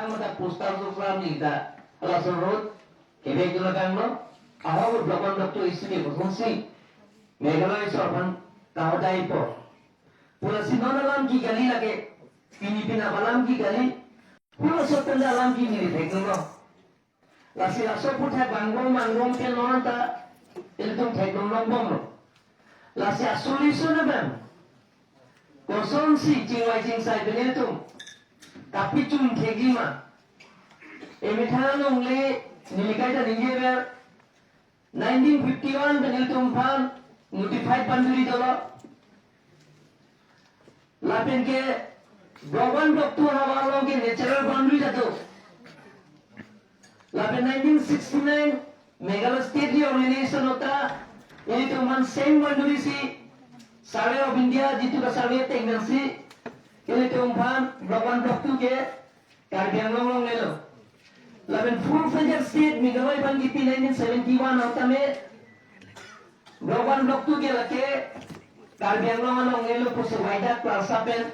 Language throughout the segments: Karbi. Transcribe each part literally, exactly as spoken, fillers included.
Ang ta postal so klam ni ta, laso road kebek dun abang lo, ahok block one block two isi ke kosonsi Meghalaya sorkar ta hodaipo pu lasi non alam ke kali lake, pini pini alam ke kali, pu laso pen ta alam ke neli thekdunlo. Lasi laso aputhak bang bom bang bom ke non ta ilitum thekdun longbomlo. Lasi a-solution abang kosonsi chingvai chingsai pen ilitum kapachun thekji ma? Emethang alongle neli kaita ningjever, nineteen fifty-one pen ilitum aphan notified boundary dolo. Lapen ke block one block two havar along ke natural boundary ta do. Lapen nineteen sixty-nine Meghalaya State Reorganization ahut ta ilitum aphan same boundary si Survey of India jitu ka survey ateng nangsi ilitum aphan block one block two ke Karbi Anglong along lelo. Lapen full fledged state Meghalaya aphan kipi nineteen seventy-one ahut tame block one block two ke lake Karbi Anglong along lelo pusi waida klasa pen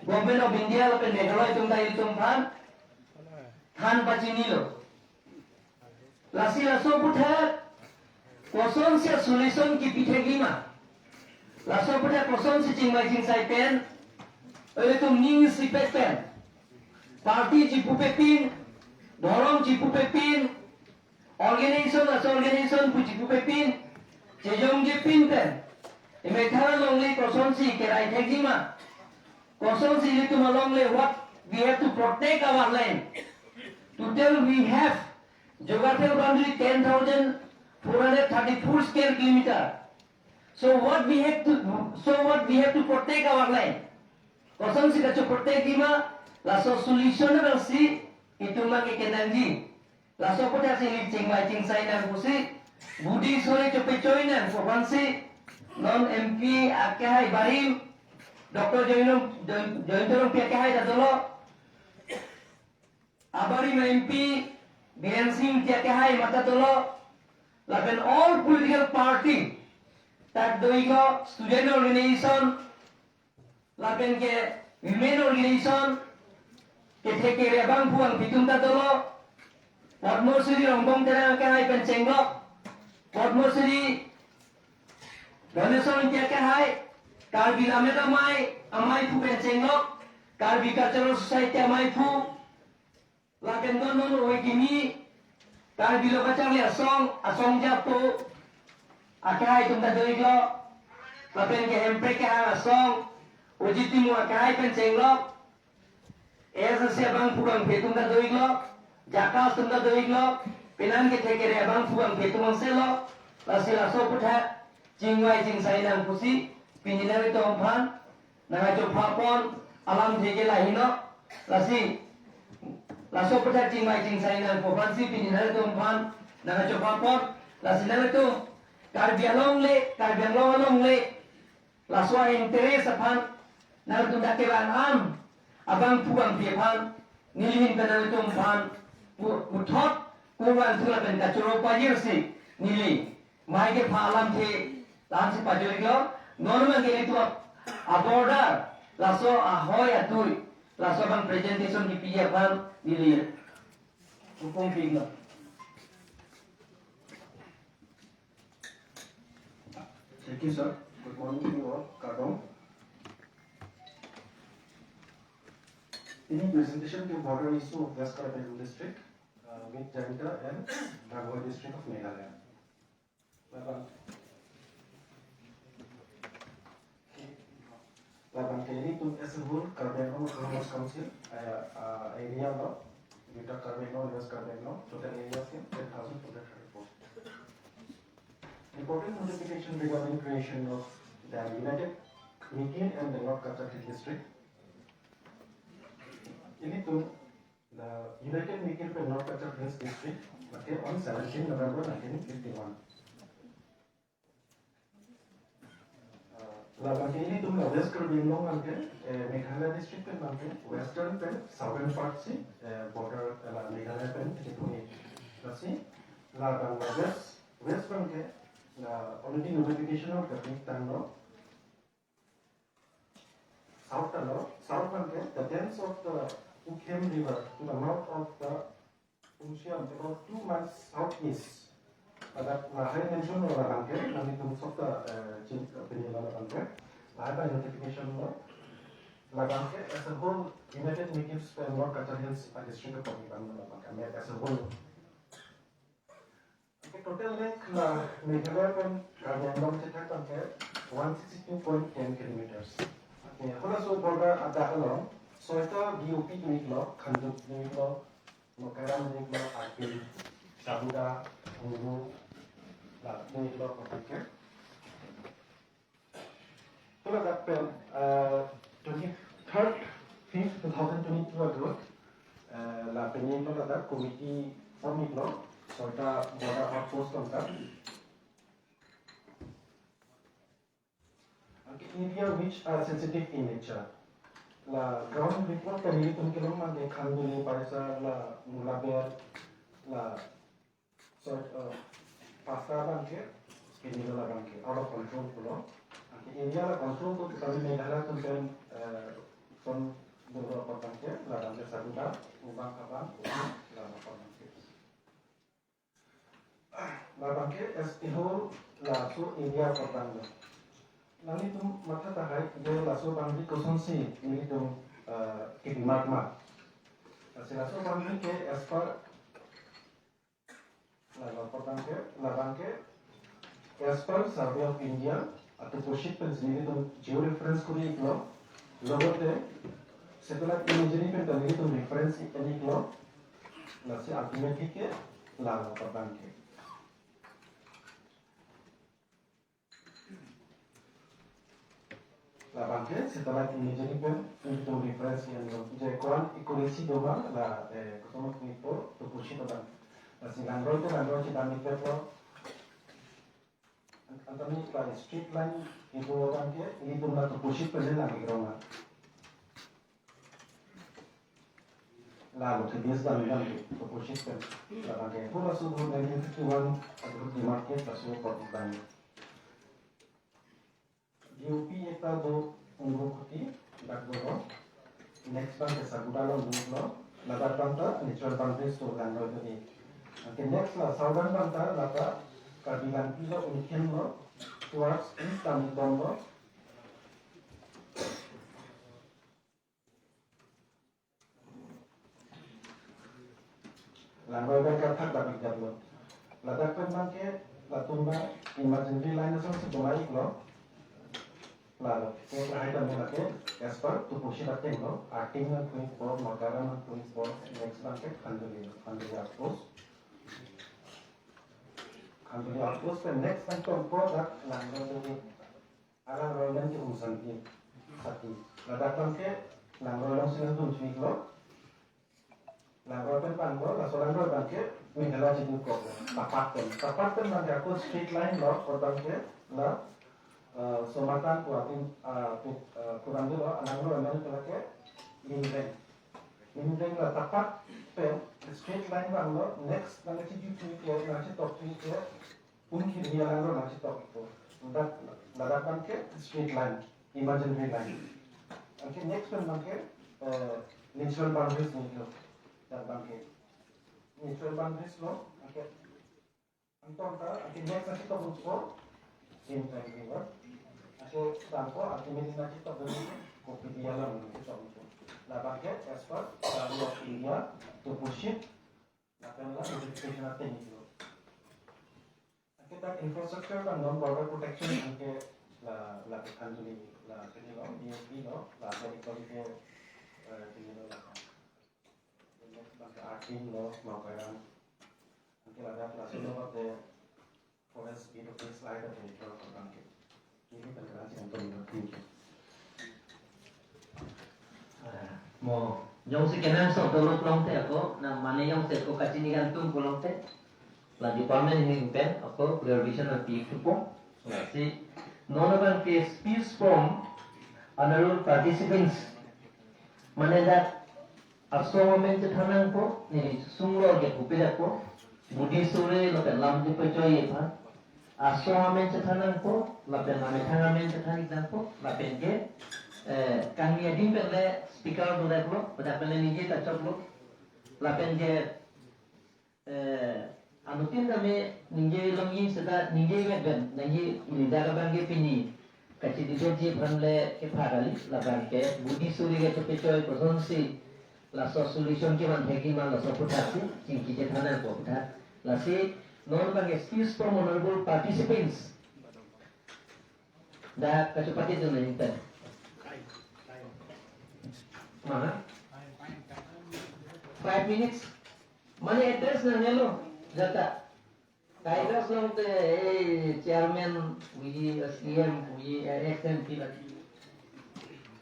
Government of India lapen Meghalaya atum ta ilitum aphan than pachinilo. Lasi laso aputhak kosonsi a-solution kipi thekji ma? Laso aputhak kosonsi chingvai chingsai pen, ilitum ning isipet pen, party chipupe pin, dhorom chipupe pin, organization, laso organization pu chipupe pin, chejongje pin pen, emethang alongle kosonsi kerai thekji ma? Kosonsi ilitum alongle, what we have to protect our land. Total we have geographical boundary ten thousand four hundred thirty-four square kilometer. So what we have to, so what we have to protect our land. Kosonsi kacho protect ji ma, laso solution abangsi itum abang ke kenangji. Laso aputhak si ili chingvai chingsai nang pusi, budi sore chopechoi nang pu aphansi, non M P akehai barim, Doctor Jayanta, Jay-, Jayanta Rongpi akehai ta dolo, abarim M P Biren Singh Engti akehai mata dolo, lapen all political party, tak do-iklo student organization, lapen ke women organization, kethek kere abangphu bangphi atum ta dolo, Padma Shri Rongbong Terang akehai pen chenglok, Padma Shri Ganesh Engti akehai, Karbi Lammet Amei, ameiphu pen chenglok, Karbi Cultural Society ameiphu, lapen non non ove kimi, Karbi Lo Kacharli Asong, Asong Japo akehai atum ta do-iklo, lapen ke Hemprek Kehang Asong, Ojit Timung akehai pen chenglok, A S D C abangphu bangphi atum ta do-iklo, JACAS atum ta do-iklo, penang kethek kere abangphu bangphi atum angselo, lasi laso aputhak chingvai chingsai nang pusi, pini nanglitum aphan nangkachopha pon alamthe ke lahelo, lasi laso aputhak chingvai chingsai nang pu aphansi pini nanglitum aphan nangkachopha pon, lasi nanglitum Karbi alongle, Karbi Anglong alongle, laso a-interest aphan nanglitum dak kevang an abangphu bangphi aphan neli ahin pen nanglitum aphan pu-, puthot kurvangthu lapen kachoro pajirsi neli mai kepha alamthe la-ansi pajor-iklo, non abang ke ilitum a-border, laso ahoi atui, laso abang presentation kipiji aphan neli chukong pik lo. Thank you, sir. Good morning to you all. Kardom. Pini presentation ke border issue of West Karbi Anglong district, uh, with Jaintia and Rangoi district of Meghalaya. Laban, laban ke ilitum as a whole Karbi Anglong Autonomous Council, uh, uh, area lo, Greater Karbi Anglong, West Karbi Anglong, total area ke ten thousand four hundred thirty-four. Important notification regarding creation of the United Mikir and the North Cachar Hills District. Ilitum the United Mikir pen North Cachar Hills District, okay, on seventeen November nineteen fifty-one. Uh, laban ke ilitum la West Karbi Anglong abang ke, eh, Meghalaya district pen abang ke, western pen southern part si, eh, border, eh, la Meghalaya pen kipu-i. Lasi, laban la West, West abang ke, la already notification of the big town lo. South ta lo, South abang ke, the dens of the Ukhem River to the north of the Umshiam, about two miles southeast. Ladak lahai mention lo labang ke, nanglitum sokta, eh, chin, eh, pini lo labang ke. Lahai pen notification lo. Labang ke as a whole, United Native Spa North Cachar Hills a district apot labang lo labang ke, as a whole. Okay, total length la Meghalaya pen Karbi Anglong chethak abang ke one sixty two point ten kilometers. Okay, halaso border adak along soita D O P unit lo, Khanduli unit lo, Mokairam unit lo, Arpin, Sabuda, Ungru, la unit lo, okay. Ladak pen, eh, twenty-third fifth two thousand twenty-two agot, eh, la pini ladak committee form iklo, soita border outpost tangka. Anke area which are sensitive in nature. La ground report pen ilitum kelong abang ke Khanduli, Parisar, la Mulaber, la So, uh, pasta abang ke, pini lo labang ke, out of control pulo. Anke area la control pu kami Meghalaya atum pen, uh, son dolo abang ke, labang ke Sabuda, Ubang Abang, Ubang, labang abang ke. Labang ke, as a whole, laso area abang lo. Nanglitum matha tahai, je laso abang di kosonsi, nelitum, uh, kipi mat ma. Lasi laso abang ke, as per La, la, labang ke, labang ke, as per Survey of India, a topo sheet pen si nelitum geo reference kori iklo, logote satellite imagery pen ta nelitum reference ik-en iklo, lasi ultimately ke, la, labang ke. Labang ke satellite imagery pen nelitum reference ik-en lo. Je ko-an accuracy do ma la, eh, koson nelitum topo sheet abang. Lasi langroi ke langroi chedam ik-etlo. An-, antoni la straight line itum abang ke, nelitum la topo sheet pen lang ik-rong ma. Lalo ke base dam dam ke, topo sheet pen. Labang ke, halaso ahut nineteen fifty-one ahut demarcate laso apot abang. D O P ekta do Ungrukhoti, dak do. Next abang ke Sabuda along do lo, ladak abang ta natural boundaries do langroi do di. Anke next la southern abang ta, lata Karbi Langpi lo, Umkhem lo, towards east Tanitom lo. Langroi pen kathak dam ik-etlo. Ladak pen abang ke latum abang imaginary line asonsi bonai iklo. Lalo, ke lahai dam lake, as per topo sheet ateng lo, Arting nangthu ikpo, Mokairam nangthu ikpo, next abang ke Khanduli, Khanduli outpost. Khanduli outpost pen next abang tongpo dak langroi pen. Alangroi pen ke Umsangpi, Sati. Ladak abang ke langroi alongsi nangdun thu iklo. Langroi pen abang lo, laso langroi abang ke Meghalaya chedukok lo. Tapat pen. Tapat pen abang ke ako straight line lo, abang ke la, eh, Somatan pu atin, eh, pu, eh, kurang dolo, alangroi amen ke lake Limreng. Limreng la tapat pen, straight line abang lo, next abang ke cheduk thu ke, nangchetok thu ke, Umkhem alangro nangchetok ikpo. Ladak, ladak abang ke straight line, imaginary line. Anke next pen abang ke, eh, natural boundaries nanglo. Dak abang ke natural boundaries lo, anke anton ta, anke next nangchetok ikpo, same time river. Anke dampo, anke mini nangchetok dun, Kopidi along nangchetok ikpo. Labang ke as per Survey of India, topo sheet, lapen la notification ateng iklo. Anke dak infrastructure abang non border protection anke la, la Khanduli la pini lo, D O P lo, la Khanduli ke, eh, pini lo la. Next abang ke Arting lo, Mokairam. Anke ladak laso lo ke forest B O P slide ateng iklo abang ke. Neli pen kelang si anton lo, thank you. Ah, mo, jongsi kenangsot dolok longte ako, na mane jongsi ako kachini kantum pu longte, la department ahin pen ako clarification nangpi thupo. Lasi non abang ke speech from honorable participants, mane dak asong amen chethan nangpo, neli sunglo ke pupe dakpo, budi sore lapen lam di pachoi aphan. Asong amen chethan nangpo, lapen amethang amen chethan ik nangpo, lapen ke, Eh, kangni adim pen le speaker dodaklo, pada pen le ningje ta choklo. Lapen ke, eh, anuttin tame ningje longji seta ningje vet pen, nangji leader abang ke pini kachidebate ji aphan le kepha kali, labang ke budi suri ke chepechoi kosonsi laso solution kevan thekji ma laso aputhak si chingki chethan nangpo aputhak. Lasi non abang ke speech from honorable participants. Dak kachepatedun nangji pen. Mana? Five minutes. Mane address nangnelo, jata. Tigers along te, eh, chairman, puji, eh, C M, puji, eh, ex M P lagi.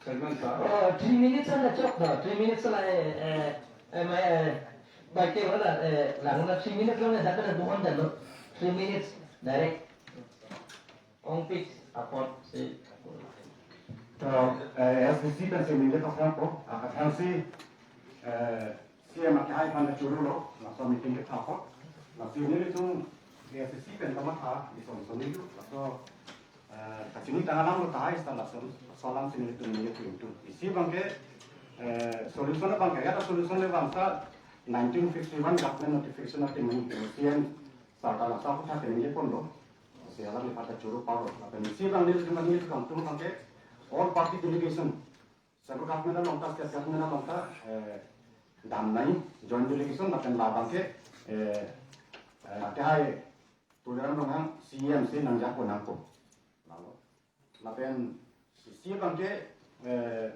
Chairman sir. Oh, three minutes an chok da, three minutes la, eh, eh, eh, ma, eh, baike wala, eh, lang na three minutes lang, eh, dak na duhon jalo. Three minutes, direct. Ongpik apot si. To, eh, A S D C pen si ningje thekpo, akathang si, eh, C M akehai aphan choro lo, laso meeting kepha apot. Lasi nelitum A S D C pen kamatha, ison son nelitum, laso, eh, kachini tang alam lo tahai, sa laso, laso alam si nelitum ningje thektum. Isi abang ke, eh, solution abang ke, ya solution le bangsa nineteen fifty-one government notification ati mani, C M Sarkar laso aputhak ke ningje ponlo. Si alam ni pada choro paro. Lapen isi abang nelitum nelitum kangtung abang ke all party delegation. Central government along ta, state government along ta, eh, damnai, joint delegation, lapen labang ke, eh, eh, akehai Tuliram Ronghang C M si nangjakpo nangpo. Lalo. Lapen isi abang ke, eh,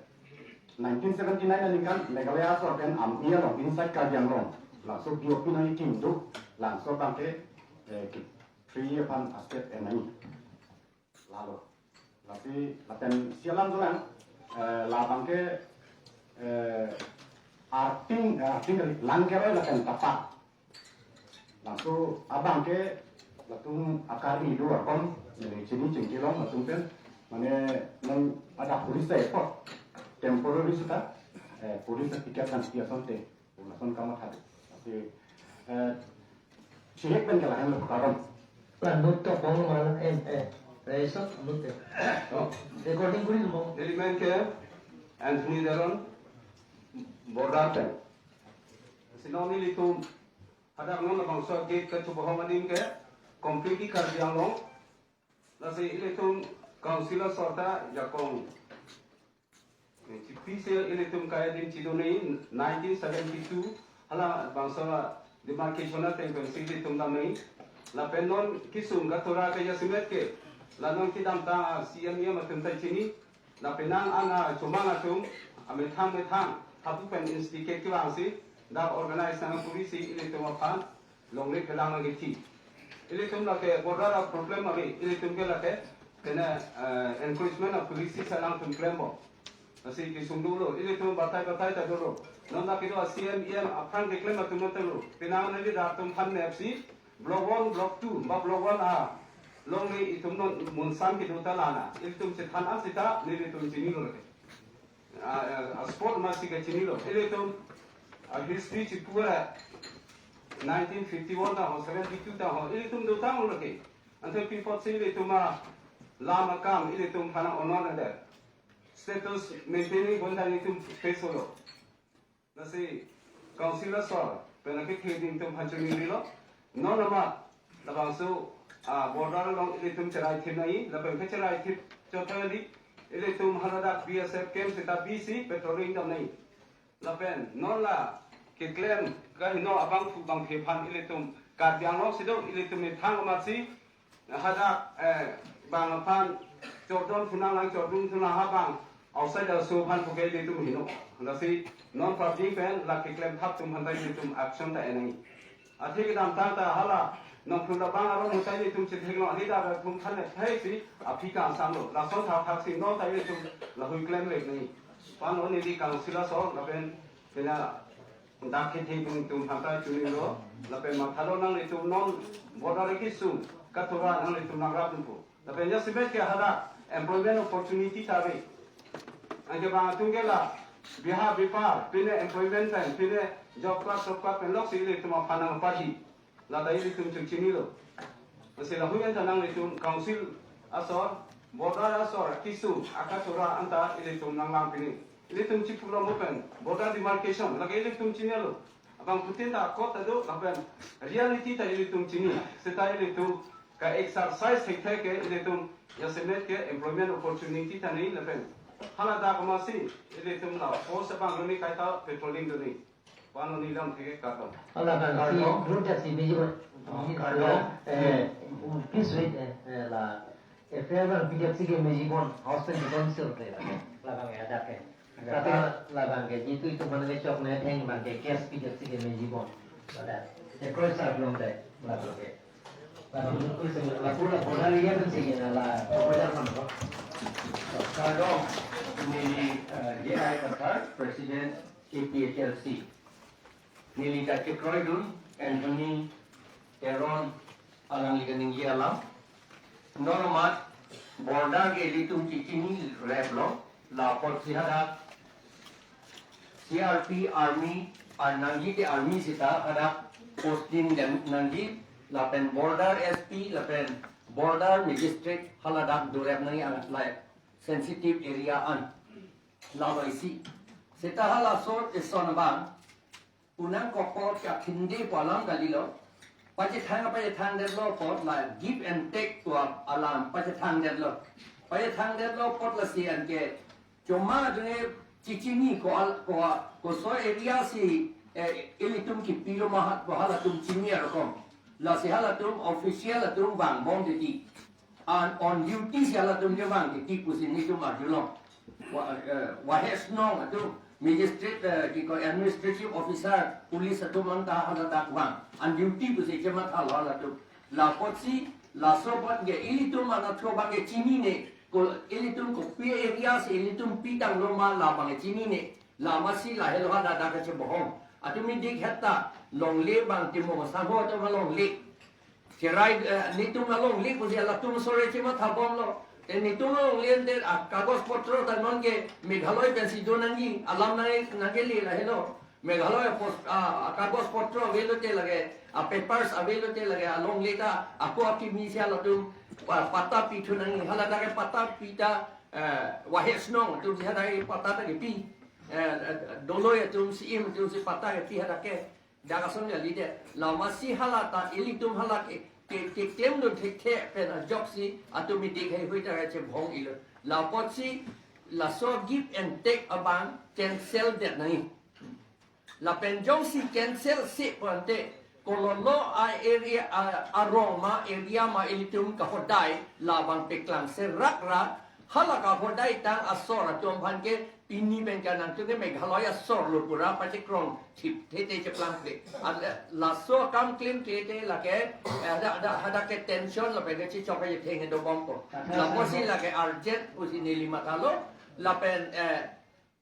nineteen seventy-nine aningkan Meghalaya asor pen Amei along, inside Karbi Anglong, laso B O P nangkikim do, laso abang ke, eh, ke three aphan a-state enai. Lalo. Lasi lapen isi alam dolang, eh, labang ke, eh, arting, eh, arting kali, Langkeroi lapen Tapak. Laso abang ke latum akarmi do akon, neli chini chingki long latum pen, mane non ada police ta epot, temporary seta, eh, police piket nangpi asonte, lason kamatha do. Lasi, eh, chihek pen ke lahenlo karon. Lanut to bong malang em, eh, resot lanut eh. Oh. Recording kuri mo. Neli men ke Anthony Teron, Border pen. Si non nelitum hadak non labangso gate kachobohong adim ke completely Karbi Anglong. Lasi ilitum council asor ta jakong. Chipisi ilitum kai adim chidunji nineteen seventy-two, halabangso demarcation ateng pensi ilitum damnai. Lapen non kesung katura ke jasemet ke, la non kedamtang a-C M E M atum ta chini, la penang an achomang atum, amethang methang, hapu pen instigate kevangsi, dak organize nangkuri si ilitum aphan longle phelang nangkethi. Ilitum lake border a-problem ave, ilitum ke lake, kene, eh, encroachment a-policy si alangtum klempo. Lasi kesung dolo, ilitum batai batai ta dolo. Non lake do a-C M E M aphrang keklem atum ta dolo. Penang neli dak atum aphan map si, Block one, Block two, ba Block one a longle itum non munsam kedo ta lana. Ilitum chethan an seta, nelitum chinilo lake. A, a, a-spot masi kachinilo. Ilitum a-history chipu ra nineteen fifty-one ta ho, seventy-two ta ho. Ilitum dotanglo lake. Ante pi apotsi ilitum alam akam, ilitum aphan honor na der. Status maintaining bonta ilitum face lo. Lasi council asor pen akethe adim itum aphan choningri lo. Non amat labangso a-border along ilitum cherai thip nai, lapen ke cherai thip chot kali, ilitum haladak B S F camp seta bisi patrolling damnai. Lapen non la keklem kaheno abangphu bangphi aphan ilitum Karbi Anglong si do, ilitum methang amatsi hadak, eh, bang aphan chordon thu nanglang, chordon thu nang ha bang outside aso aphan puke ilitum heno. Lasi non public pen la keklem thap atum aphan ta ilitum action ta enai. Athe kedamtang ta hala nongphun labang aron mutai ilitum chethek lo, leader atum aphan le thai si aphi kangsamlo. Lason thakthak si non ta ilitum lahui klemvek nai. Pan on ili council asor lapen pina dak kethe atum aphan ta choninglo, lapen mathalo nanglitum non border kesung katura nanglitum nangrap nangpo. Lapen jasemet ke hadak employment opportunity ta ave. Anke bang atum ke la biha bipar, pine employment pen, pine job card, job card pen loksi ilitum aphan nangparhi. La ta ilitum chingchinilo. Lasi lahui an ta nanglitum council asor, Border asor keso akatora anta ilitum nanglang pini. Ilitum chipulo mo pen border demarcation lake ilitum chinilo. Abangphutin ta kot ta do lapen reality ta ilitum chini. Seta ilitum ka-exercise thekthe ke ilitum jasemet ke employment opportunity ta nangji lapen hala dak amatsi ilitum la force abang doni kaita patrolling doni. Pano nilam theke kardom. Hala kan si Kardom. Route si meji ko. Oh, kardom. Eh, please wait, eh, eh, la, eh, F I R bang P D F C ke meji bon, house pen dikon sir te la. Labang ya dak ke. Kata labang ke, jitu itu mana ke chok ne theng bang ke case P D F C ke meji bon. Pada, eh, cross up long te, labang ke. Labang itu sih, la pura pura liya kan sih, na la, pura kan ko. Kardom, neli, eh, J I Kathar, President, A P H L C. Neli ta chekroidun Anthony Teron alangli kaningje alam. Non amat border ke ilitum chichinireplo, la apotsi hadak C R P army, ar nangji te army seta hadak posting dam nangji, lapen border S P, lapen border magistrate hala dak dorep nangji anat lai sensitive area an. Lalo isi. Seta halaso eson abang, unang kokor kya khinde pu alam kalilo. Pachethang pachethangdetlo apot la give and take pu alam pachethangdetlo. Pachethangdetlo apot lasi anke choma dunge chichini ko al ko koso area si, eh, ilitum kipilo ma ha ko halatum chini arokom. Lasi halatum official atum vangbom titi. An on duty si halatum kevang titi pusi nelitum arjulong. Wa, eh, Wahe Shnong atum, magistrate, eh, kiko administrative officer, police atum anta haladak vang. On duty pusi chemathalo halatum. La apotsi, laso apot ke ilitum anatthu abang ke chinine, ko ilitum kopi area si ilitum pitanglo ma labang ke chinine. La amatsi lahelo hadak dak kachebohong. Atumi dik heta, longle bang Timung Sangho atum longle. Cherai, eh, nelitum alongle pusi halatum sore chemathabomlo. Te nelitum alongle ante, ah, kagos potro ta non ke Meghalaya pensi do nangji, alam nang nangkele lahelo. Meghalaya pos-, ah, kagos potro avelo te lake, ah, papers avelo te lake, alongle ta, ako akimi si halatum, pa-, patta pithu nangji, haladak ke patta pita, eh, Wahe Shnong atum si hadak ke patta ta kepi. Eh, eh, Doloi atum si im atum si patta kepi hadak ke. Dak ason kalidet. La amatsi hala ta ilitum hala ke, ke, keklemdun thekthe pen ajoksi atumi dik heihui ta chebohong ilo. La apotsi laso give and take abang cancel det nangji. Lapen jongsi cancel si pu ante kololo a-area, a, arong ma area ma ilitum kahodai labang peklang serak ra hala kahodai tang asor atum aphan ke pini pen ke nangtum ke Meghalaya asor lo pura pachekrong thip thete cheplangple. At laso akam klemkle te lake, eh, hadak, hadak, hadak ke tension lapen ke chechok ke theng dobompo. La apotsi lake urgent pusi neli mathalo lapen, eh,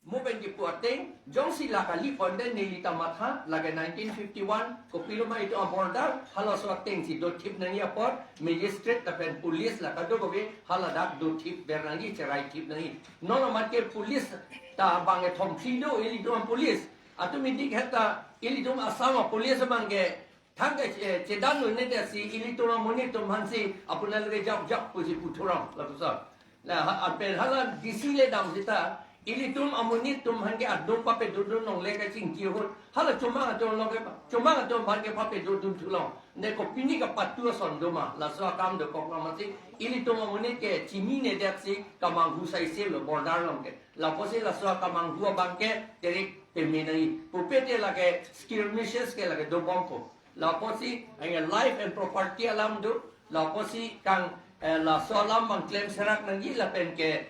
mo pen kipu ateng, jongsi la kali ponde neli ta matha, lake nineteen fifty-one, kopilo ma itum aborder, halaso ateng si dothip nangji apot, magistrate lapen police la kadokave, haladak dothip ber nangji, cherai thip nangji. Non amat ke police ta bang kethom thli do, ilitum police. Atumi dik heta, ilitum Assam police abang ke, thang ke, eh, chedan lo ne te si, ilitum amonit atum aphan si, apuna lake jap jap pusi puthuram, lapuson. La, ha, apen hala D C le dam sita, ilitum amonit atum aphan ke adung pape dodun longle kachingki ahut. Hala chomang atum along ke, chomang atum aphan ke pape dodun thulong. Ne kopini kapatu ason doma, laso akam dokok amatsi, ilitum amonit ke chininedet si, kamanghu saise lo border along ke. La apotsi laso akamanghu abang ke, terik peme nangji. Pupe te lake skirmishes ke lake dobompo. La apotsi, anke life and property alam do, la apotsi kang, eh, laso alam bang klem serak nangji lapen ke,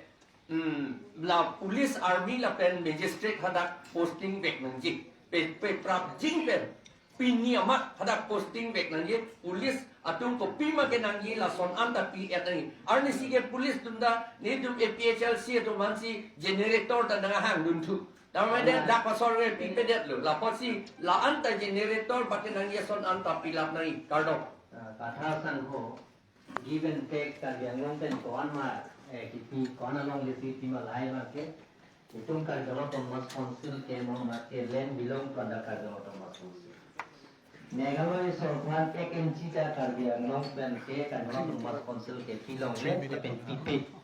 hmm, la police, army lapen magistrate hadak posting vek nangji. Pe, pe prapjin pen, pini amat hadak posting vek nangji, police atum kopima ke nangji lason anta pi-et nangji. Arnisi ke police atum ta, nelitum A P H L C atum aphan si generator ta nanghangdun thu. Tame de dak pasor ke pipedet lo. La apotsi la anta generator bate nangji ason anta pilap nangji. Kardom. Ah, Kathar Sangho, give and take Karbi Anglong pen ko-an ma, eh, kipi, ko-an alongle si pima lahai ma ke. Itum Karbi Anglong Autonomous Council ke mo ma ke land belong to under Karbi Anglong Autonomous Council. Meghalaya sorkar ek inchi ta Karbi Anglong pen ke Karbi Anglong Autonomous Council ke pilongle lapen pipe.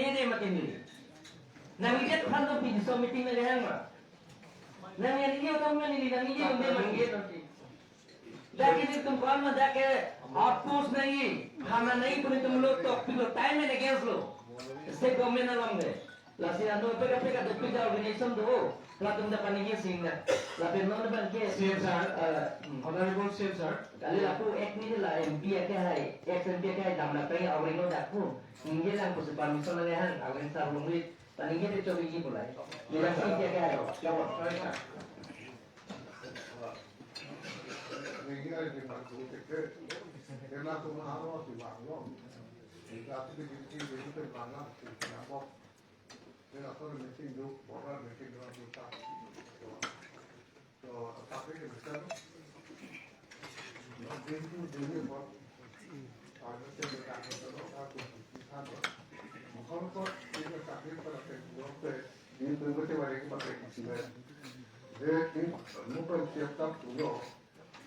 ne de mati neli. Nangji aphan to P D C meeting nanglehang ma. Nangji ne atum neli, nangji un-e ma neli. Dak netum komat dak ke oppose nangji, hama nangji pu netum lo tok pilo, time and against lo. State government along de. Lasi ano peka peka dopik organization do. Latum ta paningje sing na. Lapen non abang ke C M sir, eh, hmm. Honorable C M sir. Kali lapu ek ni la M P akehai, ex M P akehai damlak pen awring lo dak pu. Ningjelang pusi permission nanglehang, awring sir longri. Paningje te chori ji pulai. Nila C M P akehai lo. Sorry, sir.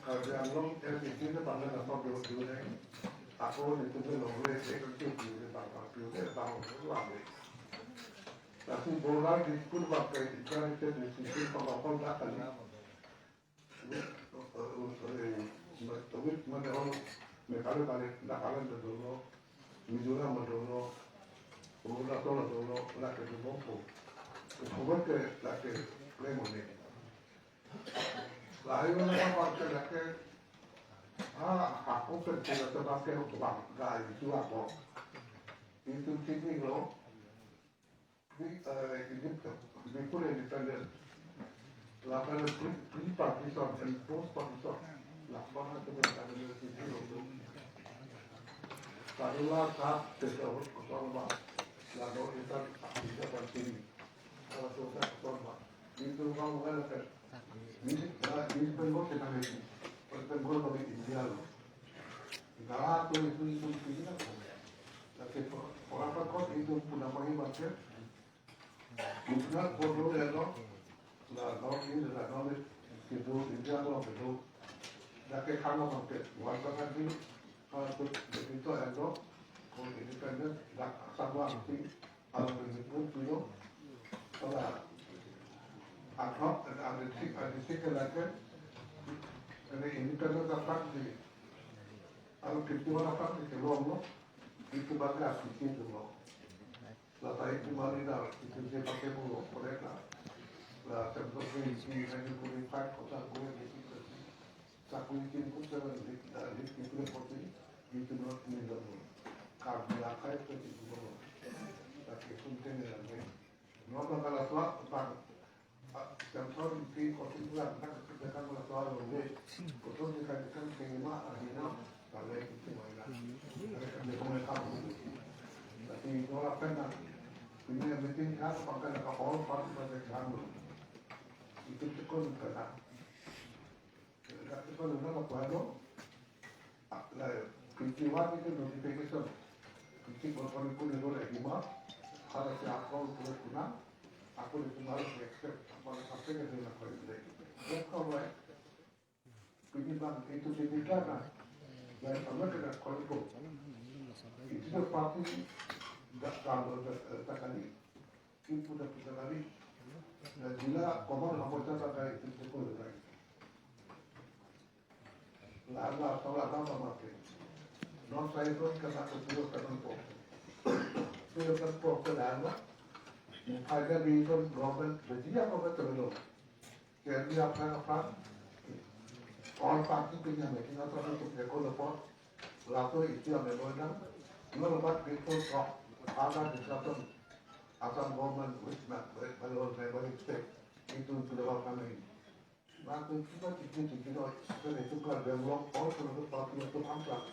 Karbi Anglong L T C ke bangla dapat dua dua dua ni. Ako ni tu ke long le se ke tu tu le bang bang tu le bang long long le. Tapi bola di pun bang ke di kan ke di sisi pang bang pang dah kali. Wit, eh, eh, eh, wit mana orang Meghalaya balik, Nagaland ada dulu, Mizoram ada dulu, Arunachal ada dulu, lagi di Bampo. Itu ke lagi lemon ni. Lahir mana apa ke lagi? Ah, aku kerja sebab ke bang, gak itu apa? Itu sini lo. Di, eh, ini before independent, lapen pre, pre partition and post partition, lapen itu independent sini lo. Kadula sat tesa kosong ba, lalu itu bisa berkini. Kalau sudah kosong ba, itu mau kan. Ini, ah, ini Bengal kita ini. Bengal bagi India lo. Gara tu itu itu itu na. Tapi orang takut itu pun apa ini baca. Itu na bodoh ya lo. La lo ini la lo ni. Itu India lo itu. Dak ke kang lo bangke. Wan bangke di. Kalau tu begitu ya lo. Kalau independent dak sama sih. Kalau begitu tu lo. Kalau akhok ada sih ada sih ke lagi. Ada independent dapat di. Kalau kita dapat di kelong lo. Itu bangke asli itu lo. La tarik kembali dah, itu saya pakai dulu, mereka. La, contoh ini, ini, ini, kulit pakai kota gue, gitu. Saku izin pun saya balik, dari itu pun seperti itu, menurut minum. Kami akai ke itu dulu. Itum tene lagi. Nomor kalau tua bang, ah, yang tahun di kota itu kan, kan kita kan kalau tua lagi. Betul di kan kan tema akhirnya kalau itu cuma ya. Ada kan dia punya kamu. Tapi kalau apa nak? Ini yang penting kan pakai kapal, pakai pakai kamu. Itu tekun kena. Kati ko nuna ko ano, la fifty-one itu notification. Fifty ko ko ko ko lagi ma, ada si ako terus kuna, ako di kemarin expect apa sampai ke dia nak ko lagi. Dia ko lagi. Fifty-one itu di kita na, dan sama dengan ko ko. Itu parti tak tahu tak kali. Kipu da puta kali. Na jila komar hamota ta kai itu ko lagi. La la sola na ma ma ke. Non sai ko ka na ko puro ka non po. Puro ka po ke la na. Ai ka di ko government da jila ko ka to lo. Ke di apa apa. All party punya meeting atau itu ke ko lo po. Laso isi ame boy na. Lo lo bat ke ko ko. Ada discussion. Assam government which na, by all by state. Itu sudah apa kami. Waktu kita tiga tiga itu kan dia belum all sudah party itu angkat.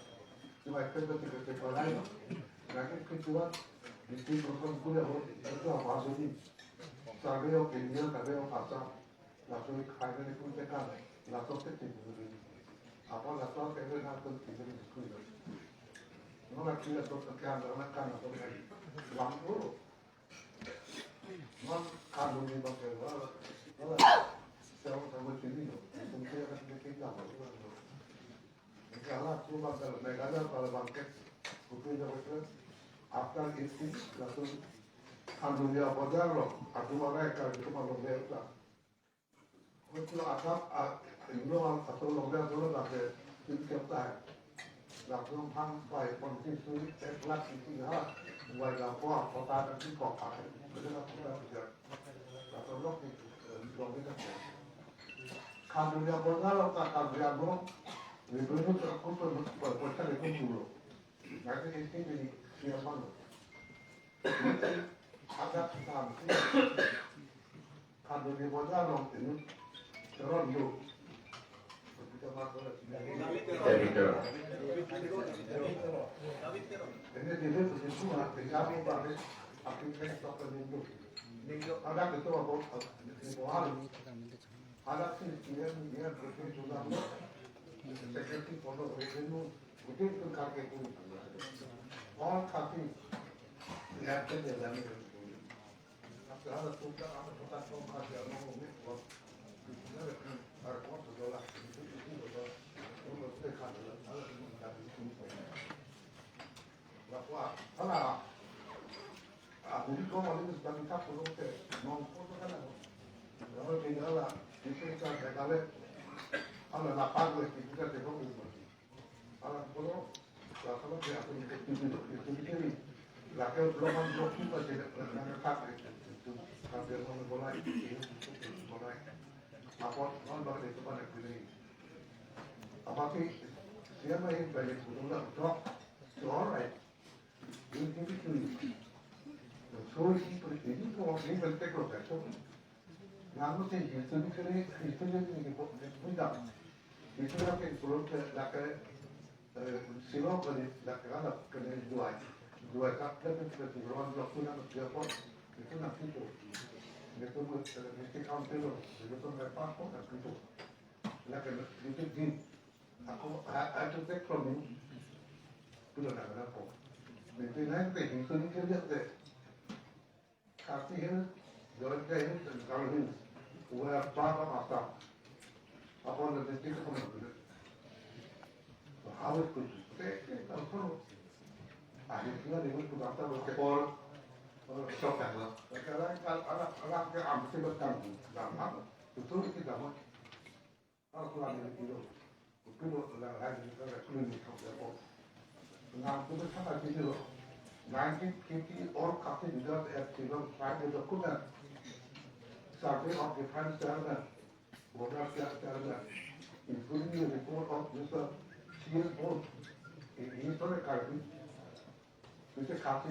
Cuma kita tiga tiga lain. Lagi kedua, di sini program kuliah itu apa sih? Survey of India, survey of Assam. Laso ik hai ni pun tekan, laso te tin ni. Apa laso te na pun tin ni kui. No na kira to ke anda na kan to kai. Lam dulu. Non kan dulu bang ke wala. Wala. Sama sama sini no. Mungkin akan bikin apa tu. Meghalaya tu bang kalau Meghalaya kalau bangkit, kupi jawab itu. After eighteen, langsung kan dunia bojar lo. Aku marai kan itu malam dia. Betul asap, ah, Indo asap longga dulu lagi tim kereta. Langsung hang pai konstitusi ek lakh isi ha, buai lapo kota dan di kota. Betul lah kita bisa. Langsung lok di, eh, lok di kan. Kan dunia bola lo, kan dunia bola. Revenue terkumpul, berpecah itu dulu. Nanti isi jadi siapa lo? Ada sampai. Kan dunia bola lo ini. Teron lo. Kita masuk. Editor. Ini dia punya semua, tinggal di balik, tapi kita tak perlu. Ada kita apa, di bawah. Ada sih, dia, dia berpikir juga. Secretary for the revenue, betul itu kakek itu. All copy. Lihat saja dalam itu. Ala polo, la polo dia pun itu, itu, itu, itu. Lake block one, block two aja, nang tak itu, itu. Kan dia mau mulai, itu, itu, itu, mulai. Apa, non bagi itu pada pilih. Apa sih, siapa yang banyak guru lah, dok, alright. Ini, ini, ini. So, ini, ini, ini, ini, ini, ini, ini, Namun si historically, historically ni ko ni punya. Historically kalau ke lake, eh, silo ke ni lake ada ke ni dua. Dua tak ke ke ke ruang blok tu nak dia pun. Itu nak itu. Itu buat, eh, mesti council lo. Itu kan passport nak itu. Lake itu din. Aku, I, I took that from him. Itu nak apa? Itu nak ke historically dia. Khasi Hills, Jaintia Hills and Garo Hills were part of Assam upon the district of Manipur. So how it could be? They, they also, I think, they would put after the Paul, uh, shop and, uh, like, uh, like, uh, uh, uh, uh, the Amsterdam, the Amsterdam, the Amsterdam. Aku lagi di kilo. Kilo la lagi di kilo ni kau jago. Nang tu sama di kilo. Nineteen fifty all Khasi leaders have given private document. Survey of Defence Chairman, Border Chairman, including the report of Mister C S Bose in historical, which is Khasi.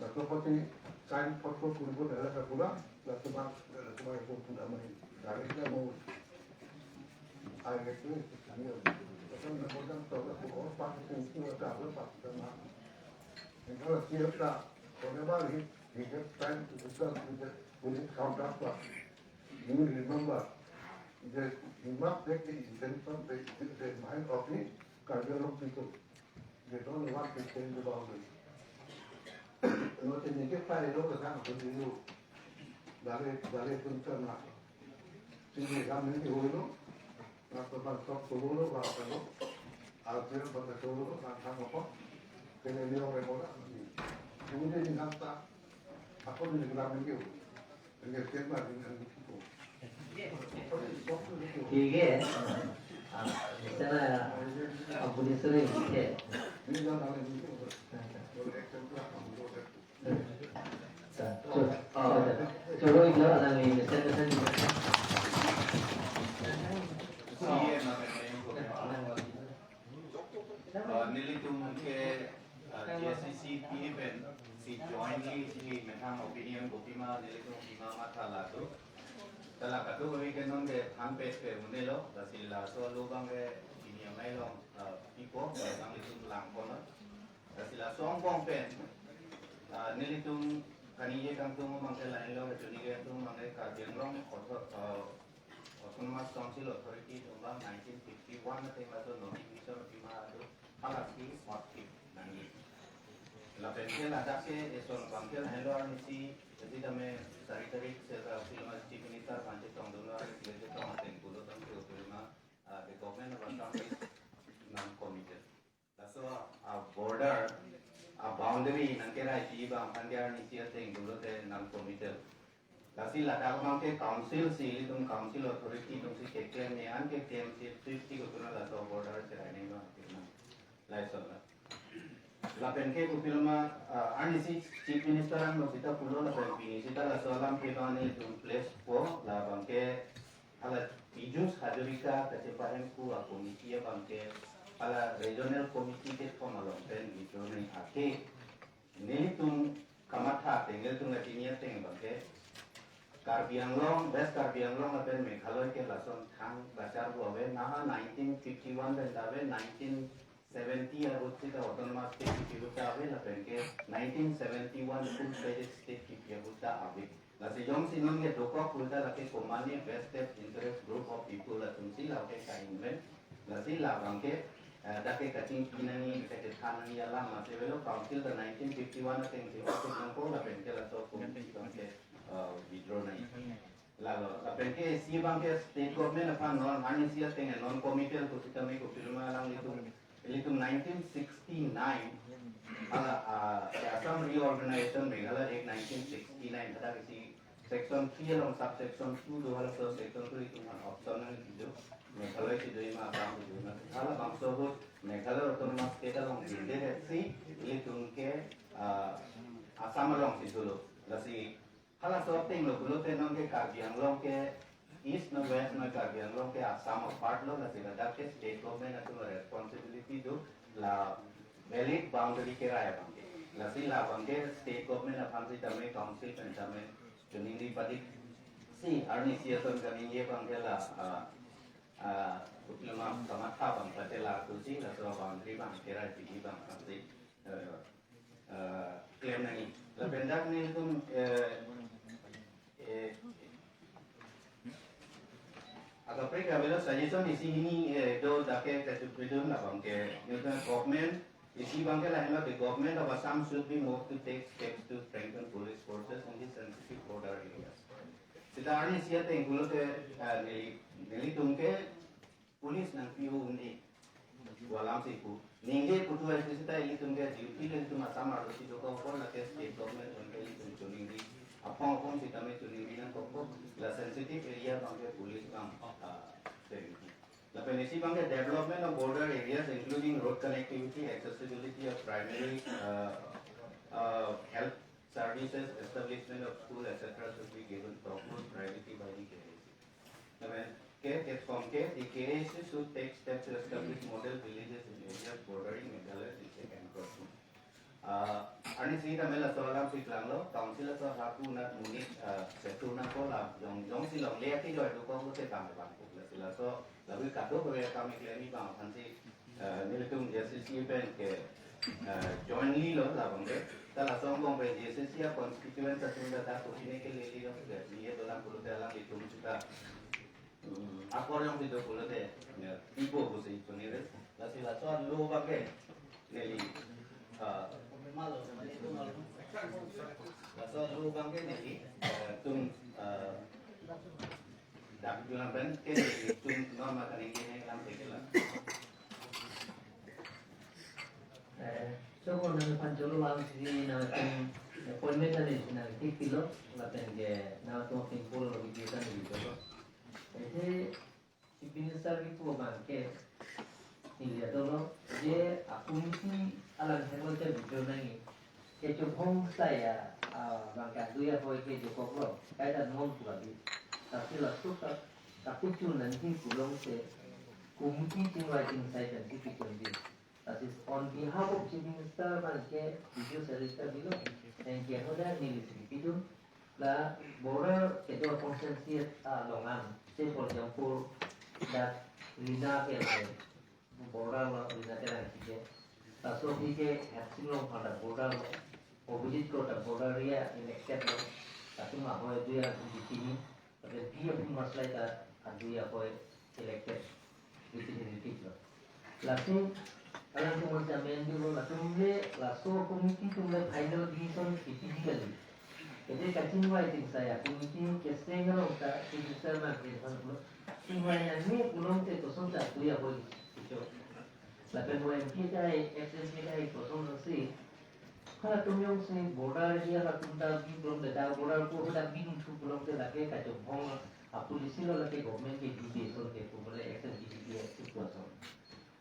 Rashtrapati sign photo kuribo dala kapura, rashtrapati, rashtrapati photo nama ini. Dari kita mau, air itu, kami, kita mau orang tahu lah, oh, Pak, itu, itu, ada apa, Pak, kita mau. And kalau siap tak, whatever he, he get time to discuss with the, with his counterpart, you will remember that he must take the intention, the, the mind of the Karbi Anglong people. They don't want to change the boundary. No, change ke pai lo ka sang ko dilo. Dale, dale pun kana. Sini kami di hulu. Na to ban sok to hulu, ba ka lo. Alpir ba ka to hulu, na sang ko. Kene ni ore ko na. Kemudian di nanta. Apa ni kami ni? Hige, ah, sana, ah, police rin ke. Sa, chu, ah, choro iklo anang ni, sana, sana. Ah, nelitum ke, ah, G S A C P pen si jointly si methang opinion kopima nelitum pima matha lado. Tala katu kami ke non ke thanpet ke unelo, lasi laso lo bang ke ini amai long, ah, pipo, bang nelitum lang kono. Lasi laso angbong pen, ah, nelitum kaningje kangtung bang ke lain lo, kaningje kangtung bang ke Karbi Anglong, author-, ah, Autonomous Council Authority atum bang nineteen fifty-one ateng laso notification pima atum halasi motif nangji. Lapen ke ladak ke eson bang ke helo arnisi, jadi dame sari tarik se, ah, silama Chief Minister aphan chetongdunlo, arnisi chetong ateng pulo tangte ukulima, ah, the government of Assam is non-committal. Laso a border, a boundary nangkerai pi bang aphan ke arnisi ateng pulote non-committal. Lasi ladak bang ke council si, ilitum council authority atum si keklem ne an keklem si fifty ko tuna laso border cherai ne bang ke na. Lason la. Lapen ke kopiloma, ah, arnisi Chief Minister angbong sita pulo lapen pini sita laso alam ke bang nelitum place po, labang ke hala Piyush Hazarika kachepahem ku a committee abang ke hala regional committee kethom along pen withdraw nangji, ake nelitum kamatha ateng, nelitum kachini ateng abang ke Karbi Anglong, West Karbi Anglong lapen Meghalaya ke lason thang kachar pu ave, naha nineteen fifty-one pen ta ave, nineteen seventy ahut sita autonomous state kipi ahut ta ave, lapen ke nineteen seventy-one full fledged state kipi ahut ta ave. Lasi jongsi non ke dokok pulote lake komatne vested interest group of people atum si lake ka-invent. Lasi labang ke, eh, dak ke kachingki nangji, kachethan nangji alam mate avelo, council ta nineteen fifty-one ateng si oke nangkok lapen ke laso committee abang ke, eh, withdraw nangji. Lalo, lapen ke isi abang ke state government aphan non, arnisi ateng non-committal pusitame kopiloma alanglitum, ilitum nineteen sixty-nine, hala, ah, Assam Reorganization Meghalaya Act nineteen sixty-nine, hadak isi section three along subsection two do, halaso section two ilitum aphan option nangji do, Meghalaya si do ma Assam si do ma, halabangso ahut Meghalaya Autonomous State along bidire si ilitum ke, ah, Assam along si dolo. Lasi halaso ateng lo pulote non ke Karbi Anglong ke East non West non Karbi Anglong ke Assam apart lo, lasi ladak ke state government atum responsibility do la valid boundary kerai abang ke. Lasi labang ke state government aphan sitame council pen tame choningri padikji, arnisi ason kaningje abang ke la, ah, ah, kopiloma kamatha abang pate la tusi laso boundary abang kerai piji abang aphan si, eh, eh, klem nangji. Lapen dak nelitum, eh, eh, akaprek avelo suggestion isi hini, eh, do dak ke kachupidun labang ke nelitum government isi abang ke lahenlo, the government of Assam should be moved to take steps to strengthen police forces in the sensitive border areas. Sita arnisi ateng pulote, eh, neli, nelitum ke police nangpi-o un-e pu alam si pu. Ningje putu ai sita ilitum ke duty le ilitum Assam arlo si dokok apot lake state government pen ke ilitum choningri. Apong apong sitame choningri nangkokpo, la sensitive area abang ke police abang, ah, choningri. Lapen isi abang ke development of border areas including road connectivity, accessibility of primary, uh, uh, health services, establishment of school, et cetera should be given topmost priority by the K A C. Lapen ke, kethom ke, the K A C should take steps to establish model villages in areas bordering Meghalaya district encroachment. Ah, Arnisi tame laso alam si klanglo, council aso hapu nat monit, eh, setu nangpo la, jong, jongsi longle akejoi dokok lo te tame bang pu. Lasi laso, labi kado kave kam ikle ni bang aphan si, eh, nelitum J C C pen ke, eh, jointly lo labang ke. Ta laso angbong pen J C C a constituent atum ta ta kuchine ke leli lo ke, ni ye dolang pulote alanglitum sita, hmm, akor jongsi do pulote, ya, ipo pusi chunire. Lasi laso alo bang ke, neli, ah, laso alo bang ke neli, eh, tum, eh, dak juang pen ke neli tum norma kaningje ne lam ke la. Eh, so ko nangphan cholo lang si nangtum appointment nangli si nangtik pilo, lapen ke nangtum pingpul lo video kan video lo. Ese Chief Minister kipu abang ke neli ato lo, je a-committee alang hemol te video nangji. Kechobhong sai a, abang ke adui ahoi ke dokok lo, kaita non pu abi. Tapi laso ta, tapi chu nangji pulote committee chingvai chingsai pen si kichun di. That is on behalf of Chief Minister abang ke video service ta bilo, and ke hoda neli si pidun. La border kedo constituency along an, say for example, that Rina Teron, border lo Rina Teron ke, laso ke Hapsinglong pada border lo, Abhijit Kro ta border area elected lo, latum ahoi adui atum di chini, lapen P F maslai ta adui ahoi elected representative lo. Lasi, alangtum an jamin dilo, latum le, laso committee atum le final decision kipi di kali. Jadi kachingvai chingsai a-committee keseng along ta, Chief Minister nangkephan pulo. Chingvai nangne pulote kosonta adui ahoi kicho. Lapen mo M P kahai, ex M P kahai kosonsi, halatum jongsi border area latum ta bi pulote, border ko hadak bidun thu pulote lake kachobhong a-policy lo, lake government ke di de ason ke pu bole action di de action pu ason.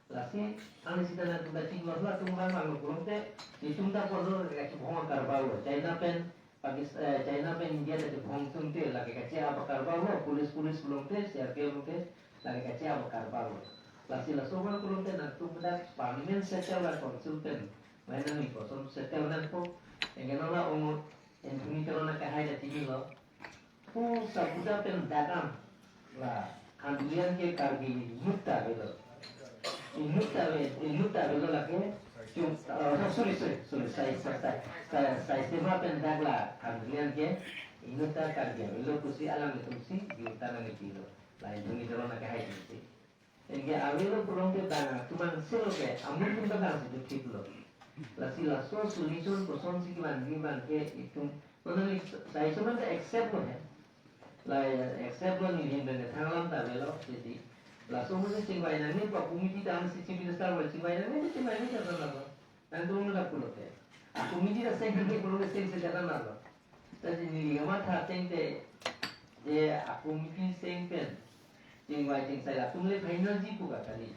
Lasi, ang sita nangtum ta chinglo, halatum bang bang lo pulote, itum ta pulo kachobhong akarbal lo. China pen, Pakis-, eh, China pen India ta chobhong atum te lake kache-ap akarbal lo, police, police pulote, C R P F pulote, lake kache-ap akarbal lo. Lasi laso abang pulote nangtum dak permanent settler la council pen, mai nangli koson settler nangpo, anke non la ong Anthony Teron akehai ta chini lo. Pu Sabuda pen dak an la Khanduli an ke Karbi inut ta avelo. Inut ta ave, inut ta avelo lake. Chung, oh, sorry, sorry, sorry, Sai, Sai, Sai, Sai, Saisema pen dak la Khanduli an ke inut ta Karbi avelo pusi alanglitum si, inut ta nangji lo. La Anthony Teron akehai si. Anke avelo pulote bang atum an selo ke, amun atum ta bang si thiplo. Lasi laso solution kosonsi kevan abang ke itum, non neli Saisema ta accept lo he. La accept lo, neli hin pen thang alam ta avelo, jadi. Laso amonit chingvai nangne pu committee ta, ang si Chief Minister abang chingvai nangne, chingvai nangne ta lo. Nangtum nangdak pulote. A-committee ta seng nangne pulote seng se jana na lo. Jadi neli kamatha ateng te, je a-committee seng pen chingvai chingsai latum le final ji pu ka kali.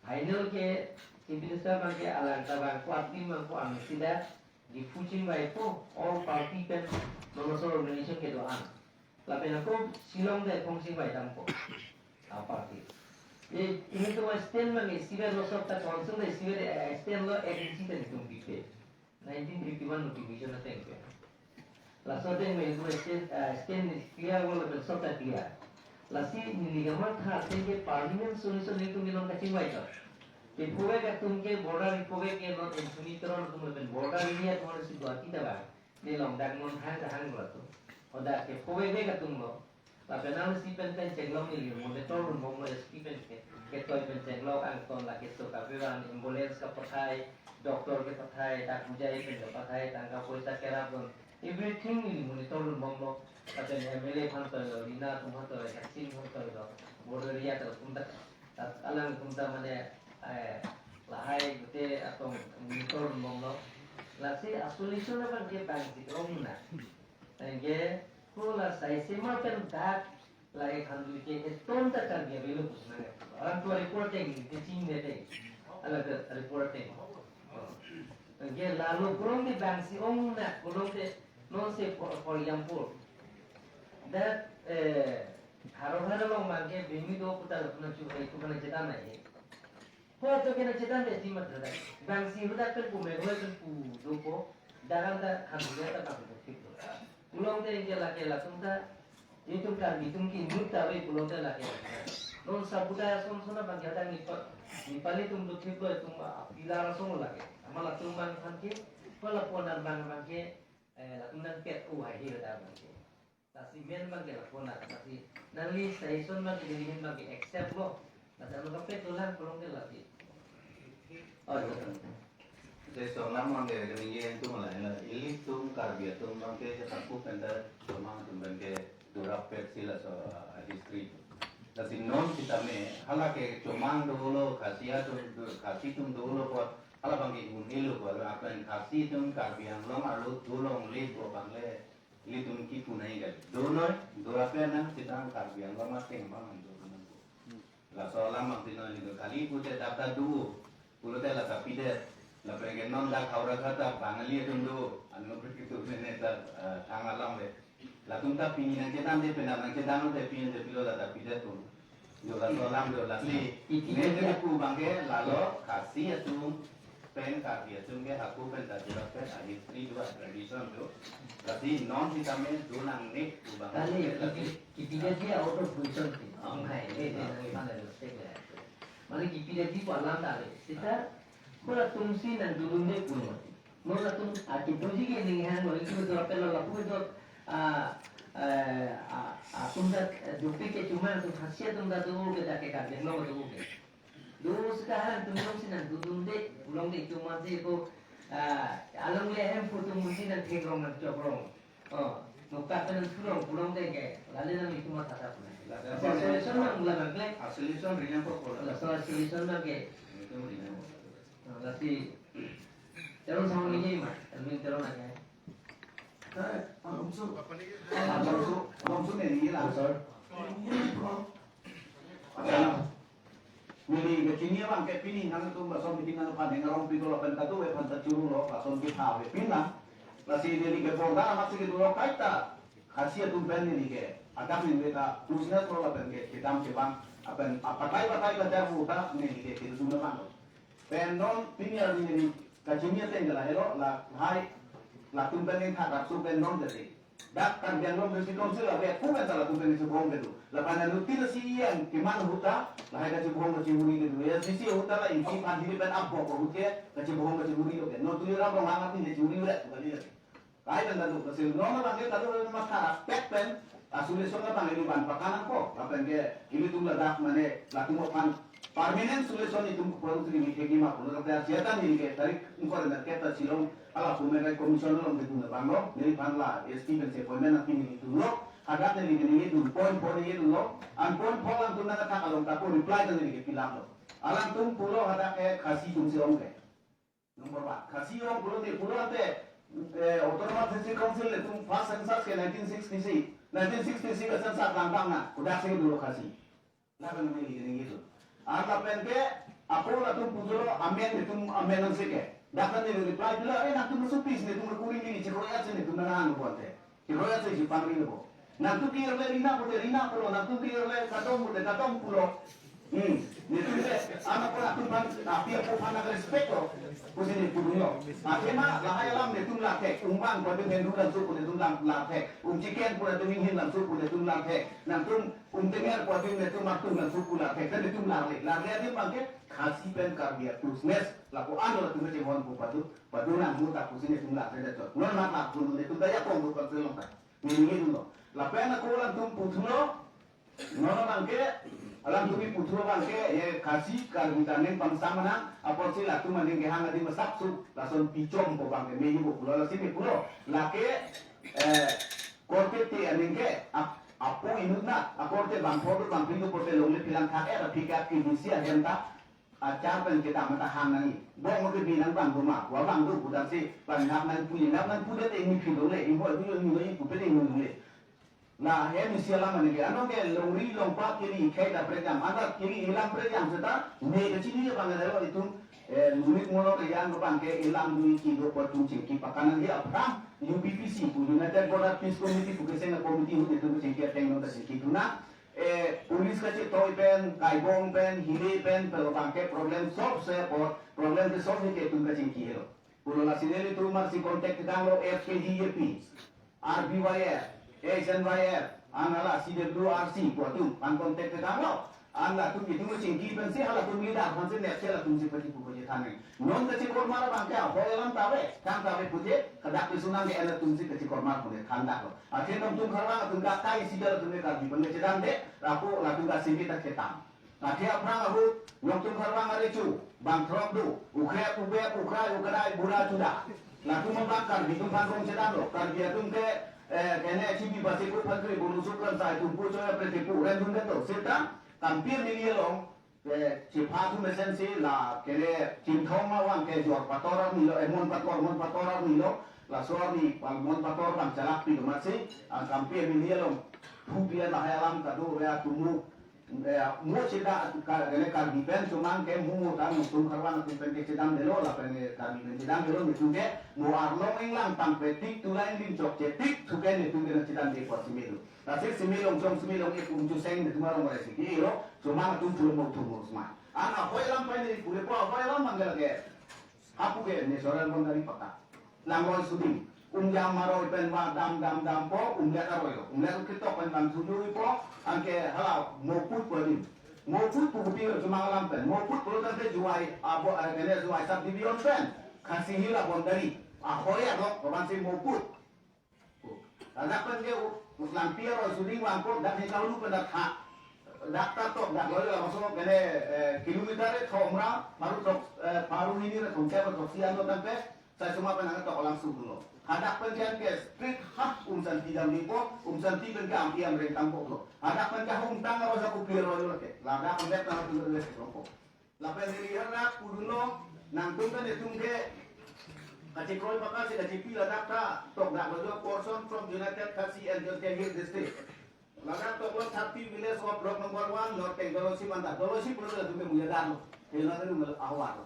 Final ke Chief Minister abang ke alang ta bang ko a-team bang ko ang sida Diphu chingvaipo, all party pen non laso organization kedo-an. Lapen ako Shillong ta phone chingvai dampo. A-party. E, ini to stand abang isivet lo, sop ta council ta isivet, eh, stand lo, A D C ta itum bipe. Nineteen fifty-one notification ateng pen. Laso ateng pen itum stand, eh, stand clear lo lapen sop ta clear. Lasi neli kamatha ateng ke permanent solution itum kelong kachingvai to. Kephovek atum ke border kephovek ke non Anthony Teron atum lapen border area atum si Guwahati ta bang. Ne long dak non hang ta hang lo atum. Hadak kephovek vek atum lo. Lapen ang si pen pen chenglok, neli monitor dun bomlo S P pen ke. Ketoi pen chenglok, angton lake so kapevan, ambulance kapathai, doctor kepathai, dak bujai pen kapathai, tangka poisa kerap dun. Everything neli monitor dun bomlo. Lapen M L A aphan toilo, Rina atum aphan toilo, Hapsing aphan toilo. Border area ta atum ta, ta alangtum ta mane, eh, lahai gute atong monitor dun bomlo. Lasi a-solution abang ke bang si ong na. Anke ko la Saisema pen dak la ek Khanduli ke etum ta Karbi avelo pusi nang. Alang tu report ateng, teaching de te. Ala ke report ateng. Anke lalo kurong di bang si ong na, kurong de non se for, for example. That, eh, haro haro along bang ke bimi do putar puna chu hai tu kana chetan hai. Ho to kena chetan de ti matra da. Bang si huda pen pu me hoi pen pu do po. Daran ta khan dunia ta bang thik lo. Pulote ke lake latum ta, itum Karbi atum ke inut ta ave pulote lake. Non sabuta ason son abang ke hadak Nepal, Nepali atum do thik lo, itum a pilar ason lo lake. Amat latum abang aphan ke, hala pon abang abang ke, eh, latum nangpet ko hai hi da abang ke. Lasi men abang ke lapu na, lasi nangli suggestion abang ke, neli abang ke accept lo. Lasi ano kapet dolang pulote lasi. Oh, iya. Jadi, so, lam abang ke, kami yang tu malah, ila, ilitum Karbi atum abang ke, kita ku penta, cuma atum abang ke, durap pet sila so, ah, history. Lasi non sitame, hala ke cuma dolo, Khasi atum, Khasi atum dolo ko, hala abang ke un elo ko, apa yang Khasi atum Karbi Anglong arlo dolongle ko abang le, ilitum kipu nangji kali. Donoi, dora pen nang sitang Karbi Anglong ateng abang nang do nang. Laso alam abang pinoi ni do kali pute data do. Pulote la ta pidet. Lapen ke non dak Howraghat ta Bangali atum do. Anu berkitu mene ta, eh, thang alam le. Latum ta pini nangkedam de, penap nangkedam de, pini de pilo la ta pidet pun. Jo laso alam jo lasi. Iti ne iti de pu abang ke lalo Khasi atum pen Karbi atum ke hako pen ta jura pen a history do, a tradition do. Lasi non sitame do nangne pu abang kali, ke lasi. Kipi, kipi dia out of question ti. Ong hai, eh, eh, nang iman ada mistake le. Mane kipi dia di pu alam ta le. Sita, ko latum si nang dulu ne pu no. Non latum akipuji ke ning hang lo, itu betul apa lo, lapu itu, ah, eh, ah, atum ta, eh, dupik ke cuma atum Khasi atum ta do ke, dak ke Karbi Anglong do ke. Do sekarang atum nang si nang dudun de, pulote itum mati ko, ah, along le hem pu atum si nang thekrong nang chokrong. Oh, noktak pen nang surong pulote ke, lale nang itum mata ta pulang. Lale solution nang mula nang kle. Solution ringan ko ko. Lale solution nang ke. Itum ringan ko. Lasi, Teron sama ini ma, Elvin Teron aja. Eh, Alonso. Alonso, Alonso ne ni la. Sir. Ini ko. Apa? Neli kachini abang ke pini nangtum lason meeting nangphan ngarong piko lapen katu we phan ta churu lo, lason ke tha we pin na. Lasi neli ke borda amat si ke dolo kaita. Khasi atum pen neli ke. Agam neli ke ta, tusna lo lapen ke, kedam kevang. Apen, apatai patai ta jabu ta, neli ke, ke sumna bang lo. Pen non pini arni neli kachini ateng ke lahelo, lahai latum pen nangthak rapso pen non jadi. Dak Karbi Anglong District Council ave, aku kan ta latum pen chubong kedo. Lapen anu ti lasi yang keman ahut ta, lahai kachibong kachiburi kedo. A D C ahut ta la inti pan hiri pen abok ahut ke, kachibong kachiburi lo ke. Non Tuliram Ronghang aphi kachiburi urat kali lagi. Kai pen tadu, lasi non abang ke tadu pen mathara pet pen, a solution abang ili ban pakan ako, lapen ke ilitum ladak mane latum aphan permanent solution itum keparu sri mi theki ma pulo, lapen asiatan ili ke tarik ingkoi na keta Shillong, ala pume kai commission along ke tun abang lo, neliphan la S P pen si appointment nangpi nelitum lo, hadak neli ke nelitum point four nelitum lo, an point four alangtum nangkathak along ta ko reply ta neli ke pilak lo. Alangtum pulo hadak ke Khasi atum si ong ke. Number one, Khasi ong pulote pulote, eh, Autonomous District Council netum first census ke nineteen sixty-six. Nineteen sixty-six ke census langdam na, kodak si dolo Khasi. Lapen neli neli itu. Ar lapen ke, ako latum pulo amen netum amen nang seke. Dak neli reply pilo, eh, nangtum supis netum kuri neli chikroyat si netum nang anu bonte. Kiroya si si pangri bo. Nangtum ke irle rina pute rina pulo, nangtum ke irle kadom pute kadom pulo. Hmm. Netum ke, anak pun atum pan, api aku pan respect lo. Pusi ne pudun lo. Akhirnya lahai alam netum lathek, umbang pada hendu dan suku netum lam lathek, um chicken pada netum hin dan suku netum lathek, nangtum um tenger pada netum atum dan suku lathek, dan netum larle. Larle adim abang ke, Khasi pen Karbi a closeness, lapu ano latum ke cemon pu padu, padu nang muta pusi netum lathek de to. Non nak lapu netum daya kong pu pan selong ta. Nini lo. Lapen ako alangtum puthulo, non abang ke, alangtum puthulo abang ke, ye Khasi Karbi ta neng pangsam nang, apotsi latum aning kehang adim asapso, lason pichom ko abang ke, meji bo pulo, lasi me pulo. Lake, eh, korte te aning ke, ap-, apo inut na, akorte bang photo bang pintu korte longle pilang thak er, aphi ke aphi bisi ahem ta, achar pen kedam ta hang nangji. Bong ke binang bang doma, wa bang do pudak si, bang hap nang puli, nang nang puli te ini philo le, ibo itu yo nilo ipu pele nilo le. La hem isi alam ani ke, ano ke longri longpat kiri khei da prejam, ada kiri ilam prejam seta, ne ke chini bang ada lo itu, eh, lunit mono ke yang bang ke ilam dui ki do por tung chingki pakanan hi apram, U B P C pu, United Border Peace Committee pu ke senga committee hu itu chingki ateng no ta chingki tuna. Eh, police kachetoi pen, kaibong pen, hile pen, pelo bangke problem solve se apot, problem ke solve ke tum kachingki helo. Pulo lasi nelitum aphansi contact tanglo F K G A P, R B Y F, H N Y F, an hala C W R C pu atum aphan contact tanglo. An latum itum chingki pensi halatum leader aphansi nepsi latumsi pachipu pachethan nang. Non kachikormar abang ke ahoi alam ta ave, tang ta ave pu je, hadak pisunang ke latumsi kachikormar pu ne than daklo. Athe nangtum Kharvang atum dak kai si jal atum ke Karbi pen chedamde, lapu latum ke singki ta ketang. Athe aphrang ahut, nangtum Kharvang arecho, bang throk do, ukrep, ubep, ukrai, ukrai, bura, chuda. Latum abang Karbi atum aphan rong chedamlo, Karbi atum ke, eh, kene chibi basi ko phan kri bulu sukran sai tum pu choya prete pu rem dun keto. Seta, kampir neli along, eh, chipha atum mesensi la kene Chinthong ma vang ke jor pator arni lo, eh, Mon Pator, Mon Pator arni lo, laso arni, vang Mon Pator bang chalak pi kematsi, ah, kampir neli along, phu pi lahai alam kado ya tumu, eh, mo cheda ka, kene Karbi pen chomang ke mo mo ta nangtum Kharvang atum pen ke chedamdelo, lapen ke Karbi pen chedamdelo, netum ke mo arlong inglang tangpe tik, tula inglim chokche tik, thu ke netum ke nangchedamde apot si melo. Lasi si melo, chong si melo, e kum chuseng netum arong ore si ke lo, chomang atum thurmo thurmo sma. An ahoi alam pai ne pule po ahoi alam manggel ke. Hapu ke ne soral bondari pata. Langroi suding. Umjam maroi pen va dam dam dampo, umlet aroi lo. Umlet ketok pen dam sudui po, anke hala moput po din. Moput pu kupi lo chomang alam pen. Moput pulo tangte juai, abo, eh, kene juai subdivision pen. Khasi Hills a bondari. Ahoi adok, pabansi moput. Ladak pen ke u-, langpi aroi suding vangpo, dak ni kaulu pen dak ha. Dak ta tok, dak loi la masuk kene, eh, kilometer e thom ra, baru tok, eh, baru ini ra thom ke, baru tok sian lo tangte, sai suma pen ang tok alam sudung lo. Hadak pen ke ke street ha, Umsanti dam ni po, Umsanti pen ke ampi amreng tangpo lo. Hadak pen ke hum tang aroi sa kupi aroi lo ke. Ladak pen ke tang tu lo ke. Lapen neli hadak pudunlo, nangtum kan itum ke kachikroi pakasi kachipi ladak ta, tok dak lo portion from United Khasi and Jaintia Hills District. Ladak toklo thirty village of block number one, Norteng Dolosip anta. Dolosip pulo latum ke muya dan lo. Hela kan nung ahwar lo.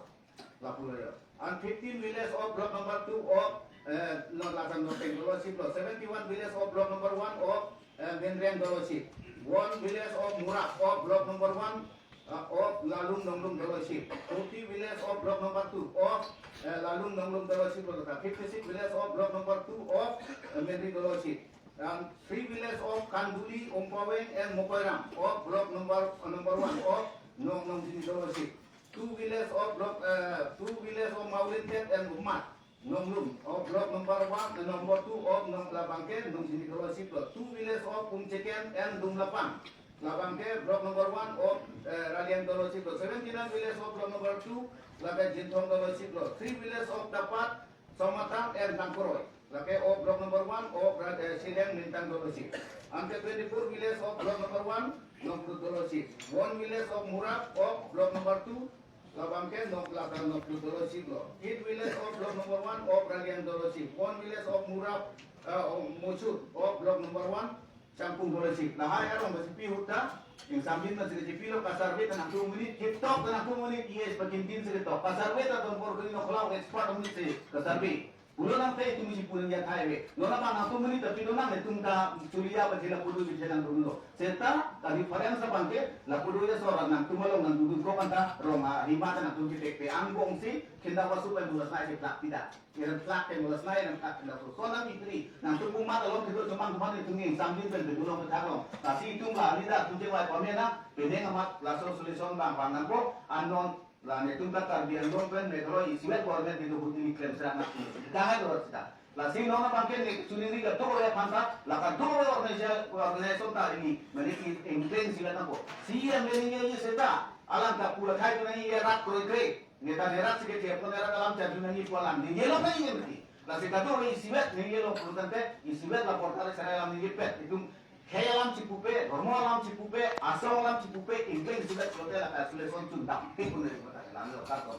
Lapu lo yo. And fifteen village of block number two of, eh, no, lakan Norteng Dolosip lo. Seventy-one village of block number one of, eh, Menreng Dolosip. One village of Murak of block number one, uh, of Lalung Nonglum Dolosip, forty village of block number two of, uh, Lalung Nonglum Dolosip, fifty-six village of block number two of, uh, Menri Dolosip, and three village of Kanduli, Umpaweng and Mokoiram of block number, uh, number one of Nong Nongjini Dolosip, two village of block, uh, two village of Maulintet and Umat, Nonglum, of block number one, eh, number two of Nong labang ke Nongjini Dolosip lo. Two village of Umcheken and Dumlapang. Labang ke block number one of, eh, Raliang Dolosip lo. Seventy-nine village of block number two, lake Jinthong Dolosip lo. Three village of Dapat, Somatang and Tangkoroi. Lake of block number one of Ra-, eh, Sileng Mintang Dolosip. Anke twenty-four village of block number one, Nongkrut Dolosip. One village of Murak of block number two, labang ke Nok Laka Noklu Dolosip lo. Eight village of block number one of Raliang Dolosip. One village of Murap, uh, of Mochut of block number one, Changpung Dolosip. Lahai arong basi pi ahut ta, ingsamdin basi kachipi lo, ka-survey ta nangtum amonit, ketok ta nangtum amonit, yes, pakintin si ketok. Ka-survey ta don por kini noklau expert amonit si ka-survey. Pulo nangte itum isi pulo ya thai ve. Nona bang nangtum amonit tapi nona netum ta chulia ba thila pulo bi thila dunlo. Seta ka reference abang ke lapu do ya sora nangtum along nangdun ko kanta rong ahima ta nangtum ke pe angbong si kinda wasu pen bulas nai ke plak tidak. Iran plak ke bulas nai iran plak tidak so. So nang itri nangtum umat along kedo cuma cuma netum ingsamdin pen bedu long petak long. Lasi itum la leader tum je wai pamena peneng amat laso solution bang bang nangpo anon. La netum ta Karbi Anglong pen Meghalaya isivet government kedo ahut neli klem serak nangtum. Dak hai dor sita. Lasi non abang ke nek suningri kadokave aphan ta, la kadokave organisa-, organization ta ili, mane i engkleng sila nangpo. Si M L A ye seta, alang kapu la khai tu nangji ye rat kroikre. Neta nerat si ke tiap tu nerat alam charju nangji pu alam. Ningjelo nangji mati. Lasi kadokave isivet ningjelo pulo tangte, isivet la portal serai alam ningje pet. Itum khei alam chipupe, dhormo alam chipupe, asong alam chipupe, ingkleng isivet pulote la ka solution chundam. Tik pun dari kota alam lo karton.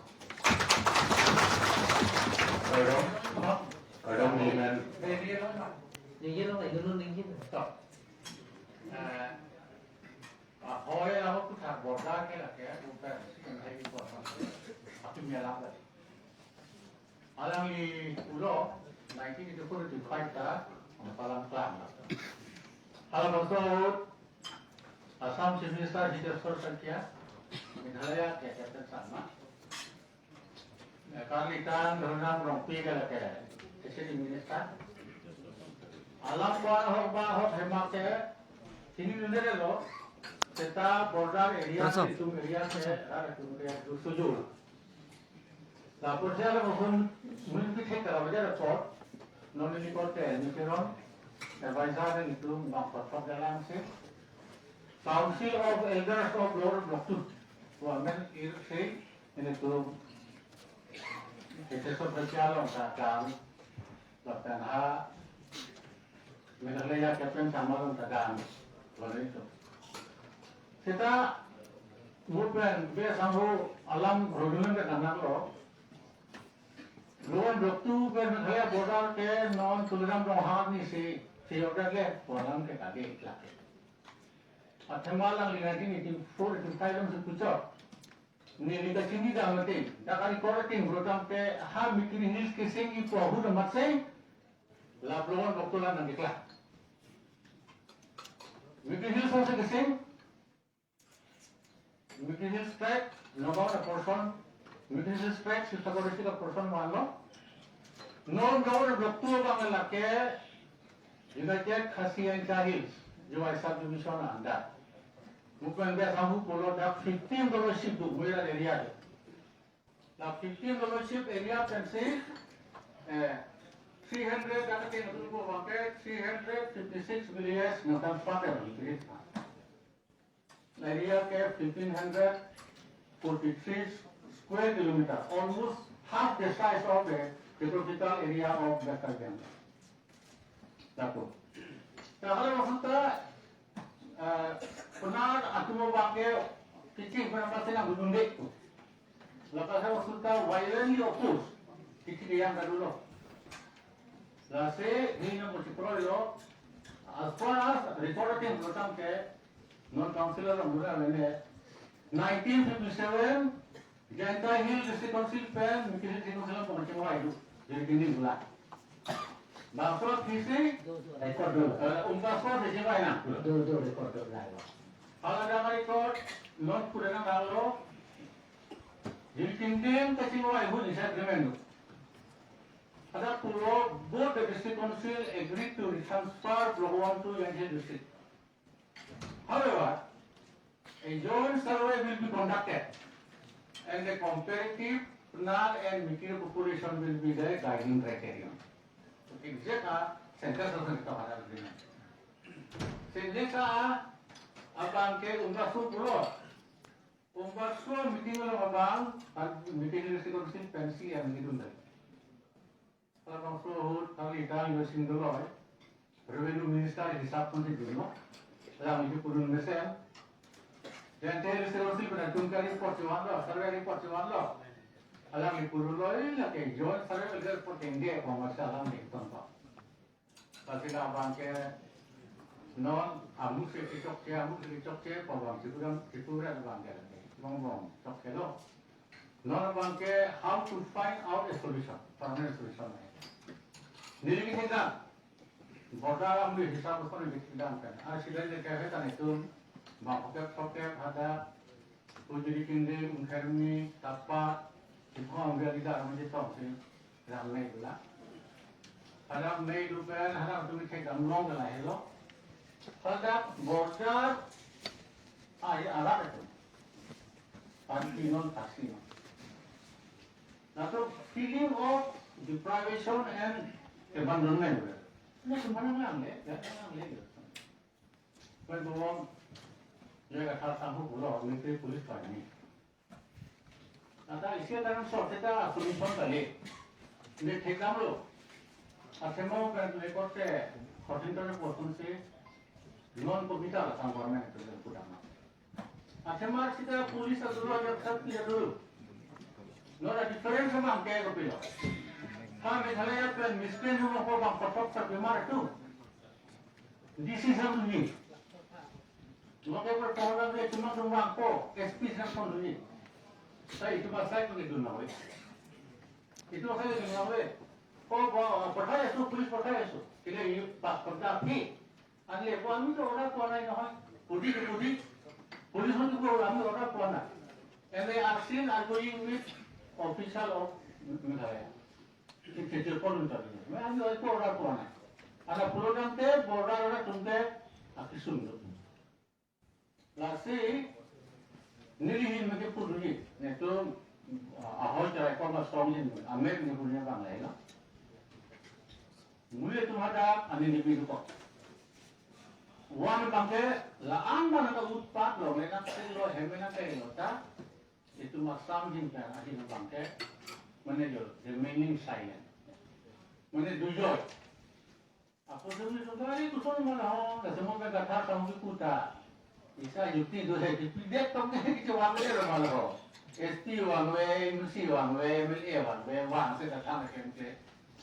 Kardom. Kardom, Nimen. Ningje lo, ningje lo, ningje lo. Stop. Eh, ah, hoi aho puthak borda ke lake, bukan sih kan hai borda. Atum ya lah. Alangli pulo, nineteen eighty-four eighty-five ta, palang klam. Halabangso ahut, Assam Chief Minister Hitesh Sarkar, Meghalaya ke Captain Sangma. Karlitan Dhoniram Rongpi ke lake, S C D minister. Alam ko-an ahok ba ahok ahem ke chinidunde lo, seta border area, Langsung. Itum area ke, rat atum ke dusujul. Lapusi alam ason mun pi thek kara bajar report, non neli korte nisiron, advisor nelitum bang kothok dalam si. Council of Elders of Lower Block two, Women Irse, nelitum H S O Presialong Kakam, lapen ha Meghalaya Captain Samalong Tagam, lalu itu. Seta movement be sangho alam rodulan ke kanak lo. Lower Block two pen Meghalaya border ke non Tuliram Ronghang ni si, si order le, alam ke kage iklak. Athema alangli nineteen eighty-four eighty-five along si puchot. Neli kachini dam atin, dak recording program ke ha Mikir Hills kesing ipo ahut amat si, la Lower Block two la nangkeklak. Mikir Hills along si kesing, Mikir Hills tract, Nagaon a portion, Mikir Hills tract, Sibsagar district a portion vanlo. Non Lower Block two abang lake United Khasi Yaingca Hills, Jowai subdivision under. Movement be sangho pulo dak fifteen dollar ship do, Muira area do. Na fifteen dollar ship area pen si, eh, three hundred, dak atin atum ko abang ke three hundred fifty-six villages nangtum pater. Area ke fifteen hundred forty-three square kilometer, almost half the size of the geographical area of West Karbi Anglong. Lapu. Dak hala maksud ta, eh, penang atum abang ke kecheng penang pasti nang gunung dek tu. Lapu hala maksud ta violently oppose. Kecheng yang ka dulu. Lasi, hini mo chikro lo, as far as recording program ke, non council along mura lene, nineteen fifty-seven, Jaintia Hill District Council pen, Mikir Hill District Council along pangcheng wai do, jadi kini gula. Bangso kisi, record do. Eh, umpas ko di cheng wai na. Do, do, record do, la, la. Hala ada record, non pura na lo, jadi kini kacheng wai hu ni sa agreement do. Ada pulo, both the district council agreed to retransfer Block one to Jaintia district. However, a joint survey will be conducted and the comparative Penang and Mikir population will be the guiding criterion. So, exact a census also kita pada agreement. Sehingga abang ke umrah pulo. Umrah meeting lo abang, meeting district council pensi yang gitu. Labangso ahut kali ta yo sing dolo, eh. Revenue Minister hisap pun si dolo. Alangli pudun mesen. Jaintia Hill District Council pen atum ke report chevan lo, survey report chevan lo. Alangli pudun lo, eh, lake joint survey report tengge, pamasa alangli tongpa. Pasi la abang ke non amu si kechokche, amu si kechokche, pabang si kurang, si kurang abang ke lake. Bong bong, chokche lo. Non abang ke how to find out a solution, permanent solution. Neli kethekdam, border amri hisap ko neli kethekdam kan. Ar sida le kave ta netum, bang pocket pocket ada, ujuri kinde, ungkermi, tapat, sipho amri ada, amri tong si, ram nai dula. Hadak nai dupen, hadak tu kethekdam long ke lahelo. Hadak border, ai, arak itu. Parti non taksi non. Latum feeling of deprivation and abandonment. Ini sembarang lang le, ya, lang le. Pen bawang, ya, kata tahu pulo, military police pa ni. Ata isi ata kan sort seta solution kali. Neli thekdam lo. Athema pen tu ekor te, fourteen dollar portion si, non ko mita la sang government tu pudam. Athema sita police atu lo, jaksa pi atu lo. Non a difference mang ke kopilo. Ha Meghalaya pen miskin hum ko bang patok sa bimar tu. This is a movie. Whatever program le cuma dong bang ko, S P sang pon movie. Sai itu pasai ko itu na we. Itu pasai itu na we. Ko ba pathai asu, police pathai asu. Kile ini pas kerja phi. Anle ko ami to order ko nai nohoi. Pudi ke pudi. Police hon ko ami order ko nai. And they are still arguing with official of Meghalaya. Chief Secretary pon tadi. Ami oi ko ora pon. Ada pulo nang te border ora tum te akisung do. Lasi neli hin meke puduni netum, ah, ahoi cherai ko ma song hin amek ni punya bang lai lo. Muli tum ada ani ni bidu ko. Wan bangke la-an mana ka utpat lo, mena ke lo, hemena ke lo ta. Itum Assam hin pen ahin bangke mane jo remaining silent. Mane dujoy. Apo sumni sumni ari kuson mana ho, na semua ka gatha kamu ki kuta. Isa yukti do hai, kipidet tong ke kiche vangve lo mana ho. S P vangve, M C vangve, M L A vangve, vang se gatha na kemke.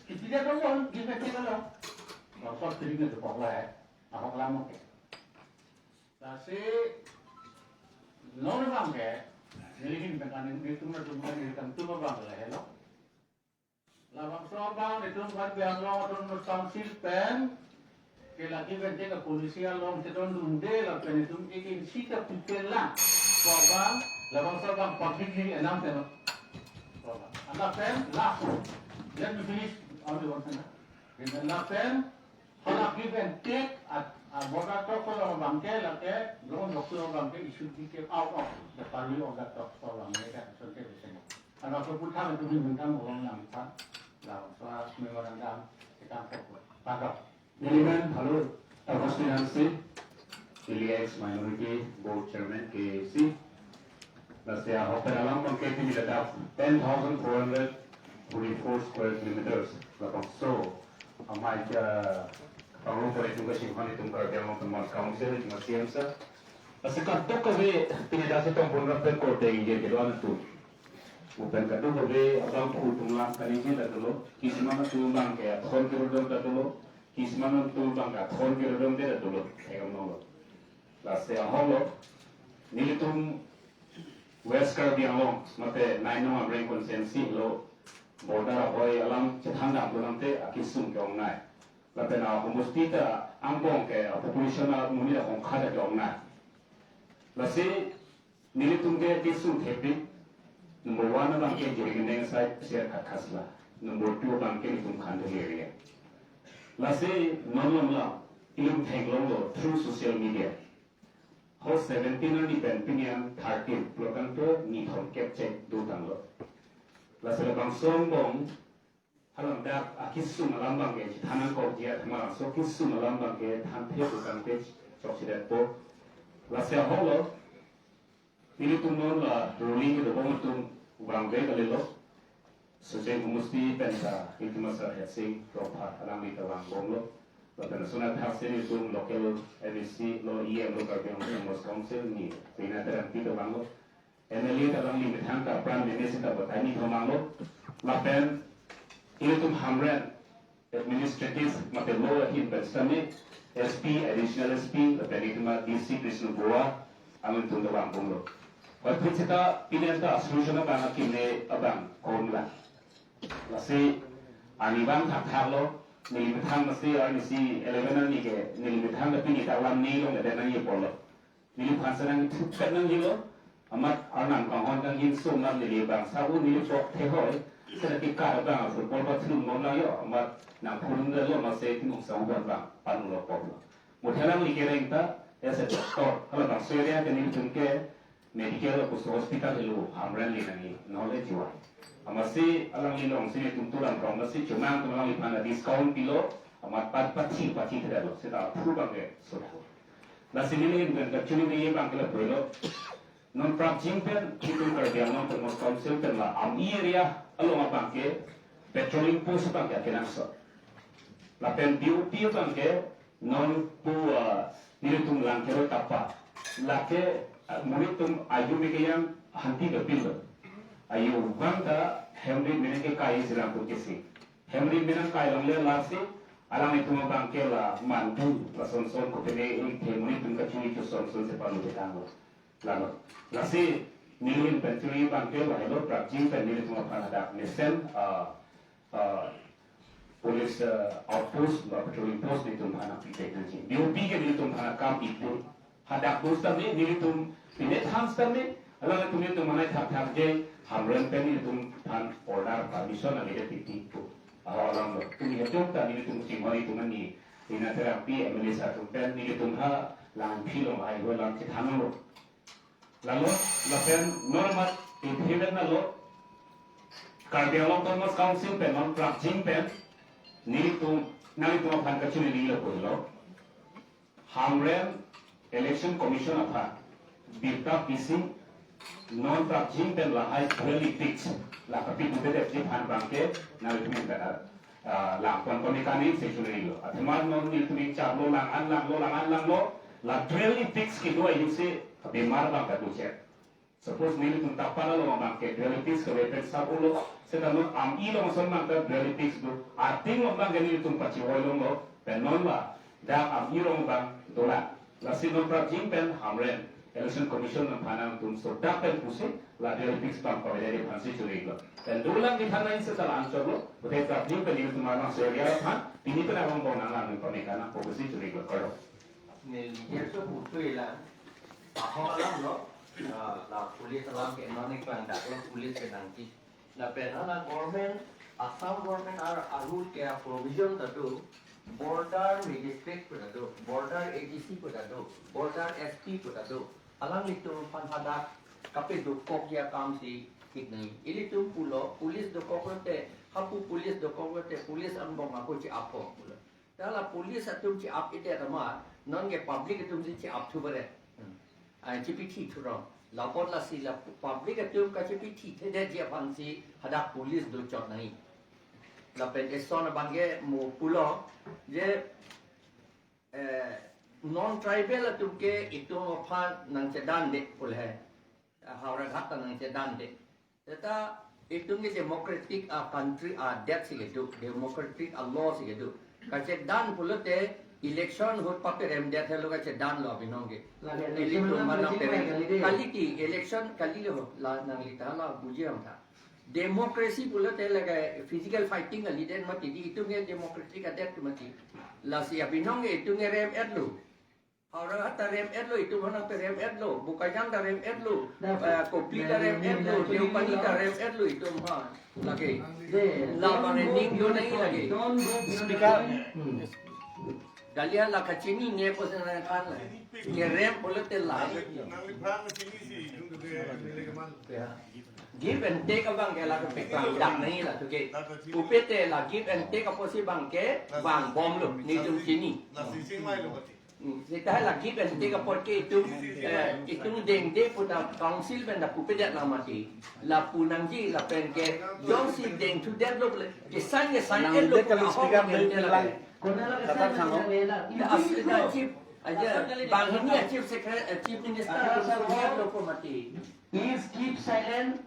Kipidet tong lo, give and take lo. Bangkot piring ke dupok lo hai. Ahok lam ke. Lasi non bangke, neli hin pen kan nelitum na tum kan nelitum tum bang lahelo. Labangso abang itum Karbi Anglong Autonomous Council pen ke lagi pen ke polisi along chedondunde lapen itum ik insi ke pipel lang. So abang, labangso abang publicly announce teno. So abang. Lapen last, let me finish only one sentence. Lapen hala give and take at, at border talk ko abangke lake ground talk ko abangke, it should be kept out of the purview of that talk ko abangke, that is okay. Ano ko putha itu minta orang yang pa, lawan soal memorandum kita ko. Pardon. Nelimen, hello, Augustine Hanse, neli ex Minority Board Chairman, K A C. Lasi ahok pen alam bangke pini ladak ten thousand four hundred forty-four square kilometers. Labangso amai ke pangrum pore tum ka singhan itum Karbi Anglong Autonomous Council itum C M sir. Lasi kadokave pini dak si tong pun rap pen korte ingge kedo anatum. Lapen kadokave abangphu atum lang kaningje ta dolo. Kisiman atum bangke athon kerodom ta dolo. Kisiman atum bangke athon kerodom ta dolo. Ekam nong lo. Lasi ahok lo. Nelitum West Karbi Anglong, mate nai nong Amreng constituency lo, border ahoi alam chethan dam pulang te akisung ke-ongnei. Lapen ahomosti ta angbong ke population amonit ahongkha ta ke-ongnei. Lasi nelitum ke kisung thepik, number one abangke Jirikindeng side Siarkhat Khasla. Number two abangke nelitum Khanduli area. Lasi non lom lam, ilum theklong lo through social media. Ho seventeen arni pen pini an thirteen, pulo tangte ni thomkep chek do tanglo. Lasi labangso angbong, halam dak akisung alam bangke chethan nangkok ji athema labangso kisung alam bangke thanthe do tangte chokchedetpo. Lasi ahok lo, nelitum non la ruling kedobom atum vangve kalilo. Sojeng homosti pen ta, itum asar Hetsing Rongphar alangli ta vangbomlo. Lapen lason athak si nelitum local M A C lo, E M lo, Karbi Anglong Autonomous Council ni, Rina Terangpi ta vanglo. M L A ta alangli methang ta apran M A C ta batai ni thomanglo. Lapen ilitum Hamren administrative mate law ahin pen sitame S P, additional S P, lapen itum a D C Krishna Goa, alanglitum ta vangbomlo. Aphi seta pini an ta solution abang akine abang konla. Lasi arni abang thakthak lo, neli methang masi arnisi eleven arni ke, neli methang ta pini ta lam ni long ede nangji apotlo. Neliphan si nangthup pen nangjilo, amat arnam kanghon kanghin sum lam neli bang sabu neli pok thehoi, seta kikar abang football ba thulum bom lang yo, amat nangphulun lo masi tinung sabu ban bang panlo poklo. Muthe alangli kereng ta, as a doctor, halabangso area ke nelitum ke medical lapuson hospital helo Hamren li nangji, knowledge jiwa. Amatsi alangli alongsi netum tulang rong lasi chomang atum alangliphan a discount pilo, amat pat pathi pathi thedetlo, seta aphu bangke sodho. Lasi neli ingkan kachini ke ye bangke lapulo. Non prapjin pen itum Karbi Anglong Autonomous Council pen la Amei area along abangke patrolling post bangke akenangsot. Lapen D O P bangke non pu, ah, nelitum Langkero Tapa. Lake, ah, monit atum ayu meke yang hanti kepil. Ayu bang ta hemri mene ke kai silang pun kesi. Hemri mene kai longle lasi alanglitum bangke la mandu lason son kopine ingthe monit atum kachini tu son son si palu petang lo. Lalo. Lasi nelihin pen churi bangke la helo prapjin pen nelitum aphan hadak mesen, ah, ah, police, ah, outpost ba patrolling post nelitum aphan nangpipek nangji. D O P ke nelitum aphan akam ipu. Hadak post tame nelitum pine thang tame Alangtum, nelitum manai thakthak je, Hamren pen nelitum aphan order permission avedet titi pu. Aho alam lo. Tumi hajuk ta nelitum chinghon itum ani Rina Terangpi M L A sir atum pen nelitum ha langphi long ai ho lang chethan lo. Lalo, lapen normat implement na lo. Karbi Anglong Autonomous Council pen non prapjin pen nelitum, nanglitum aphan kachinilo pulo. Hamren Election Commission aphan birta pisi non prapjin pen lahai dual ethics la kapidudet aphan abangke nanglitum pen, ah, langpon pamekani secretary lo. Athema non nelitum chaplo lang-an langlo, lang-an langlo, la dual ethics kedo ahin si bemar abang kado chek. Suppose nelitum tapara lo abangke dual ethics kave pen sabo lo, seta non am-i along ason abangke dual ethics do. Ating lo abangke nelitum pachivoi longlo, pen non la dak am-i along abang dolang. Lasi non prapjin pen Hamren Election Commission aphan nangtum sodak pen pusi la dual ethics abang kave aphansi churilo. Pen dolang di than lain seta la answer lo, pute prapjin pen nelitum arma soya aphan, pini pen abang bong nang lang pamekana pusi churilo karo. Neli hirso putui la, aho alam lo, ah, la police alam ke non ik lang dak lo police ke nangji. Lapen hala government, Assam government ar arul ke provision ta do, border magistrate pu ta do, border A D C pu ta do, border S P pu ta do. Alanglitum aphan hadak kape dokok ya kam si thik nai. Ilitum pulo, police dokok lote, hapu police dokok lote, police angbong ako chi-ap po pulo. Hala police atum chi-ap-edet amat, non ke public atum si chi-ap thu bere. Hmm. Ai, chipithi thu rong. Lapot lasi la public atum kachipithithedet ji aphansi hadak police dochot nai. Lapen eson abangke mo pulo, je, eh, non tribal atum ke itum aphan nangchedan de pule. Howraghat ta nangchedan de. Seta itum ke democratic a country adet si kedo, democratic a law si kedo. Kachedan pulote election ahut paperemdet helo kachedan lo abinong ke. Lake election ilitum mana nang perem kali de. Kali ti election kali lo la nangli ta la buji ram tha. Democracy pulote lake physical fighting kali den mati di, itum ke democratic adet mati. Lasi abinong ke itum ke rem-et lo. Howraghat ta rem-et lo, itum aphan ta rem-et lo, Bokajan ta rem-et lo, eh, Kopili ta rem-et lo, Deopani ta rem-et lo, itum aphan. Lake. La bang ning yo nai lake. Speaker. Hmm. Dalihan la kachinine pusi nangkhan la. Kerem pulote la. Give and take abang ke la kepeklang dak nai la tu ke. Pupe te la give and take apotsi abangke vangbom lo, nelitum chini. Hmm, seta la give and take apot ke itum, eh, itum dengde pu ta council pen ta pupedet lang mati. Lapu nangji lapen ke jongsi dengthudet lo le, kesan kesan nang el lo dek kali pu speaker ahok doi dengde pilang. Lake. Kona la kesan kesan nang ela. Ila asli ta chief, aja, bang hini a chief secretary, eh, chief minister lo pu mati. Please keep silent.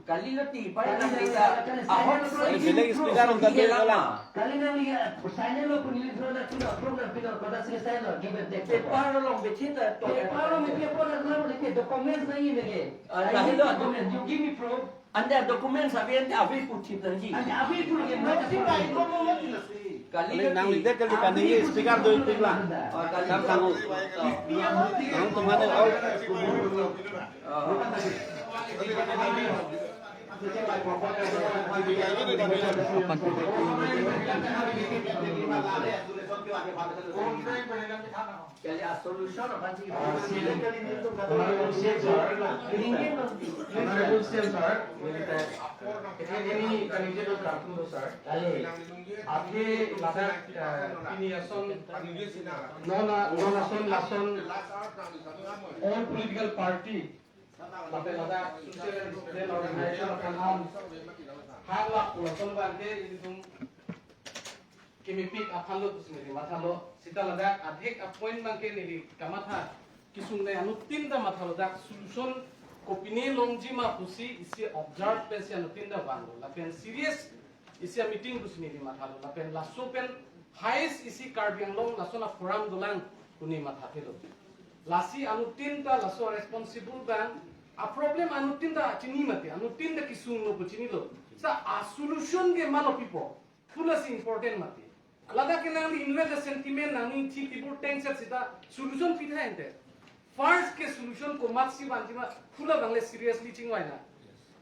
Kalilo ti, pai kalilo nang kita, kalilo ahok silent. Silent speaker kita silent lama. Kalilo ni, silent lo pun neli throw na pino, throw na pino, kota sini silent lo, give and take. Paper lo, bichita, paper lo, mi paper lo, lo, lo, documents nahi hai ke. Ah, I need nahi lo, documents. You give me proof. Ante documents abhi, ante abhi puthit nahi. Ante abhi puthit nahi. Kalilo nang ti. Leader kali kani speaker doi pilang. Ah, kalilo. Sam sangu. Nang tumhane all. Kali a solution aphan si. Ah, si. Honorable C M sir, Honorable C M sir, ini, ini kami je tu kartu tu sir. Kali. Apni ladak, eh, pini ason, non a-, non ason lason all political party lapen ladak social and student organization aphan ham, hang la pulason abangke ilitum kemepik aphan lo pusi neli mathalo, seta ladak adhek a-point abangke neli kamatha kesung nai, anuttin ta mathalo, dak solution kopine longji ma pusi isi observe pensi anuttin ta vanglo, lapen serious isi a-meeting pusi neli mathalo, lapen laso pen highest isi Karbi Anglong lason a-forum dolang pu neli mathathelo. Lasi anuttin ta laso responsible abang a-problem anuttin ta chini mati, anuttin ta kesung lo pu chinilo. Sa a-solution ke ma lo pipo, pu lasi important mati. Ladak ke nangli inward the sentiment, nangli thi tibur tengset seta solution pitha ente. First ke solution komatsi vanji ma, hala abang le seriously chingvaina.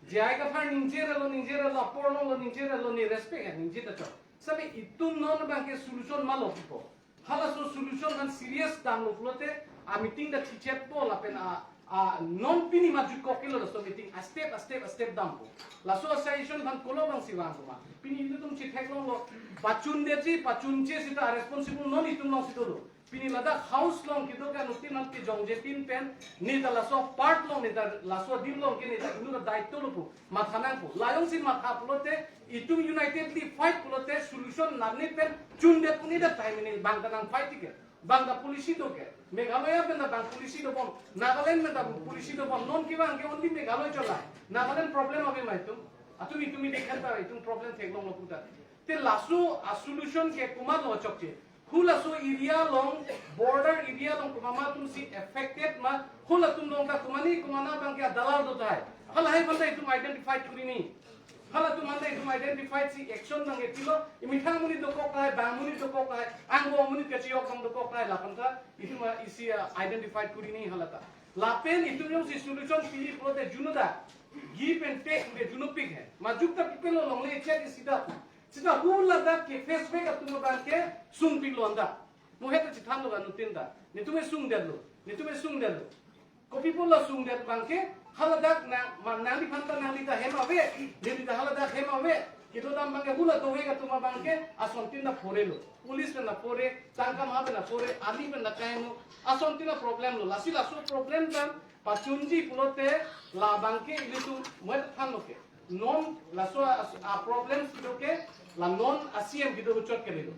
J I Kathar ningje ra lo, ningje ra lo, apor along lo ningje ra lo, ne respect ya ningje ta chok. Sami itum non abang ke solution ma lo pipo. Halaso solution aphan serious damlo pulote, a meeting ta thichetpo lapen a, a non pini majut kok kilo laso meeting, a step, a step, a step dampo. Laso a suggestion aphan kolo abangsi vang koma. Pini itum chetheklonglo, pachundetji, pachunche seta responsible non itum alongsi dolo. Pini ladak house along kedo ke anuttin aphan kejongjetin pen, ne ta laso part along, ne ta laso adim along ke ne ta inut ta daitlo pu, matha nangpo. La jongsi matha pulote, itum unitedly fight pulote, solution nangji pen chundet pu ne ta time ne bang ta nang fight ke. Bang ta policy do ke. Meghalaya pen ta bang policy dobom, Nagaland pen ta policy dobom. Non kevang ke only Meghalaya cholai. Nagaland problem ave ma itum. Atum itum ini kan ta itum problem theklonglo puta. Te laso a solution ke komat lo chokche. Halaso area along, border area along komat ma atumsi affected ma, halatum along ta komat ni komat na abang ke dalal do tahai. Halahai aphan ta itum identify kuri ni. Halatum aphan ta itum identify si action abang ke pilo, imethang amonit dokok tahai, bang amonit dokok tahai, anggo amonit kachiyok abang dokok tahai, laphan ta itum a isi a identify kuri ni hala ta. Lapen itum jongsi solution pi pulote juno ta give and take ke juno pik he. Majut ta pipelo longle chet isi ta. Seta haladak ke face back atum abang ke sungpiklo anta. Mo het ta chethanlo anuttin ta. Netum e sungdetlo. Netum e sungdetlo. Kopi pulo sungdet abang ke haladak na ma nangliphan ta nangli ta hem ave. Neli ta haladak hem ave. Kedodam abang ke haladak ave atum abang ke asontin ta phorelo. Police pen ta phore, tangka ma pen ta phore, army pen ta kaino. Asontin ta problem lo. Lasi laso problem ta pachunji pulote labang ke ilitum mo het thanlo ke. Non laso a, a problem kedo ke, la non a C M kedo chot ke lelo.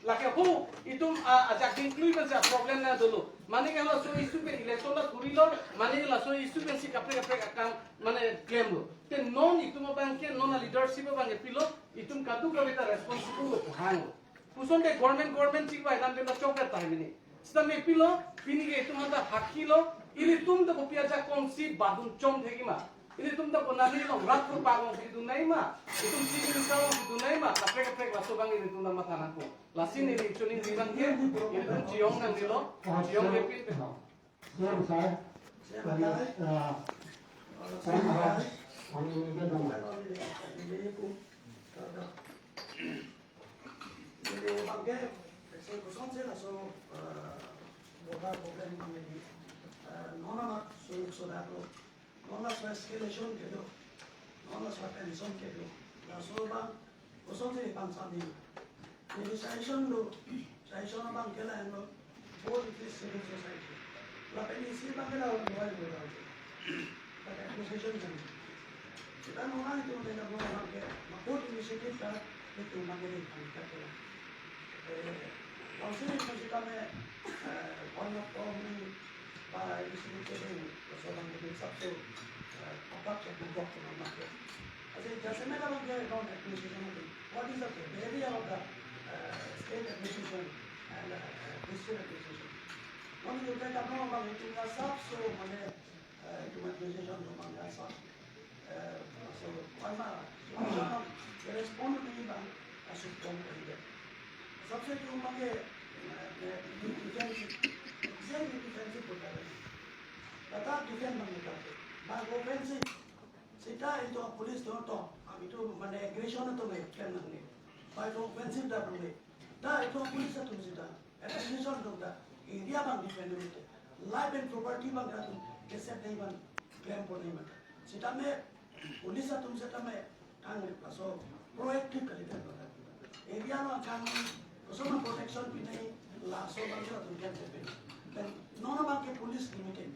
Lake ho, itum a, ajak dingklui pen si a problem na dolo. Mane ke laso issue pen election ta kurilo, mane ke laso issue pensi kaprek kaprek akam, mane klemlo. Te non itum abang ke, non a leadership abang ke pilo, itum kadokave ta responsible lo pu hanglo. Puson ke government, government chingvai lam pen ta chokdet tahai mene. Seta me pilo, pini ke itum aphan ta hakkilo, ilitum ta kopi ajakongsi badun chom thekji ma. Ilitum ta ko nani along rat ko pagong si dun nai ma. Itum si dun kalong si dun nai ma. Kaprek kaprek laso abang ilitum ta matha nangkok. Lasi neli choningri abang ke, ilitum chiyong nangnelo, chiyong ke pin pen. Sir, sir. Sir, sir. Ah, sir, sir. Jadi, abang ke, so, kosonsi laso, eh, border problem abang ini, eh, non amat so, so dak lo. Non laso escalation kedo, non laso tension kedo. Laso abang, kosonsi pansam ni. Jadi suggestion do, suggestion abang ke lahenlo, both it is civil society. Lapen isi abang ke lahenlo, lahenlo, lahenlo. Lapen position kan. Seta non itum pen abang ke, ma both initiative ta, itum abang ke, abang ke. Eh, council itu sitame, eh, one of only, eh, initiative, laso abang ke, sabto, eh, papak ke, bubok ke, abang ke. Aise, jaise main abang ke, non administration mein, what is the behavior of the, eh, state administration and, eh, district administration? Non itum ke abang ke, itum ke sabso, mane, eh, itum administration atum abang ke sab, eh, so, one ma, so, respond nahi abang, eh, so, kong kori de. Sabse itum abang ke, eh, eh, defensive, exactly defensive hota hai. Lata defend abang ke, abang offensive. Seta itum police atum to, itum mane aggression atum ke, klemnangne. Ba itum offensive ta atum ke. Ta itum police atum seta administration atum ta area abang defend nangji. Life and property abang atum ke safety abang klempo nangji ma. Sitame police atum sitame kang laso proactive kali kan. Area along kang, laso ma protection pi nangji, laso abang atum klempo. Pen non abang ke police limited.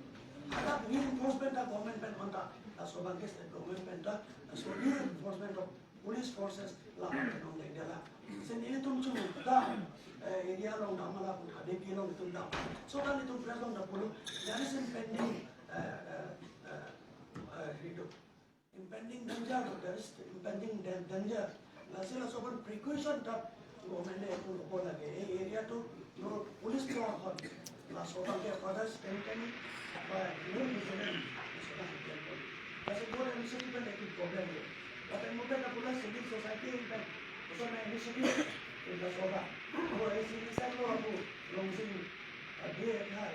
Ada reinforcement ta government pen konta, laso abang ke state government pen ta, laso reinforcement of police forces la nong deng dela. Sen ilitum chum da, eh, area along dam la pun hade pi along itum dam. So kan itum press along ta pulo, there is impending, eh, eh, eh, eh, hidup. Impending danger, there is impending dan-, danger. Lasi laso abang precaution ta government ne itum lopo lage. Ei area atum, no police to ahon. Laso abang ke further strengthening by more vigilance. Laso abang ke. Laso more M C P pen ekit problem lo. Lapen mo pen apula civil society pen, laso na initiative, laso abang. Mo A C side lo apu, Longsing, ah, D A F I,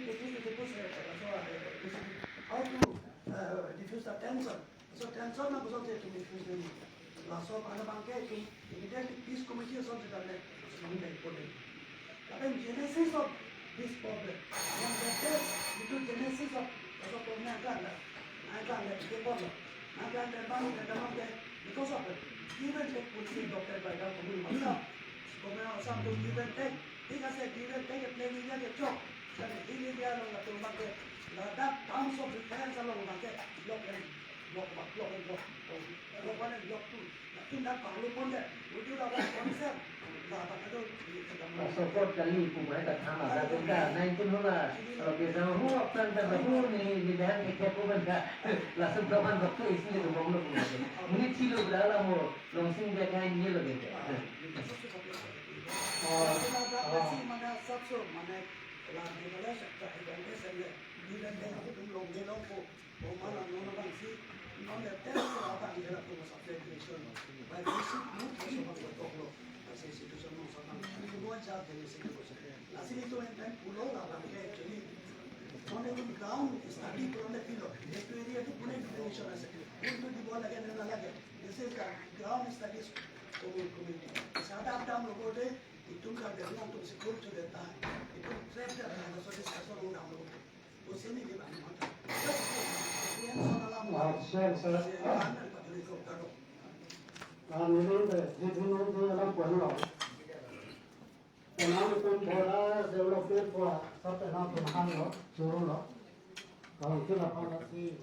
Maybe to this, to this, uh, so, uh, how to, uh, diffuse the tension. So tension na kosonsi itum diffuse nangji. Laso aphan abangke itum immediately peace committee asonsi damle, asonsi damle important. Lapen genesis of this problem, and that is into genesis of, of a problem, agak la, agak la, ke problem. Agak la, bang, ke, bang, ke, because of the give and take policy adopted by the government of Assam. Government of Assam to give and take. Thik ase, give and take, play area ke chok. Then hill area along la tum abangke, la that terms of reference along abangke, block and block, block and block, block one and block two. Lapen dak panglo pondet, within our concept, la, la, la, la, la, Support kali pu bai ta thama da tum ta nineteen hola, kalau bisa hu aptan ta hu ni ni dah ke ke pu bai ta. Langsung kawan waktu isi itu bang lo pu. Muni chilo berala mo, langsung dia kain ni lo gitu. Oh, oh. Mana sabso, mana la Meghalaya sector, Meghalaya sector, di dan dan aku belum belum ko. Boma la non abangsi, non le ten sa abang hela ko sa federation. Bai basic move ko so ko toklo. Ase situation non sa abang. Ko ja de se ko sa. Lasi itum en time pulo la abangke actually. Non le ground study pulo le pilo. Itu area tu pune definition ase. Itu di bola ke na lagi. This is the ground studies community. Sa dam dam lo ko de, itum ka de non tum school to de ta. Itum trade de na so discussion lo dam lo. Action, sir. Ah, neli de, di di neli de alam puan lo. Penang itum border development ko, sa penang itum han lo, churu lo. Kalau kita paham si,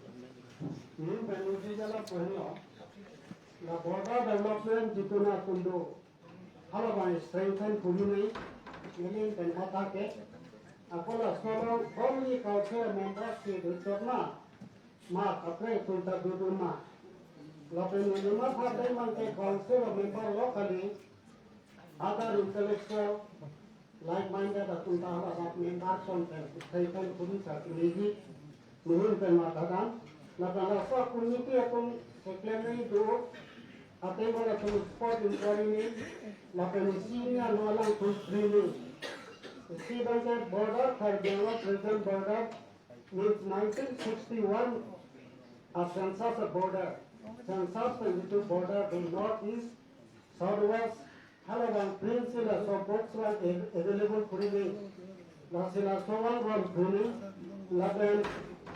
ini penang di alam puan lo. La border development jitu na kundu. Hala abang strengthen kuri nangji, neli pen matha ke. Ako laso along only council member si do chot ma, ma katre atum ta dodun ma. Lapen neli matha dai abangke council member locally, other intellectual, like-minded atum ta hala member ason pen strengthen kuri sa neli. Mihin pen matha dam, lapen laso committee atum secretary do, ateng bor atum spot inquiry ni, lapen isi ni ano alangtum free ni. Isi abangke border, Karbi Anglong present border, means nineteen sixty-one a census a border. Census twenty-two border, the north east, south west, hala abang print si laso books abang av-, available kuri nangji. Lasi laso abang abang kuri nangji. Lapen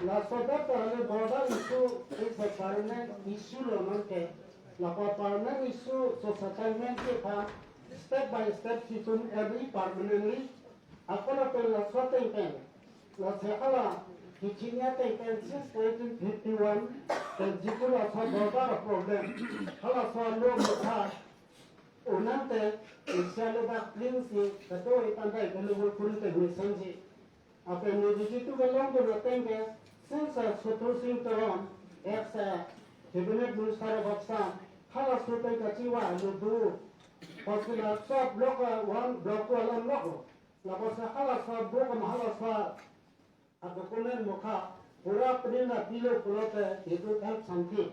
laso dak kali border issue is a permanent issue lo non ke. Lapu permanent issue so settlement ke aphan step by step si itum every permanently. Ako lapen laso ateng pen. Lasi hala kechini ateng pen since nineteen fifty-one, pen jitu laso border problem. Halaso alo mutha. Unante, isi alo bak clean si, kedo ipandai ke lubur kuri te mission si. Ape ni di jitu ke longdun ateng ke, since, uh, Sotur Sing Teron, ex, uh, cabinet minister of Assam, halaso pen kachiva ludu. Apotsi laso block, uh, one, block two alam lok. Lapusi halaso block, um, halaso a document mokha pura print na pilo pulote it will help something.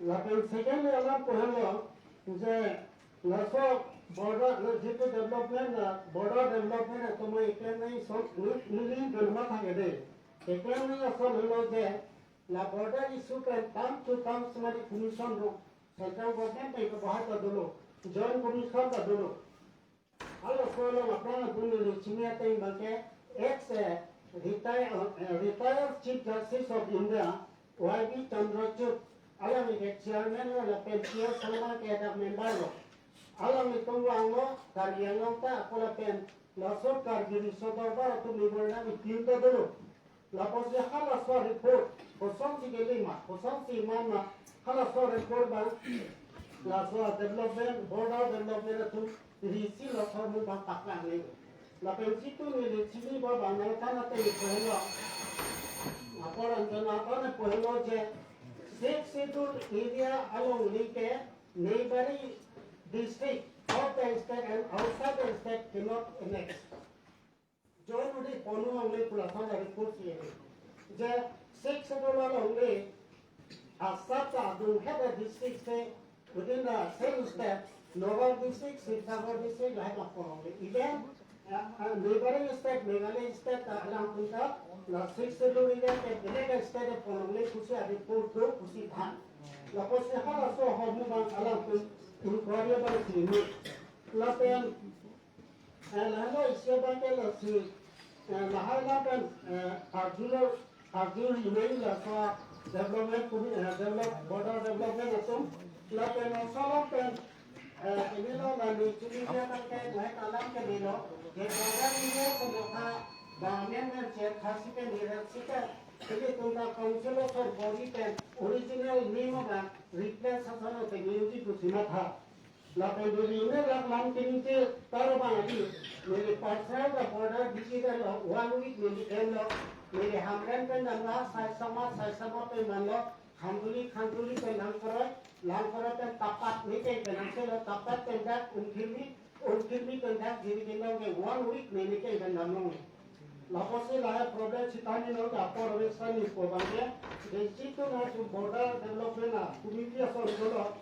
Lapen secondly alam pu henlo je laso border, la jitu development, la border development atum eklem nangji ason ni, neli dun matha ke de. Eklem nangji ason henlo je la border issue pen tam to tam sumari commission do. Central government pen ke bahai ta dolo. Joint commission ta dolo. Halaso along aphrang atum neli chini ateng abangke ex, eh, retire, eh, retired Chief Justice of India, Y V Chandrachud, alangli ke chairman lo lapen P S Sharma ke dak member lo. Alangli atum vanglo, Karbi Anglong ta ako lapen laso Karbi Riso Dorbar atum member na itin ta dolo. Lapusi halaso report, kosonsi kele ma, kosonsi man ma, halaso report abang, laso development, border development atum, risi laso mu abang paklang nangji. Lapen jitu neli chini abang nangthan ateng pu henlo. Apor anjana atone pu henlo je, Sixth Schedule area along link ke, neighboring district of the state and outside the state cannot annex. Join udi ponu angle pula thang report si. Je Sixth Schedule along le Asap ta adung het district se within the same state, Nagaon district, Sibsagar district, lahai ta pon longle. Even uh, uh, neighboring state, Meghalaya state ta alangtum ta la Sixth Schedule area ke beleg state pon longle pusi adi pur do pusi than. Lapusi halaso ahormu abang alangtum inquiry abang si-inut. Lapen eh, lahai isi abang ke lasi, eh, lahai lapen, eh, arjulo, arju remain laso development kumi, eh, develop, border development atum, lapen laso lapen, eh, ini lo lani chini dia kan ke lahai kalam ke ni lo, je border ni lo kumukha, bamen kan cher khasi ke ni rak sika, jadi tungka council lo sor bori pen original name abang replace sa sa lo te ni uji pusi matha. Lapen duri ne rak lam kini ke taro bang adi. Neli Parsai ta border bisi dam lo, one week neli dam lo. Neli Hamren pen dam lo, Saisama, Saisama pen dam lo. Khanduli, Khanduli pen Langkoroi, Langkoroi pen Tapat ne ke pen dam se lo, Tapat pen dak Umkhirmi, Umkhirmi pen dak Jirikindong ke one week neli ke pen dam lo. Lapusi lahai problem sitame lo ke apor ave sani ko bang ke. Then situ na tu border development a committee ason dolo.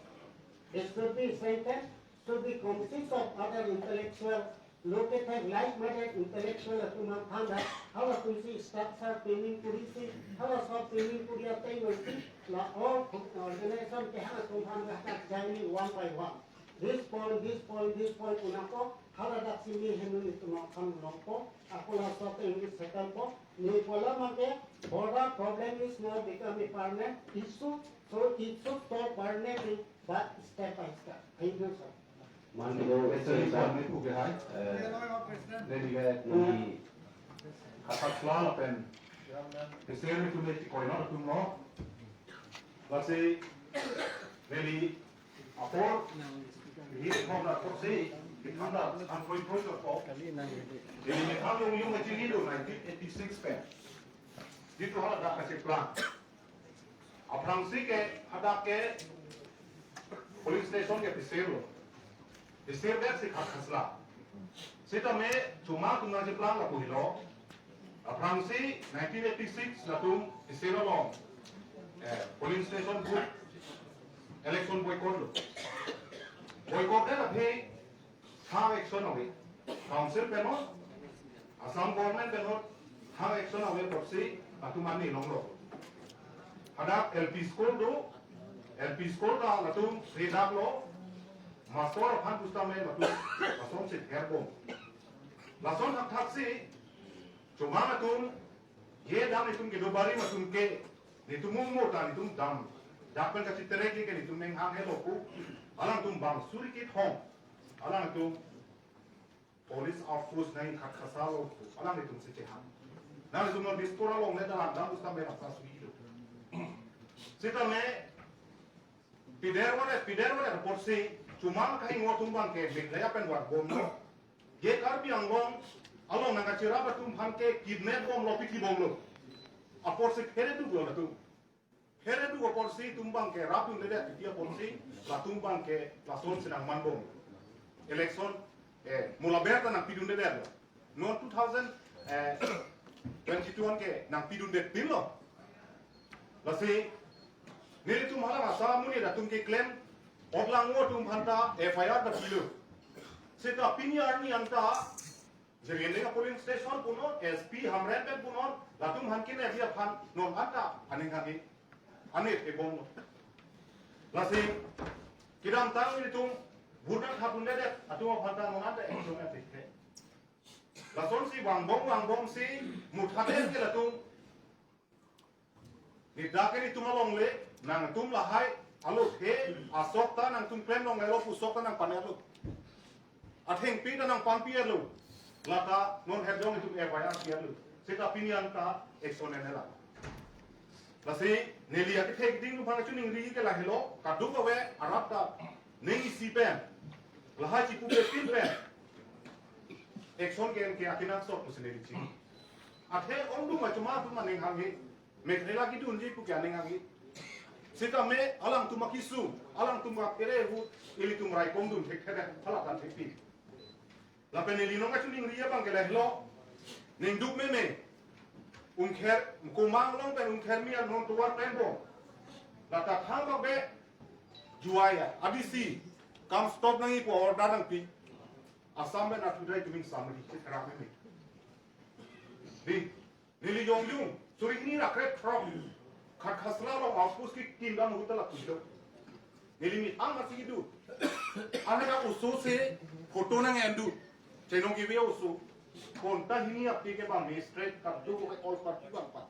It should be strengthened, should be consist of other intellectual, located like-minded intellectual atum aphan ta, halatum si structure planning kurisi, halaso planning kuri ateng si, la all organization ke halatum aphan ta jointly one by one. This point, this point, this point unako, haladak si mi henu ni tum aphan nongpo, ako laso ateng si settle po, ni pola make, border problem is not become a permanent issue, so it should solve permanently, but step by step. Thank you, sir. Mandi ko Mister Sir, Sir. Kami pu ke hai. Eh, President. Neli ke neli khatat sela lapen. Mister Sir, kami ti koi na tum lo. Lasi neli apor, ini kong na apor si, kita na an koi koi ko. Neli methang yung yung achi ni do nineteen eighty-six pen. Di tu hala dak kacheplang. Aphrangsi ke hadak ke polling station ke pisir lo. Pisir det si khat khasla. Sitame chuma tum nangcheplang lapu helo. Aphrangsi nineteen eighty-six latum pisir along, eh, polling station booth election boycott lo. Boycott det aphi thang action ave. Council pen non, Assam government pen non, thang action ave apotsi latum ani longlo. Hadak L P school do, L P school ta latum redak lo, master aphan pusitame latum lason si therbom. Lason thakthak si, chuma atum, ye dam itum kedo bari atum ke, nitum mo ta nitum dam. Dak pen kachiterek ke nitum menghang helo pu, alangtum bang suri kethom, alangtum police outpost nai khat khasalo pu, alangtum si chehang. Nangtum non Dispur along le dalam dam pusitame rasa suri do. Sitame, pider wale, pider wale apotsi, chuma kaingwa atum abang ke, Meghalaya pen varbom lo. Ye Karbi Anglong along nangkachirap atum aphan ke kidnap bomlo, pithi bomlo. Apotsi phere duk lo latum. Phere duk apotsi itum abang ke rapdundedet, titi apotsi latum abang ke lason si nangmanbom. Election, eh, mo la ber ta nangpidundedet lo. Non two thousand, eh, twenty-two an ke nangpidundet pin lo. Lasi, nelitum hala masa amonit atum keklem, otlangvo atum aphanta F I R ta pilo. Seta pini arni anta, Jirikindong polling station punon, S P Hamren pen punon, latum aphan kine dia aphan, non anta, aning kami, anit ebom. Lasi, kedamtang nelitum, vote nangthapdundedet, atum aphanta non anta, action ave. Lasonsi vangbom vangbom si, muthadet ke latum. Ni dak ke nitum along le, nangtum lahai, alo he, asok ta nangtum klem longle lo pu sok ta nangpanerlo. Athengpi ta nangpanpi-etlo. Lata non herjong itum F I R pi-etlo. Seta pini anta action enlo. Lasi neli akethe keding atum aphan kachiningri ke lahelo, kadokave arap ta ning isi pen, lahai chipupe pin pen, action ke ke akenangsot pusi neli chini. Athe ongdung ma chuma atum aning hanghe, Meghalaya kedunji pu ke aning hanghe. Sitame alangtum akesung, alangtum aphere ahut, ilitum raikomdun thekthedet, phalatan thekpi. Lapen neli nangkachiningri abang ke lahelo, ningduk meme, Umkher, Komang along pen Umkhermi anon tovar pen bom. Lata thang bak be juai ya, A D C kam stop nangji pu order nangpi. Assam pen athudai tuming samri cherak meme. Di, neli jongjung, suri hini ra kre throk. Khat Khasla along outpost kekim dam ahut ta la pujo. Neli methang masi kedo. Anha oso si photo nang-en do. Chenong kevi oso. Konta hini api ke bang straight kap do ke all party bang pa.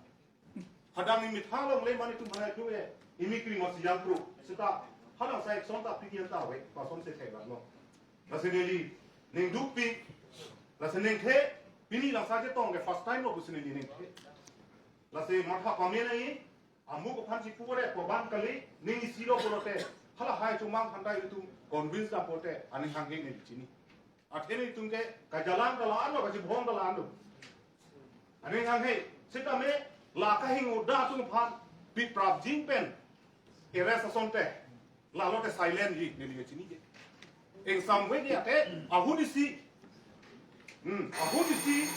Hadak neli methang longle mane tum hana tum e. Imi kri masi yang pro. Seta hadak sa action ta piki ta we. Pason se thek lo. Lasi neli ningdukpi. Lasi ningthe. Pini langsa chetong ke first time lo pusi neli ningthe. Lasi matha pame nangji. Amuk aphan si pure ko bang kali. Ning isi lo pulote. Halahai chomang phandai itum convince dam pulote. Aning hanghe neli chini. Athe nelitum ke kajalan kalan lo, kachibhong kalan lo. Aning hanghe, sitame la kahingno atum aphan pi prapjin pen arrest asonte, lalote silent ji, neli chini ke. Ingsam we ke ate, ahut isi. Hmm, ahut isi,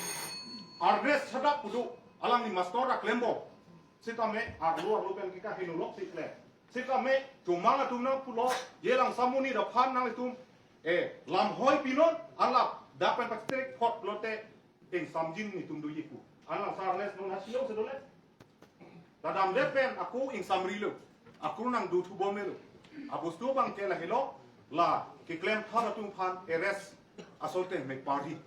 arrest sadak pudu, alangli master ra klempo. Sitame, arlo arlo pen ke kahingno lok si klem. Sitame, chomang atum nangpulo, je Langsamoni aphan nanglitum, eh, lamhoi pinon, alap, dak pen pachitrek phot lote, ingsamjin nelitum doji pu. Alang sarles non hasi lo sedole. Tadam det pen, ako ingsamri lo. Ako nangdothu bom lo. Abostu abang ke lahelo, la, keklem thar atum aphan, arrest, asonte me party.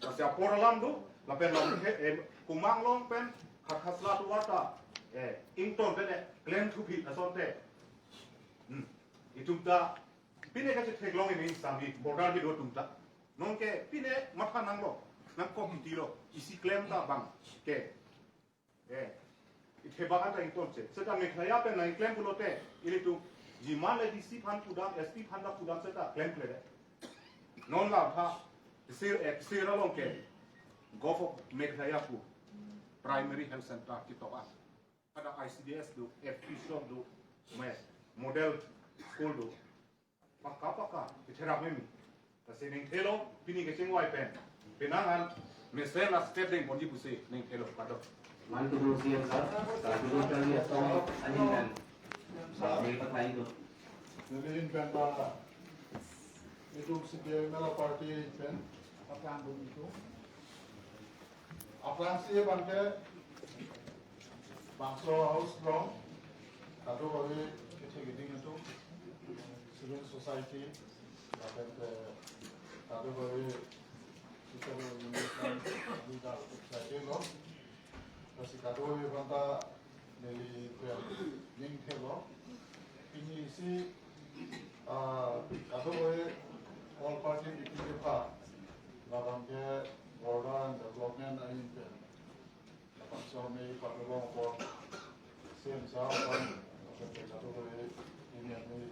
Lasi apor alam do, lapen lam he, eh, Kumang along pen, Kha-, Khasla tovar ta, eh, ington pen, eh, klemthupi asonte. Hmm. Itum ta, pine kachetheklong ini sami, border kedo atum ta. Nonke, pine matha nanglo, nangkok kiti lo, isi klem ta bang, ke. Eh, itheba anta ington che. Seta Meghalaya pen nangklem pulote, ilitum, jiman le D C aphan pudam, S P aphan ta pudam seta klemkle de. Non la tha, sir, eh, sir along ke, Govt of Meghalaya pu, Primary Health Center ketok an. Ada I C D S do, F P shop do, me model school do. Paka paka, itherak meme. Lasi ningthelo, pini kechengvai pen. Penang an, mesen la state dengponji pusi, ningthelo, padok. Mantu do C M sir, sir, do kali atau aning dan. Sir, ini pakai itu. Neli ahin pen ba, itum C P I M L party pen, apa yang dun itu? Aphrangsi abang ke bangso house long, kadokave kethe keding atum, civil society, lapen ke kadokave social organization, leader society lo. Lasi kadokave abang ta neli pen ningthelo. Pini isi, ah, kadokave all party meeting kepha, labang ke border and development ahin pen. Labangso me padolong apor, C M sir aphan, lapen ke kadokave ini ami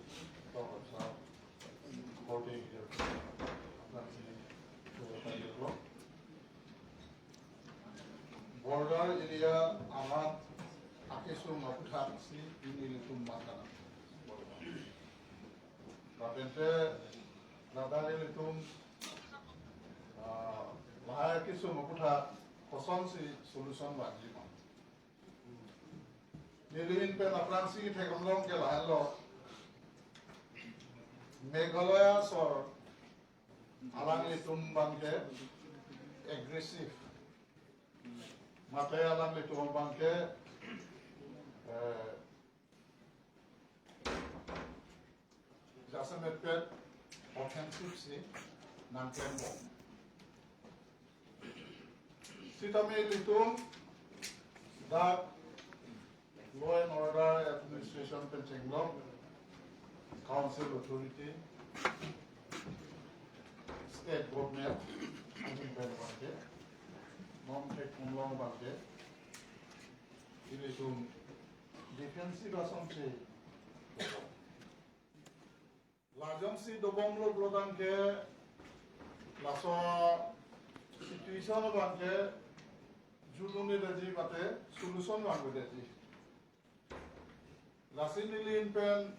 tok sa, voting here, lapen si, border area amat akesung aphuthak si pini ilitum matan. Lapen te ladak ilitum, ah, lahai akesung aphuthak kosonsi solution vangji ma. Neli ahin pen aphrangsi theklong ke lahenlo. Meghalaya sor alanglitum abang ke aggressive. Mate alanglitum abang ke, eh, jasemet pen offensive si nangklempo. Sitame ilitum dak law and order administration pen chenglok, council authority, state government, ahin pen abang ke, non theklong abang ke, ilitum defensive asonsi lajongsi dobomlo pulo tangte laso situation abang ke julungnedetji mate solution vangvedetji. Lasi neli ahin pen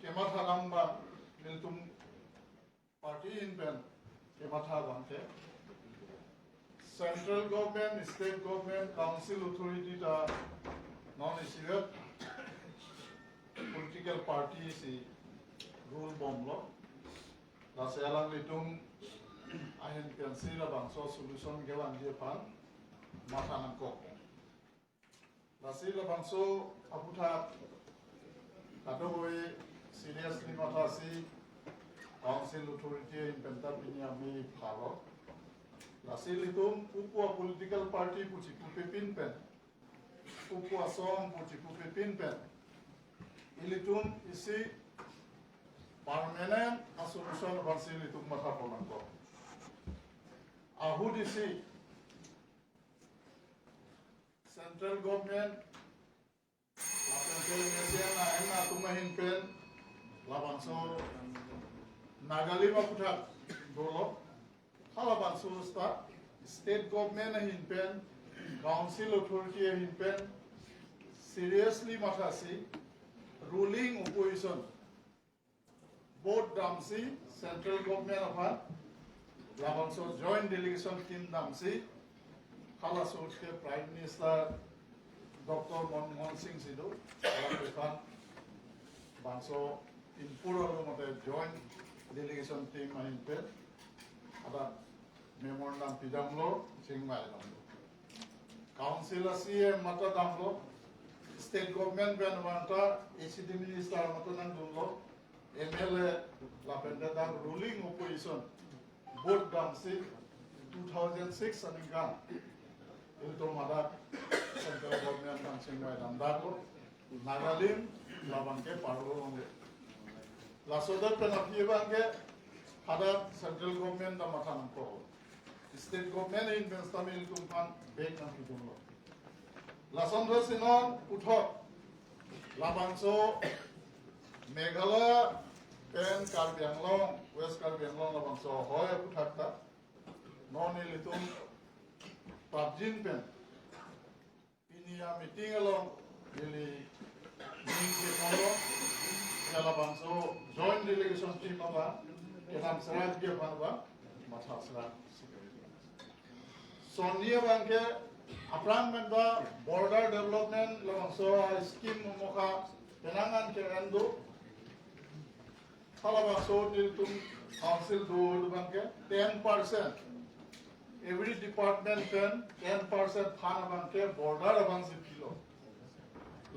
kematha dam abang, nelitum party ahin pen kematha abang ke, central government, state government, council authority ta non isivet, political party si rule bomlo. Lasi alanglitum ahin pensi labangso solution kevangji aphan matha nangkok. Lasi labangso aputhak kadokave seriously mathasi council authority ahin penta pini amei phalo. Lasi ilitum upu a political party pu chipupepin pen, upu asong pu chipupepin pen, ilitum isi permanent a solution aphansi ilitum matha pon nangkok. Ahut isi central government lapen N S A N atum ahin pen labangso Nagalim aputhak dolo. Halabangso state government ahin pen, council authority ahin pen seriously mathasi ruling opposition both damsi central government aphan labangso joint delegation team damsi halaso ke Prime Minister Doctor Manmohan Singh si do, halaphan bangso input alo mate joint delegation team ahin pen ada memorandum pidamlo, chingvaidamlo. Council a C M matha damlo, state government pen vanta A C D minister matha nangdunlo, M L A lapen dak ruling opposition both damsi two thousand six aningkan ilitum hadak central government nangchingvaidam daklo. Nagalim labang ke parlo longle. Laso dak pen aphi abang ke hadak central government ta matha nangkok. State government ahin pen stamil tum aphan bek nangpidunlo. Lason thotsi non puthot labangso Meghalaya pen Karbi Anglong, West Karbi Anglong labangso hoi aputhak ta non ilitum prapjin pen pini a meeting along neli ning ke kalo, ya labangso joint delegation team abang kedam serat dia abang abang matha serat. Sonni abang ke aphrang pen ba border development labangso a scheme mokha penang an ke-en do. Halabangso nelitum council do abang ke ten percent. Every department pen ten percent fund abang ke border abangsi pilo.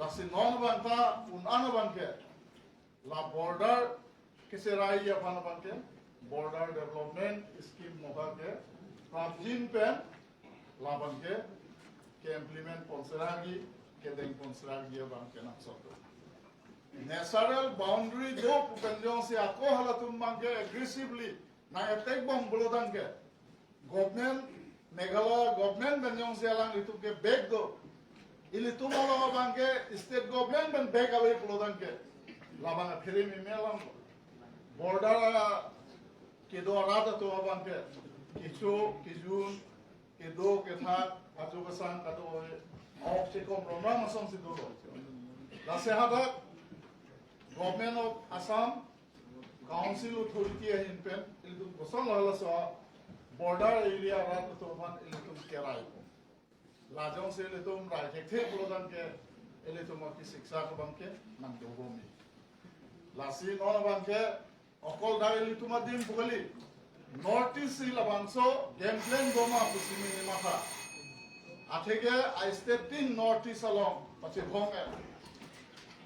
Lasi non abang ta un-an abang ke la border keserai aphan abang ke border development scheme mokha ke prapjin pen labang ke ke-implement pon seragi, kedeng pon seragi abang ke nangsoto. Natural boundary do pu pen jongsi ako halatum abang ke aggressively nang-attack bom pulo tangte government, Meghalaya government pen jongsi alanglitum ke bek do, ilitum along abang ke state government pen bek ave pulo tangte labang aphere meme alam border kedo arat atum abang ke kecho kejun kedo kethak ajo kesang kado ok chekom romram asonsi dolo. Lasi hadak Government of Assam, Council Authority ahin pen ilitum kosonlo halaso border area arat atum aphan ilitum kerai. La jongsi ilitum rai thekthe pulo tangte ilitum aki siksa ke abang ke nangdobomi. Lasi non abang ke okol dak ilitum adim pu kali, North East si labangso game plan boma pusi neli matha. Atheke a state tin North East along pachebong e.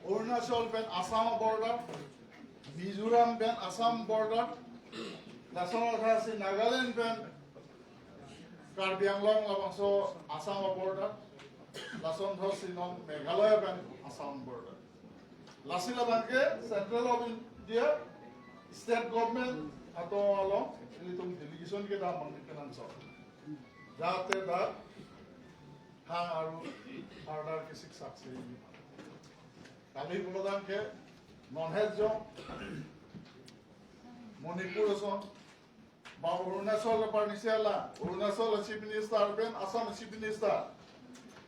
Arunachal pen Assam border, Mizoram pen Assam border, lason thotsi Nagaland pen Karbi Anglong labangso Assam border, lason thotsi non Meghalaya pen Assam border. Lasi labang ke Central of India, State Government atum along ilitum delegation kedam abang ke nangso. Jate dak hang aru order ke siksak se. Kali pulo tangte non het jong Manipur ason ba Arunachal parnisi ala, Arunachal Chief Minister pen Assam Chief Minister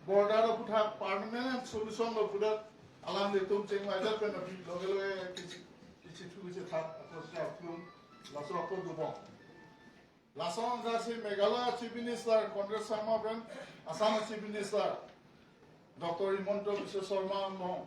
border aputhak permanent solution lo pudet alanglitum chingvaidet pen aphi loge loge kichi kichi thu kichi thak apo si atum laso apo dubong. Lason thotsi Meghalaya Chief Minister Conrad Sangma pen Assam Chief Minister Doctor Himanta Biswa Sarma among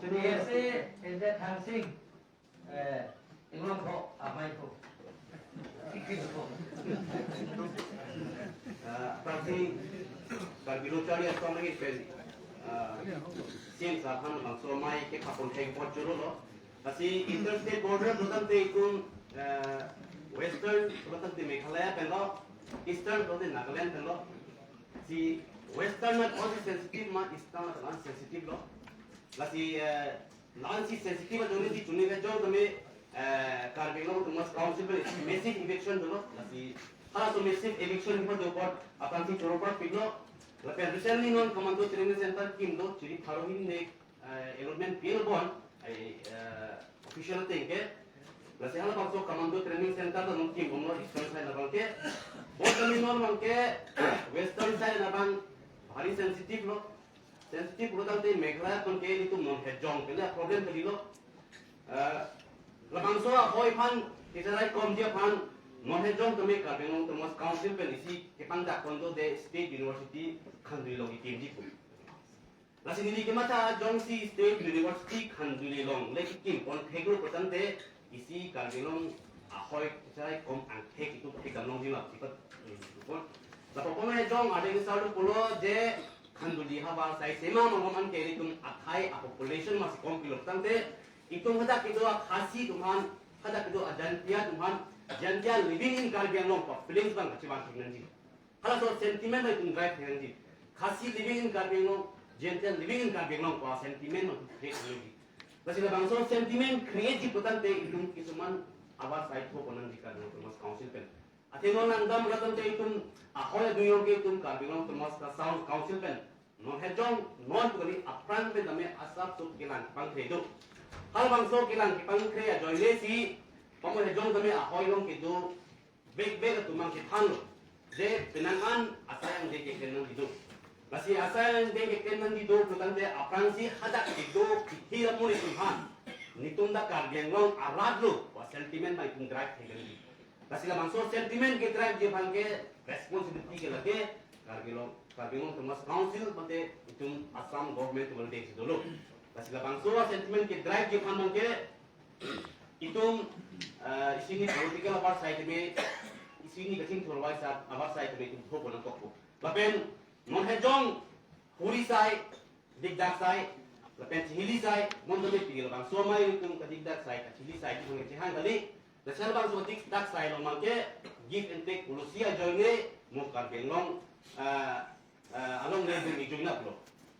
Sudhir Singh, N Z Thangsing, eh, Inglong ko, amai ko. Sikit ko. Ah, aphrangsi Karbi Lo Charli Asong lagi pen, ah, C M sir aphan bangso amei ke kapon thek pot choro lo. Lasi interstate border pulo tangte itum, eh, Western pulo tangte Meghalaya pen lo, Eastern pulo tangte Nagaland pen lo. Si Western mat osi sensitive ma Eastern mat osi sensitive lo. Lasi, eh, la-ansi sensitive ajoine si chuni kejor tame, eh, Karbi Anglong Autonomous Council pen massive eviction dolo. Lasi halaso massive eviction kipa do apot aphrangsi choro apor pik lo. Lapen recently non Commando Training Center kim do chiri pharo hini, eh, enrollment pi lo bon, eh, eh, official ateng ke. Lasi halabangso Commando Training Center ta non kim bomlo Eastern side labang ke. Bon tame non abang ke Western side labang bhari sensitive lo. Sensitive pulo tangte Meghalaya pen ke itum Monhejong pen le problem kalilo. Eh, labangso ahoi aphan kecharai komji aphan Monhejong tame Karbi Anglong Autonomous Council pen isi kepangdak pon do de State University Khanduli along kekimji pu. Lasi neli kematha jongsi State University Khanduli along le kekim pon thek lo pulo tangte isi Karbi Anglong ahoi kecharai kom angthek itum thekdam longji ma pusi pat, mm, pon. Lapen Monhejong adeng sar do pulo je Khanduli havar asai sema malom an ke itum akhei a population masi kom pulo tangte itum hadak kedo a Khasi atum aphan, hadak kedo a Jaintia atum aphan, Jaintia living in Karbi Anglong pu feelings abang kachivan thek nangji. Halaso sentiment abang itum drive thek nangji. Khasi living in Karbi Anglong, Jaintia living in Karbi Anglong pu sentiment abang create nangji. Lasi labangso sentiment create ji pulo tangte itum kisuman avar asai tho pon nangji Karbi Anglong Autonomous Council pen. Athe non nangdam ra tangte itum ahoi adung along ke itum Karbi Anglong Autonomous Council pen Monhejong non pu kali aphrang pen tame asap sup kelang pangkre do. Halabangso kelang pangkre ajoine si Monhejong tame ahoi along kedo bek bek atum abang kethan lo. Je penang an asai angdeng keklem nangji do. Lasi asai angdeng keklem nangji do pulo tangte aphrangsi hadak kedo kithi amonit atum aphan, netum dak Karbi Anglong arat lo pu sentiment abang itum drive thek nangji. Lasi labangso sentiment ke drive ji aphan ke responsibility ke lake Karbi Anglong, Karbi Anglong Autonomous Council mate itum Assam government atum le dengsi dolo. Lasi labangso sentiment ke drive ji aphan abang ke itum, eh, isi hini political avar asai tame, isi hini kachingthur avar asai, avar asai tame itum tho pon nangkokpo. Lapen Monhejong huri asai, dikdak asai, lapen chihili asai, non tame pini labangso amei itum kadikdak asai, kachihili asai itum chehang kali. Lasi labangso dikdak asai along abang ke give and take policy ajoine mo Karbi Anglong, eh, eh, along le dun ijui nap lo.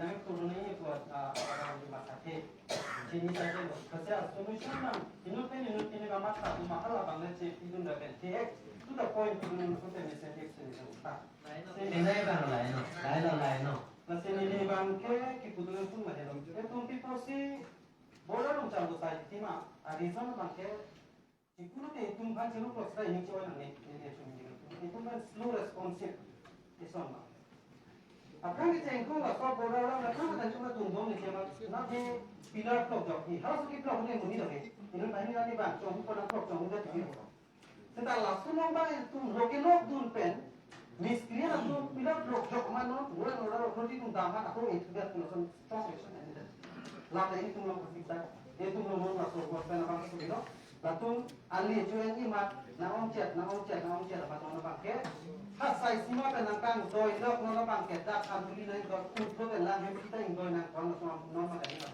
nangtulun nangji apot, ah, ah, di mathathe. Chini saja lo. Kasi a-solution nang, inut pen inut pini kamatha, tu mahal abang le chepidun da pen. Thihek, to the point pidun nang so pen initiative sini sa uta. Laino. Sini. Laino abang, laino. Laino, laino. Lasi neli abang ke, kipudun pun mahelo. Itum piposi, border along chang busai tima, a-reason abang ke, Chikunu ke itum aphan chelo process ini choi nang ne, ne, ne, chumi ne. Itum aphan slow responsive. Ison ma. Aphrang kechengkung laso border along aphrang kata chuma tungdong ne chema. Na de pillar block jok ni. House ki block ne muni dong ne. Ini tadi tadi bang, chong pona block, chong udah tinggi. Seta laso along bang itum loke lok dun pen. Miscreant atum pillar block jok ma non, law and order authority atum dam ma ako itu dia punya strong action needed. Lata itum along kasih tak, itum along non laso buat pen abang sudah lo. Latum ali J N E mat, nang ongchet, nang ongchet, nang ongchet, apa tuan abang ke. Hat sai sima pen nang kangdoi lok non abang ke, dak kantuli nang dot utho pen lang hem kita ingdoi nang kong latum non makan ini.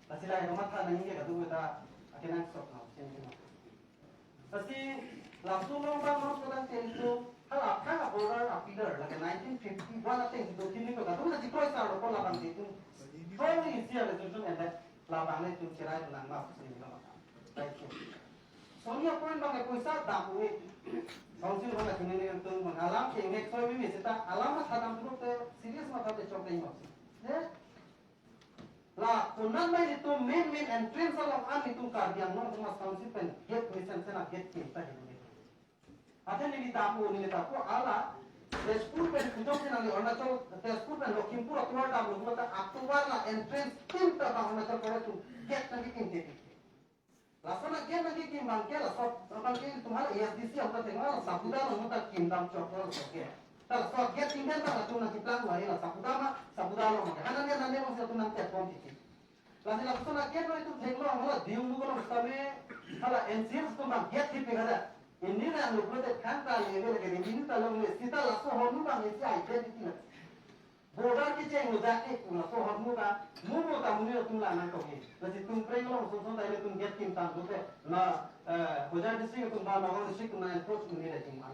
Lasi lahai kamatha nangji ke kadokave ta akenangsot no, sini sini. Lasi laso along bang non kodan tel itu, hala aphrang a-border a-pillar, lake nineteen fifty-one ateng itu kini ko kadokave ta jikroi sar lo ko labang itu. Strongly isi a-resolution and that Labang le itum cherai nang ma pusi neli lo maka. Baik. Soni a-point abang ke poisa dam-un-e. Council abang ke chini ni itum abang alam ke ingnek soi mimi seta alam matha dam dulu te serious matha te chok dei mapsi. Eh? La konat mai itum main main entrance along an itum Karbi Anglong Autonomous Council pen gate mesen sena gate kinta hidup. Athe neli dam-un-e, neli dam-un-e hala Tezpur pen kujok si nangli Arunachal, Tezpur pen Lakhimpur atovar damlo pulote atovar la entrance tin ta bang Arunachal Pradesh atum gate nangkekim te. Lason a-gate nangkekim abang ke laso abang ke itum hala A S D C ahut ta thenglo, Sabuda along ta kim dam chok lo laso gate. Ta laso gate kim dam ta latum nangkeplang wari la Sabuda ma, Sabuda along ma. Hanan dia nande bang si latum nangtepon titi. Lasi lapuson a-gate lo itum thenglo, hala Diyungmukh along sitame, hala N C L atum abang gate thipik hadak. Ini na lo pulote than ta le le ke ini ta longle, seta laso ahormu abang isi identity na. Border kechenglo jake pu laso ahormu abang, mo mo ta mo ni atum la nangtongji. Lasi Tumpreng along son son ta ilitum gate kim tang pulote, la, eh, Hojaihari district atum ba Nagaon district atum na enforce un-e le itum an.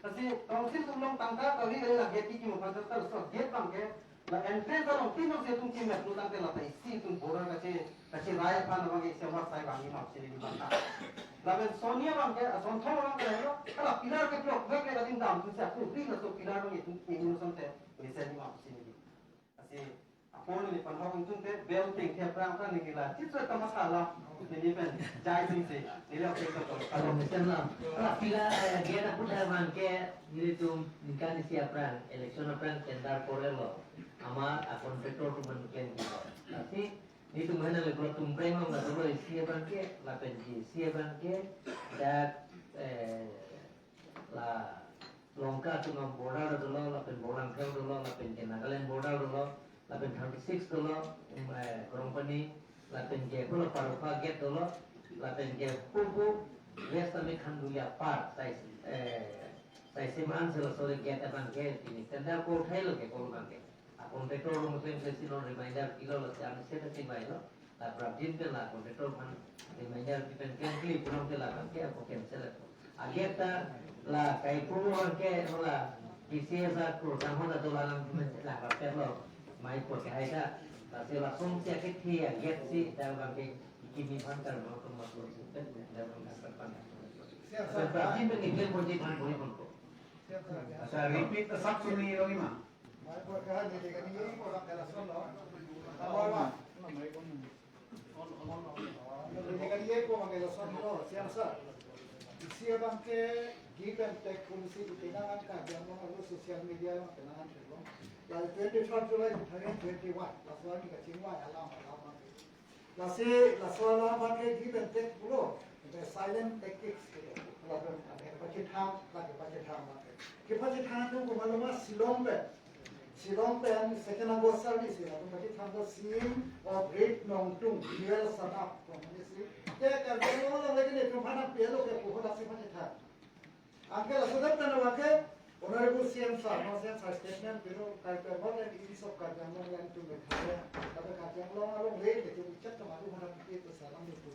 Lasi council atum along tangka kali kali la gate kekim aphan ta laso gate abang ke la entrance along tin along si itum kimeplo tangte la ta isi itum border kache, kacherai aphan abang isi awar sai abang imap si di bangka. Lapen soni abang ke, asonthong abang ke lo, hala pillar keplokvek le kading damthu si aku ri laso pillar abang itum imun asonte mesen imap si di. Lasi apor neli panhok ingtungte bel tengthe aphrang aphrang neli la chitso ta masalah neli pen jai sing si neli oke to to. Kalau mesen lo, hala pillar, eh, gate aputhak abang ke nelitum ningkan isi aphrang, election aphrang tender korelo. Amat a-contractor atum aphan klem kilo. Lasi nelitum henang le pulo Tumpreng along la dolo isi abang ke, lapen G C abang ke, dak, eh, la Lanka atum along border dolo, lapen Borlangkhet dolo, lapen ke Nagaland border dolo, lapen thirty six dolo, um, eh, Krongpani, lapen ke pulo Parokha gate dolo, lapen ke pupu West Amekhan Dulia Park, sai, eh, sai siman selo sore gate abang ke pini tender ko uthai lo ke ko abang ke. A-contractor along pen si non reminder kilo lo si ami seta si bai lo. La prapjin pen la contractor aphan reminder pen cancel pulang ke la kan ke ako cancel ko. A-gate ta la kai puru ke la P C S a ko tang hon ta dola lang pen la prapjin lo. Mai ko ke hai ta. Lasi lason si a-gate thi a-gate si ta bang ke kimi aphan kar mo ko mas lo si pen da bang kan pan. Prapjin pen ni pen ko ji aphan ko ni ko. Asa repeat ta sab suni lo ni ma. Mai por ka neli kaningje po abang ke lason lo. Number one. Neli kaningje po abang ke lason lo, C M sir. Isi abang ke give and take policy di penang an ka, dia mo alo social media lo penang an lo. La twenty-third July two thousand twenty-one. Laso an kachingvai alam alam abang ke. Lasi, laso alam abang ke give and take pulo, the silent tactics pulo. Lapen kepachethang, la kepachethang abang ke. Kepachethang atum komat lo ma Shillong pen. Shillong pen second August arni si, latum pachethang do Siem of Rit Nongtung, Dual Son of Communist. Ke Karbi Anglong along lagi ni tum aphan nangpi-et lo ke pu ahut si pachethang. Anke laso det pen abang ke Honorable C M sir, no C M sir statement pilo, Karbi Anglong and East of Karbi Anglong land to Meghalaya. Lapen Karbi Anglong along le ke tu chat kemadu mana ke tu salam itu.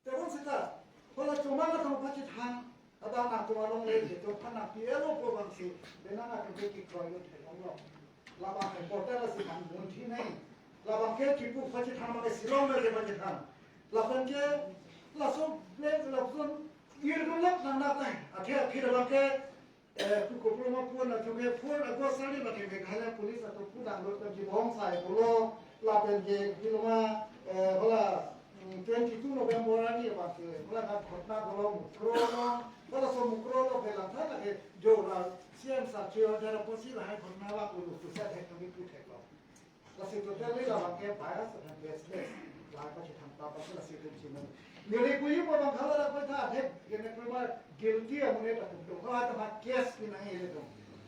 Tebon seta, hala cuma latum pachethang, abang nangtum along le ke tu aphan nangpi-et lo pu abang si, penang atum ke kekroi lo theklong lo. Labang important lasi kan munthi nai. Labang ke kipu pachethang abang ke Shillong le kepachethang. Lapen ke laso le lason irgulak nang natai. Athe akhir abang ke, eh, ku kopro ma pu na thu ke four August arni abang ke Meghalaya Police atum pu dang lo ke jibong sai pulo. Lapen ke biloma, eh, hala, mm, twenty-two November arni abang ke hala na ghotna dolo Mukroh lo. Hala so Mukroh lo ke langtha ke jo la C M sir choi order apotsi lahai ghotna abang pulo pusi thek kami pu thek lo. Lasi totally labang ke bias and baseless. La pachethang ta pasi lasi tum chini. Neli puji pu abang ke hala dak pai tha, thek, kene prima guilty amonit atum do. Hala ta case pinang ilitum.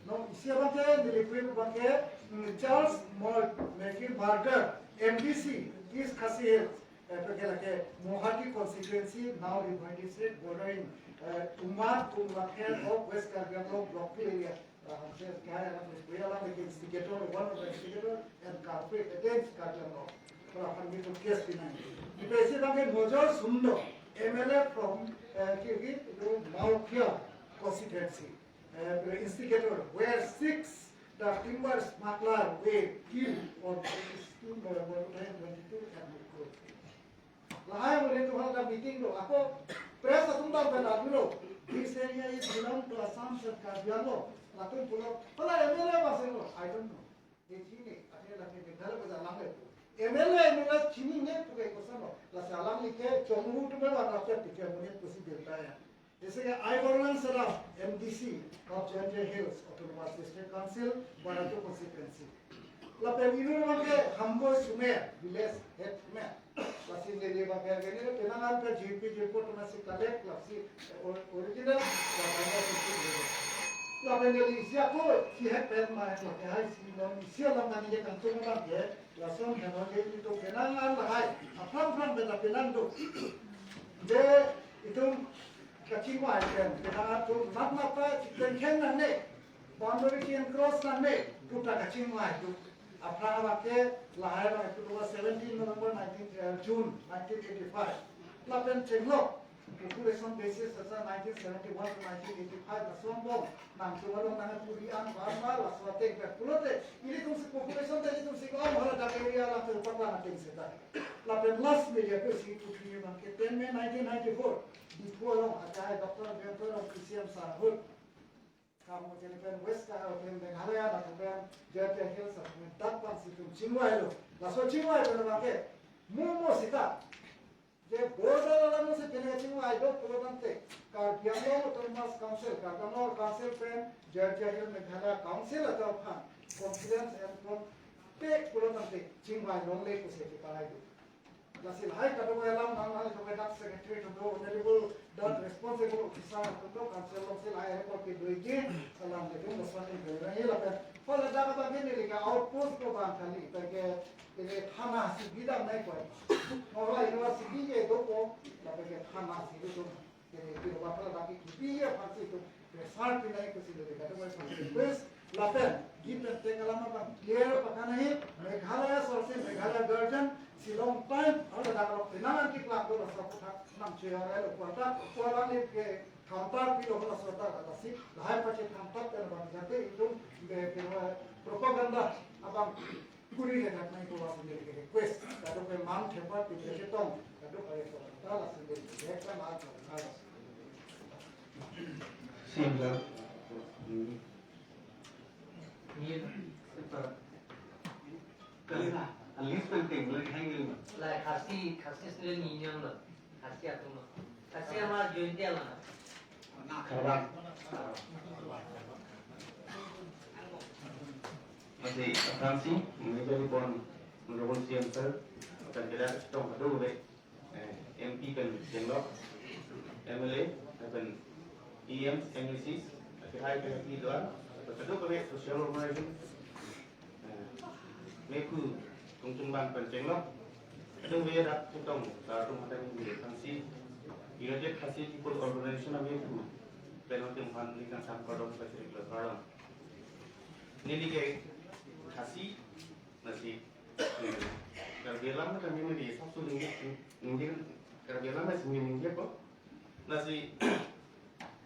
No, isi abang ke, neli puji pu abang ke, mm, Charles Mur-, Murphy murder, M D C, East Khasi Hills. Eh, pen ke lake Maihalbi constituency, now Ribhai district, bordering, eh, Umang, Umlangkher of West Karbi Anglong block three area. Lapen ke kaya lapen kuya lapen ke instigator, one of the instigator and culprit against Karbi Anglong. Lapen ke case pinang. Ipe isi abang ke Mojor Sundo, M L A from, eh, Kirgi, itu Mawkhia constituency. Eh, instigator, where six The timber smuggler wave killed on twenty-two November two thousand twenty-two at Mukut. Lahai amonit atum aphan meeting do, ako press atum ta pen adulo. This area is belong to Assam state Karbi Anglong. Latum pulo, hala M L A abang si lo, I don't know. Ejine, ate lake Meghalaya bajar lang le. M L A, M L A chinine puke koson lo. Lasi alangli ke chonghu atum aphan rap-et tike amonit pusi birta ya. Jese ke I Borlang Saraf, M D C of Jaintia Hills Autonomous District Council, Bairatu constituency. Lapen inut abang ke Hamboi Sumer, village head man. Lasi neli abang ke, ke neli penang an ke J P J P atum si collect, lasi, eh, or-, original, lapen neli isi ako, si head man ma, lake hai si non, isi alam nangji kangtung abang ke, lason head man ke ilitum penang an lahai, aphrang aphrang pen penang do. Je itum kachingvai pen, penang atum nat nat ta chikpen khen nangne, boundary ke-cross nangne, puta kachingvai do. Aphrang abang ke lahai abang ke seventeen November nineteen, eh, June nineteen eighty-five. Lapen chenglok, population basis asa nineteen seventy-one to nineteen eighty-five lason bom nangtum along nangpuri an bar bar laso ateng ke pulote, ilitum si population ta ilitum si ko-om hala dak area alam tu paklang ateng seta. Lapen last media ke si putri abang ke ten May nineteen ninety-four, Diphu along akai Doctor Beyonto Roy P C M sir ahut. Kam mo jeni pen West ka, pen Meghalaya na pen Jaintia Hills pen dak abang si itum chingvai lo. Laso chingvai pen abang ke mo mo seta. Je border alam si pen chingvai do pulo tangte, Karbi Anglong Autonomous Council, Karbi Anglong Council pen Jaintia Hills Meghalaya Council atum aphan confidence and con-, pe pulo tangte chingvai longle pusi keparai do. Lasi lahai kadokave alam nang nang kadokave dak secretary atum do, honorable dak responsible officer atum do, council along si lahai report kedoji, alam ke dum lason ni kedoji lapen. Hala dak abang ke neli ke outpost do abang kali, pen ke ini thana si bidam nai koi. Hala university ke do ko, lapen ke thana si do. Jadi, di rumah pala bagi kipi ya, pasti itu besar pinai ke sini, dekat rumah pasti. Terus, lapen, di penting alam abang clear pakan ahi, Meghalaya sorsi, Meghalaya guardian, si long time, ada dak lo pinangan kiklang do rasa puthak, nam cuy orang lo kuarta, kuarta ni ke counter pilo rasa ta, kata si, lahai pace counter dan abang jate itu, be, be, propaganda, abang Kuri ke dak nai ko lason neli ke request. Kadokave man thepa pi ke chetong. Kadokave ko ta lason neli ke dak ta mal ko na lason. Simple. Hmm. Ye, sepa. Kalina, a list pen ting, like, hang in. Like, Khasi, Khasi sendiri nyinyang lo. Khasi atum lo. Khasi ama Jaintia lo. Karbak. Masi aphrangsi, menjadi pon menurun siang ter, akan kita chetong kado be, eh, M P pen chenglok, M L A, pen E M, M A C, tapi hai pen P doan, pen kado be social organization, eh, mephu kongtung bang pen chenglok, kado be dak chetong, latum hatang ini aphrangsi, United Khasi People Organization a mephu, pen otim han likan sam kardom kachiri klo kardom. Neli ke Khasi, lasi, eh, Karbi alam kami neli sabsu ningje, ningje, Karbi alam lasi ningje ko. Lasi,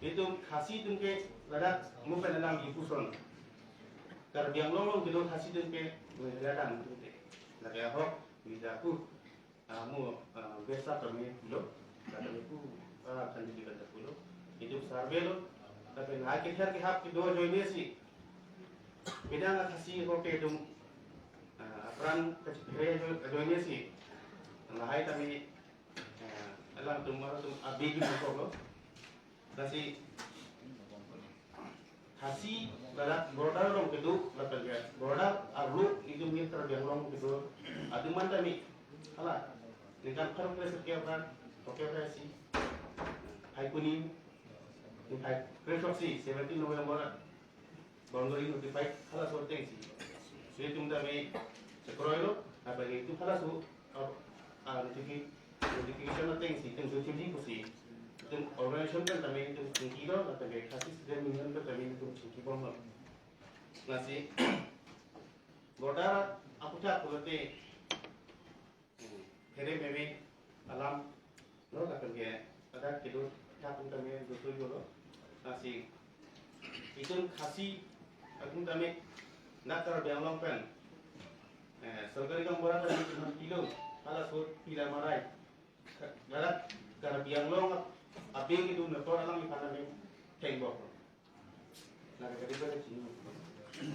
itum Khasi atum ke ladak mo pen alam ipuson. Karbi Anglong along kedo Khasi atum ke, eh, ladak atum ke. Lake ahok, mijaku. Ah, mo, ah, besa kami lo, kami pu, ah, kan di kan pulo. Itu survey lo, tapi na ke her ke hap ke do ajoine si. Bidang Khasi ho ke dum, ah, apran kachipre ajoine si. Lahai kami, ah, alangtum, alangtum abidi mo lo. Lasi Khasi ladak border along kedo, lapen ke border arlo itum ni Karbi Anglong kedo. Aduman tami. Hala. Ningkan pharo kre sirke apran, oke, oke si. Hai kuning. Ni hai kre sok si, seventeen November. Boundary notified, hala so ateng si. So itum tami sekroi lo, apa ni itum hala so, ah, ah, notifi-, notification ateng si, itum so chimji pusi. Itum organization pen tami itum chingki lo, atame Khasi Student Union pen tami itum chingki bom lo. Lasi, border aputhak pulote, hmm, phere meme alam lo, lapen ke ladak kedo thak atum tame do tui lo. Lasi itum Khasi atum tame Dak Karbi Anglong pen, eh, sorkari gaonbura pen itum pilo, hala sot pila marai. Ladak Karbi Anglong ap-, abeng itum nepor alam iphan aning thengbok. Lake kadi pada sini.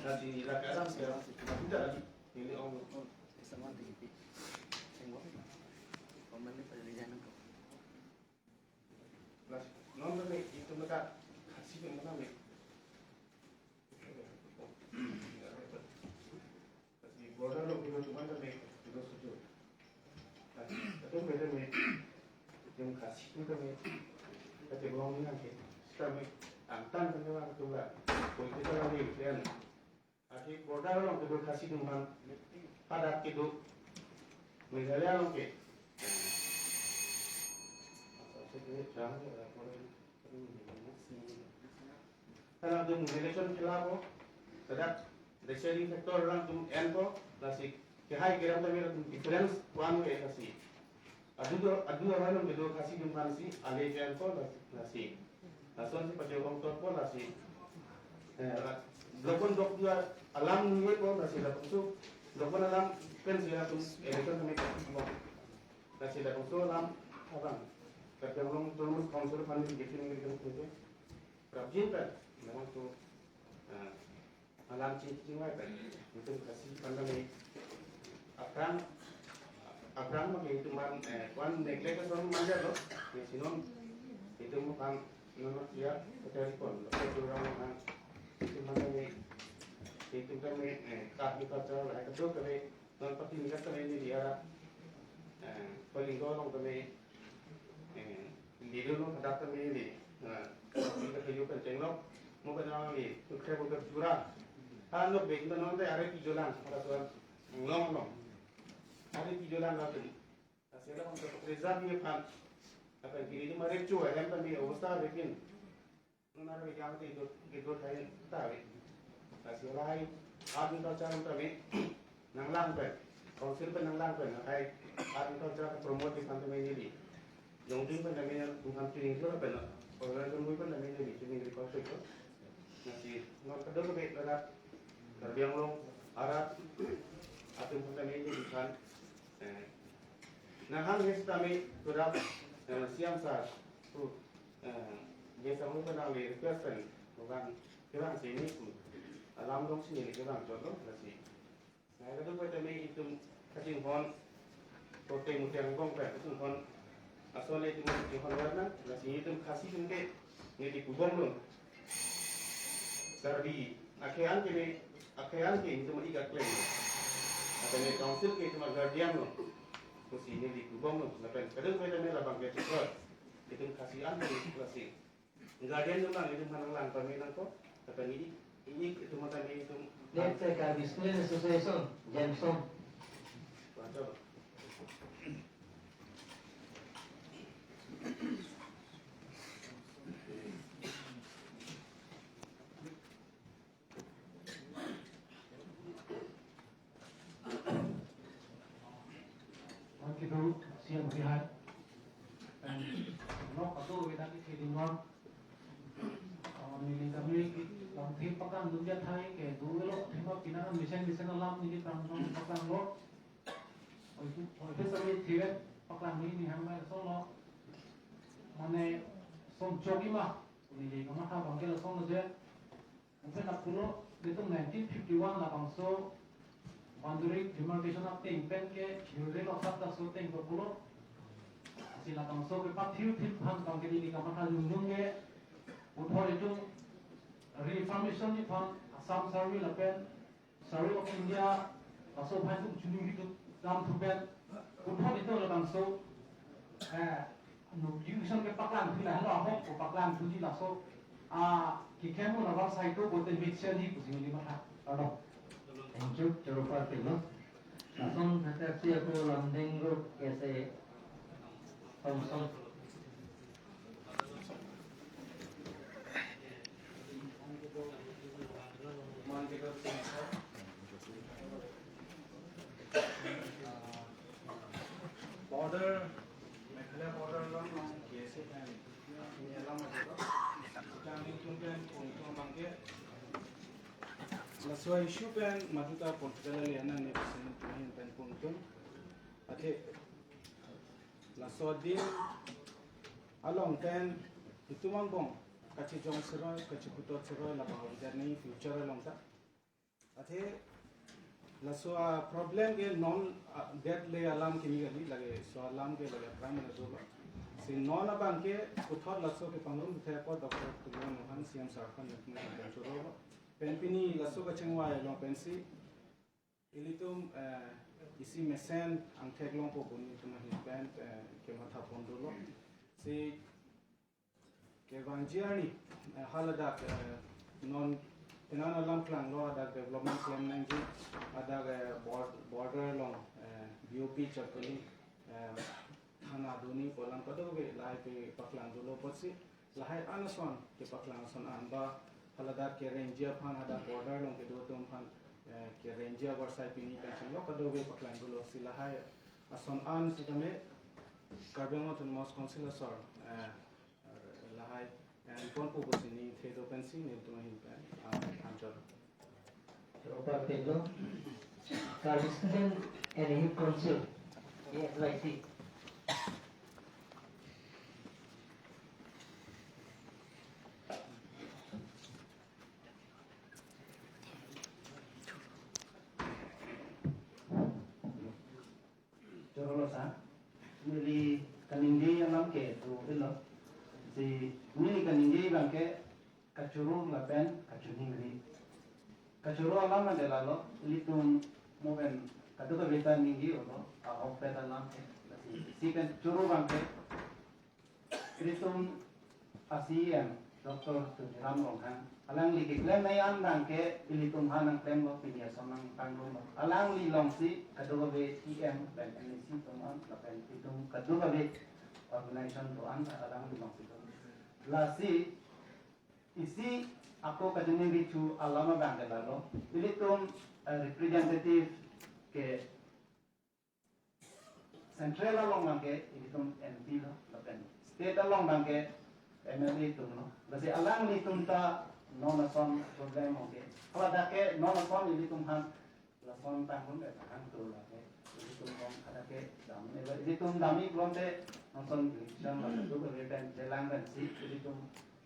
Lasi lake alam ke, kita lagi. Neli ong. Lasi non tame itum lake Khasi pen tame. Lasi border along kedo atum an tame kedo suju. Lasi atum ke tame, itum Khasi atum tame, kachebong ni nangke, sitame angtan tame bang atum la, political alliance yan. Athe border along kedo Khasi atum bang, hadak kedo, Meghalaya along ke. Hadak atum election khela po, hadak deciding factor alangtum en po, lasi kehai kerem tame atum difference one way lasi. Adu do, adu awan along kedo Khasi atum aphan si ale pen ko lasi. Lason si pajok ong tot po lasi. Eh, la-, dokpon dokdua alam nunge po lasi, lapusu dokpon alam pen si atum election tame kati po. Lasi lapusu alam abang. Karbi Anglong Autonomous Council aphan ni gifin ni gifin ni. Prabjin pen, memang tu, eh, alam chingki chingvai pen, itum Khasi aphan tame aphrang, aphrang ma itum aphan, eh, one neglect ason manja lo, ya sinon, itum aphan nama kia kacharipon, lo ke orang aphan, itum aphan tame, itum tame, eh, kah ni culture, eh, kedo kave, non pati ni kata ini dia, eh, paling dorong tame, eh, Lido lo hadak tame li. Nah, kita kayu kenceng lo. Mo ka jang li, tu kre bo ke jura. Ha, no be, no, no, are pi jolang, pada tuan. Long, long. Are pi jolang la tadi. Asela kong ke preserve ye pan. Apa yang kiri ni mare chu, hem tame obostha bikin. Nona re yang te do, ke do thai ta ve. Lasi lahai art and culture tame nanglang pen, council pen nanglang pen, lahai art and culture ke promote iphan tame neli. Jongding pen tame nangtum aphan training lo pen, organization mui pen tame neli training request ko. Lasi non kedo ke ladak Karbi Anglong arat atum aphan tame neliphan, eh, nanghang hes tame sudah, eh, siam sa, tu, eh, biasa mo pen nangli request pen, bukan, kevang sini pun. Alam dong sini kevang contoh, lasi. Nah, itu buat tame itum kachinghon, kote mutiang bong pen, kachinghon, asole itum kachinghon warna, lasi itum Khasi atum ke, neli kubom lo. Karbi, akhei an ke, akhei an ke itum ika klem. Atau ni council ke itum guardian lo. Pusi neli kubom lo, lapen kadang buat tame labang ke chekot. Itum Khasi an ke lasi. Guardian atum nang, itum aphan nanglang pame nangkok, lapen ini, ini itum aphan tame itum. Next, eh, Karbi Student Association, Jameson. Wajar. Oke, do, siang hari hai. Pen, nok atu weda ki theding nok. Oh, neli tame ki lamthe paklang dun ja thai ke, do lo, thema pina mesen mesen alam neli tang tang paklang lo. Oi, oi, ke sami thewet paklang ni ni ham mai so lo. Mane, som choki ma, neli kamatha abang ke lason lo je. Anpen lapulo, itum nineteen fifty-one labangso boundary demarcation ateng pen ke hirre lo sat laso ateng lapulo. Lasi labangso ke pathir thip aphan abang ke neli kamatha jumjum ke. Puthot itum reformation ni aphan Assam Survey lapen Survey of India, laso aphan itum chuningri dam thu pen, puthot itum labangso, eh, notification ke paklang thu lahelo ahok ko paklang thuji laso, ah, keklem un abang sai to bote mixture ji pusi neli matha. Pardon. Thank you, Chorupar Tilo. Lason hadak si ako Lumding Group ke se Thompson. Border, Meghalaya border along, along K S A and India along aja lo. Kita nelitum pen, nelitum abang ke. Laso issue pen madu ta political ale ana ne pesen tuhin pen pungtung. Athe laso adin along pen itum angbong kachijong siroi, kachiputot siroi labang jani future along ta. Athe laso a problem ke non, ah, det le alam kimi kali, lake so alam ke lake prime minister lo. Si non abang ke puthot laso kepangrum the apot Doctor Tuliram Ronghang C M sir aphan nangkung choro lo. Pen pini laso kachingvai along pensi ilitum, eh, isi mesen angthek longpo pu nelitum ahin pen, eh, kematha pon dolo. Si kevangji arni, eh, haladak, eh, non penang alam klanglo, adak development klem nangji, adak, eh, bor-, border along, eh, B O P chot kali, eh, thana duni pu alam kadokave lahai kepaklang dolo apotsi lahai an ason kepaklang ason an ba haladak kerengji aphan, hadak border along kedo atum aphan, eh, kerengji avarsai pini pensi lo kadokave paklang dolo. Si lahai ason an sitame Karbi Anglong Autonomous Council asor, eh, lahai, eh, pon pu pusi ningthe do pensi nelitum ahin pen, ah, thanchor. Opa Pedro, Karbi Student and Youth Council, K S Y C. Choro lo sa, neli kaningje alam ke tu ilo. Si neli kaningje abang ke kachoro lapen kachiningri. Kachoro alam ante lalo, ilitum mo pen kadokave ta ningje olo, ahokpet alam ke. Si, si kachoro abang ke, ilitum a C E M, Doctor Tuliram Ronghang, alangli keklem nai an abang ke ilitum aphan nangklemlo, pini ason nangpangrum lo. Alangli alongsi kadokave E M pen M A C atum an, lapen itum kadokave organization do-an alangli alongsi do. Lasi isi ako kachiningri thu alam abang ke lalo, ilitum, eh, representative ke Central along abang ke ilitum M P lo, lapen state along abang ke M L A atum lo. Lasi alanglitum ta non ason problem abang ke. Hala dak ke non ason ilitum aphan lason tangkun ke tahang tu lake. Ilitum abang ada ke dam ne ba. Ilitum dam-i pulote non ason election la tu ke pen chelang pensi ilitum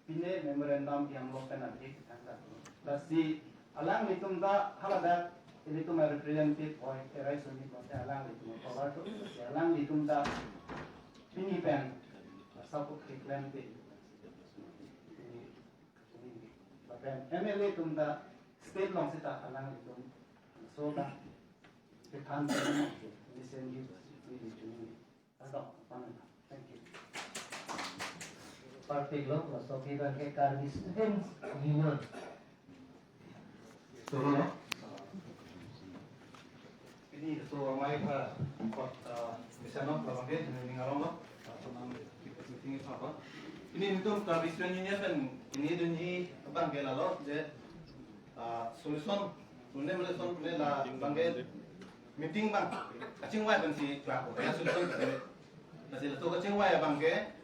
pine memorandum yang lo pen abri ketang ta. Lasi alanglitum ta haladak ilitum a representative oi erai suni kote alanglitum cover tu. Lasi alanglitum ta pini pen support keklem te. Lapen M L A atum ta state alongsi ta alanglitum so ta kethan te. Listen you. Thank you. Party lo, laso aphi abang ke Karbi Students Union. Choro lo. Pini laso amei aphan, ah, mesen lo, labang ke, ning arong lo, ah, so nang meeting ipha pa. Pini nelitum Karbi Students Union pen, pini dunji abang ke lalo, je, ah, solution, nune mele solution ne labang ke, meeting abang, kachingvai pensi klako, ya solution ke. Lasi laso kachingvai abang ke,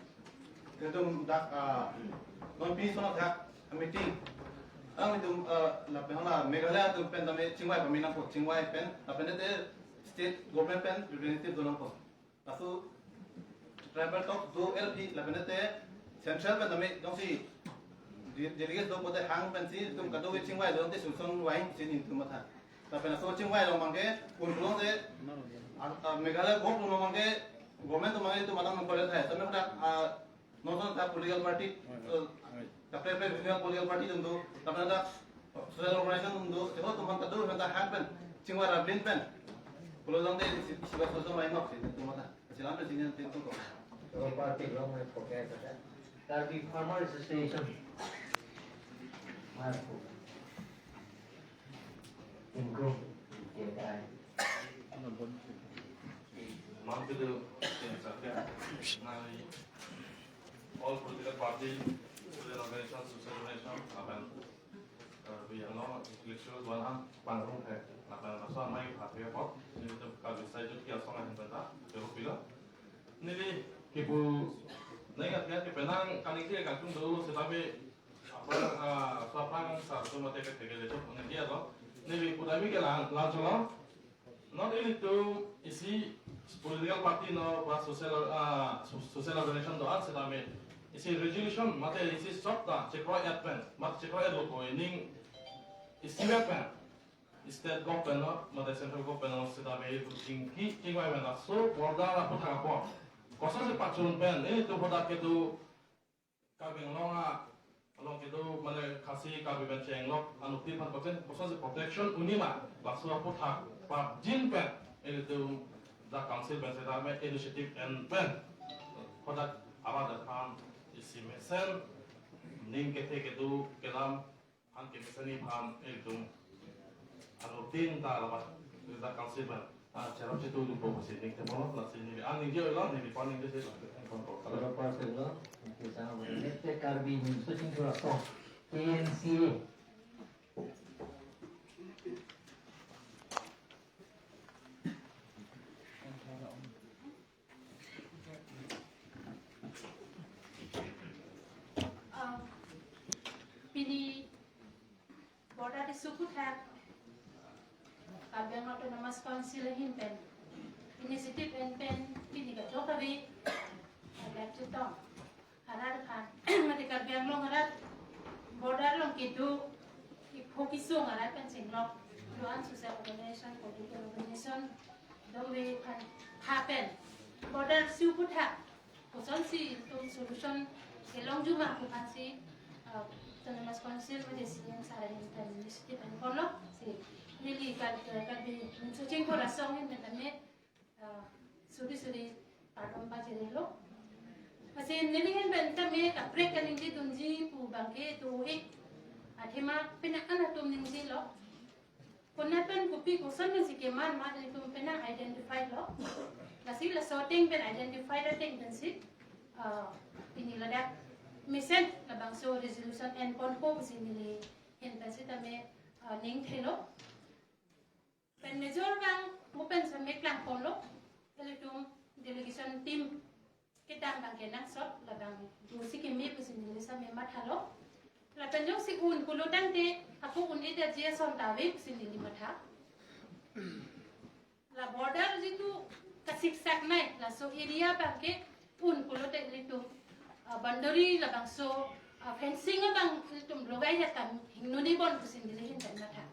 ilitum dak, ah, non pini ason athak meeting. Alanglitum, ah, lapen hala Meghalaya atum pen tame chingvai pame nangpo, chingvai pen, lapen te state government pen representative do nangpo. Laso tribal talk do el phi lapen te central pen tame jongsi de-, delegate do pote hang pensi itum kadokave chingvai do te solution vangji si nelitum matha. Lapen laso chingvai along abang ke, un pulote, ah, ah, Meghalaya govt along abang ke, government along abang ke itum madam nang kore thai. Tame dak, ah, non ason ta political party, eh, kaprek kaprek regional political party atum do, lapen dak social organization atum do, itum aphan kadokave ta hang pen, chingvai ra blin pen. Pulo jongte si, si ba solution vang nok si itum matha. Silam na senior tim ko. Kalau party lo mai poke kata. Karbi Farmer Association. Marco. Ingkung. Jekai. Mantu do, tim sakya. Nai. All political party, student organization, social organization, lapen, eh, bi ano intellectual do-an pangrum he, lapen laso amei aphan apot, nelitum Karbi Sai Jut Ki Asong ahin pen ta, joro pilo. Neli kipu, nai kat kat ke penang kaningje kangtung dolo sitame, apa, ah, sapang sa so mate ke tege lejo, neli ato, Neli pudami ke lang, lang cholo. Non ilitum isi political party non ba social, ah, so-, social organization do-an setame isi resolution mate isi sot ta chekroidetpen, mate chekroidetlo ko, ining isi pen state government non mate central government non setame ilitum chingki chingvai pen laso border aputhak apor kosonsi pachun pen ilitum hadak kedo Karbi Anglong a, along kedo mane Khasi Karbi pen chenglok anuttin aphan koson, kosonsi protection un-e ma, laso aputhak pajin pen ilitum dak council pen setame initiative en pen hadak arat aphan isi mesen, ning kethe kedo kelam aphan kemesen aphan ilitum anuttin ta labat dak council pen, ah, cherap chetu dupo pusi ning tepon, lasi neli an ningje lo, neli pon ningje si, pon ko. Kalau pasal lo, kita sama. Nete Karbi Nimso Chingthur Asong, K N C A. Ah, pini border issue aputhak Karbi Anglong Autonomous Council ahin pen initiative en pen pini kadokave adak chetong arat aphan, mate Karbi Anglong arat border along kedo ipho kesung arat pen chenglok do-an social organization, political organization, dongve aphan tha pen border issue aputhak kosonsi itum solution kelong juma pu aphansi, uh, Autonomous Council mate C M sir ahin pen initiative enponlo, si neli Kar-, Karbi Nimso Chingthur Asong ahin pen tame, uh, suri suri kardom pajirlo. Lasi neli ahin pen tame kaprek kaningje dunji pu abangke do-ik, athema penang an atum ningjelo. Konat pen kopi koson pensi keman ma ilitum penang identify lo. Lasi laso ateng pen identify ateng pensi, ah, pini ladak mesen labangso resolution enponpo pusi neli ahin pen setame, ah, ning thelo. Pen major abang mo pen setame klangponlo. Ilitum delegation team kedam abangke nangsot, labang dosi keme pusi neli setame mathalo. Lapen jongsi un pulo tangte, ako un-edetji ason ta ave pusi neli matha. La border jitu kasiksak nai, laso area abangke un pulote ilitum, ah, boundary labangso, ah, fencing abang ilitum logai jata hingnone bon pusi neli ahin pen matha.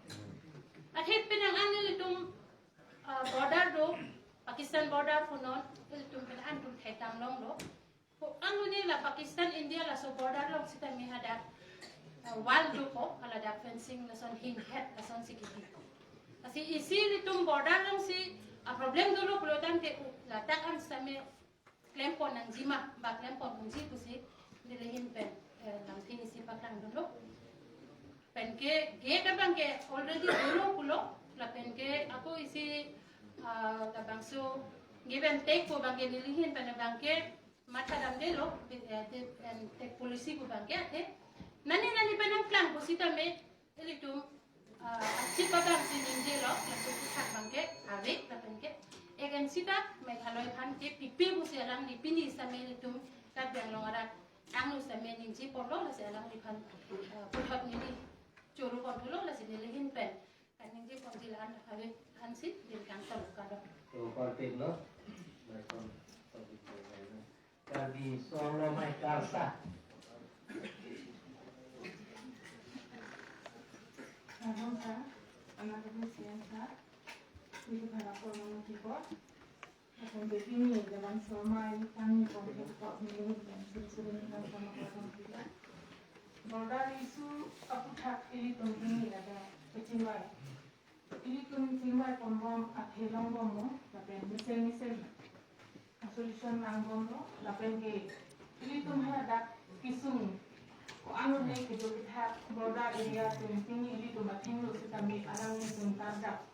Athe penang an ilitum, ah, border do, Pakistan border punon, ilitum penang an atum thekdam longlo. Ko-an nune la Pakistan India laso border along setame hadak, ah, wall dopo, haladak fencing lason hinghet lasonsi kipi. Lasi isi ilitum border alongsi, ah, problem dolo pulo tangte, uh, ladak an setame klempon nangji ma, ba klempon nangji pusi neli ahin pen, eh, lamthe isi paklang dunlo. Penke gate abangke already dolo pulo, lapenke ako isi, ah, labangso give and take pu abangke neli ahin pen abangke mathadamdelo, eh, give and take policy pu abangke athe. Nani nani pen nangklang pusitame ilitum, ah, achip abangsi ningjelo, laso aputhak abangke ave, lapenke ek inch ta Meghalaya aphan kepipe pusi alangli pini setame ilitum Karbi Anglong arat angno setame ningjeponlo, lasi alangliphan, ah, puthot neli choro ponthulo, lasi neli ahin pen kaningjeponji la-an ave, ansi neli kangton kado. To parpik lo. Karbi Sorlomai Karsa. Kardom sir, honorable C M sir, neli bhara kormo kiko. Akan jadi ni dalam selama ini kami kontak kok minggu dan sering-sering dengan sama orang kita. Border issue aputhak ilitum pini ladak kachingvai. Ilitum chingvai ponbom athe longbomlo, lapen mesen mesen solution nangbomlo, lapenke ilitum haladak kesung ko-an nune kedo kethak border area atum pini ilitum athengno setame alanglitum kardap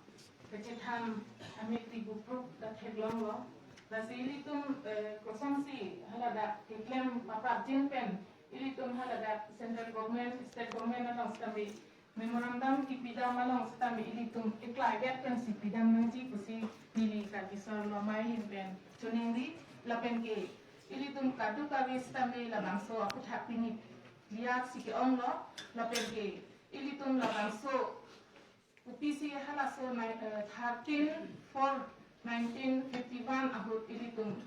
kachethan amek ti guprup ta theklonglo. Lasi ilitum, eh, kosonsi haladak keklem paprapjin pen ilitum haladak central government, state government along setame memorandum kipidam along setame ilitum eklai get pensi pidam nangji pusi neli Karbi Sorlomai ahin pen choningri, lapenke ilitum kadokave setame labangso aputhak pini diyaksi ke-onglo, lapenke ilitum labangso kopisi halaso nai-, eh, thirteen four nineteen fifty-one ahut ilitum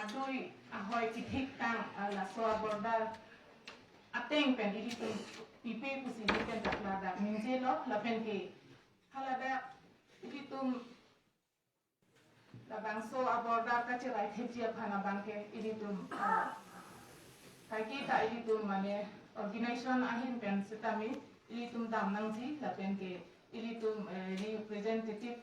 adui ahoi kethik tang, eh, laso a-border ateng pen ilitum pipe pusi ilitum dak ladak ningjelo lapen ke haladak ilitum labangso a-border kacherai thekji aphan abang ke ilitum, ah, kaike ta ilitum mane organization ahin pen sitame ilitum dam nangji lapen ke ilitum, eh, representative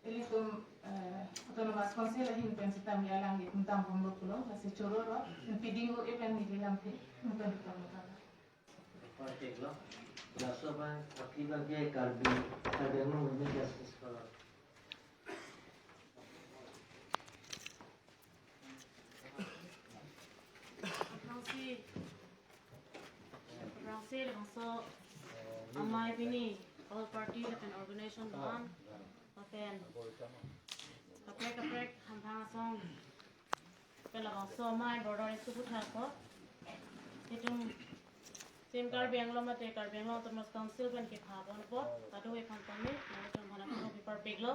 ilitum, eh, Autonomous Council ahin pen sitame alanglitum dambomlo pulo, lasi chorolo, piding o even neli lamthe, nonton kita mukha. Parpiklo, laso abang, aphi abang ke Karbi, Karbi Anglong Women Justice Forum. Aphrangsi, aphrangsi labangso amei pini all party lapen organization doan lapen kaprek kaprek hamphang asong pen labangso amei border issue aputhak ko itum Team Karbi Anglong mate Karbi Anglong Autonomous Council pen kepha ponpo, kadokave aphan tame, nelitum aphan aphan kopi parpiklo.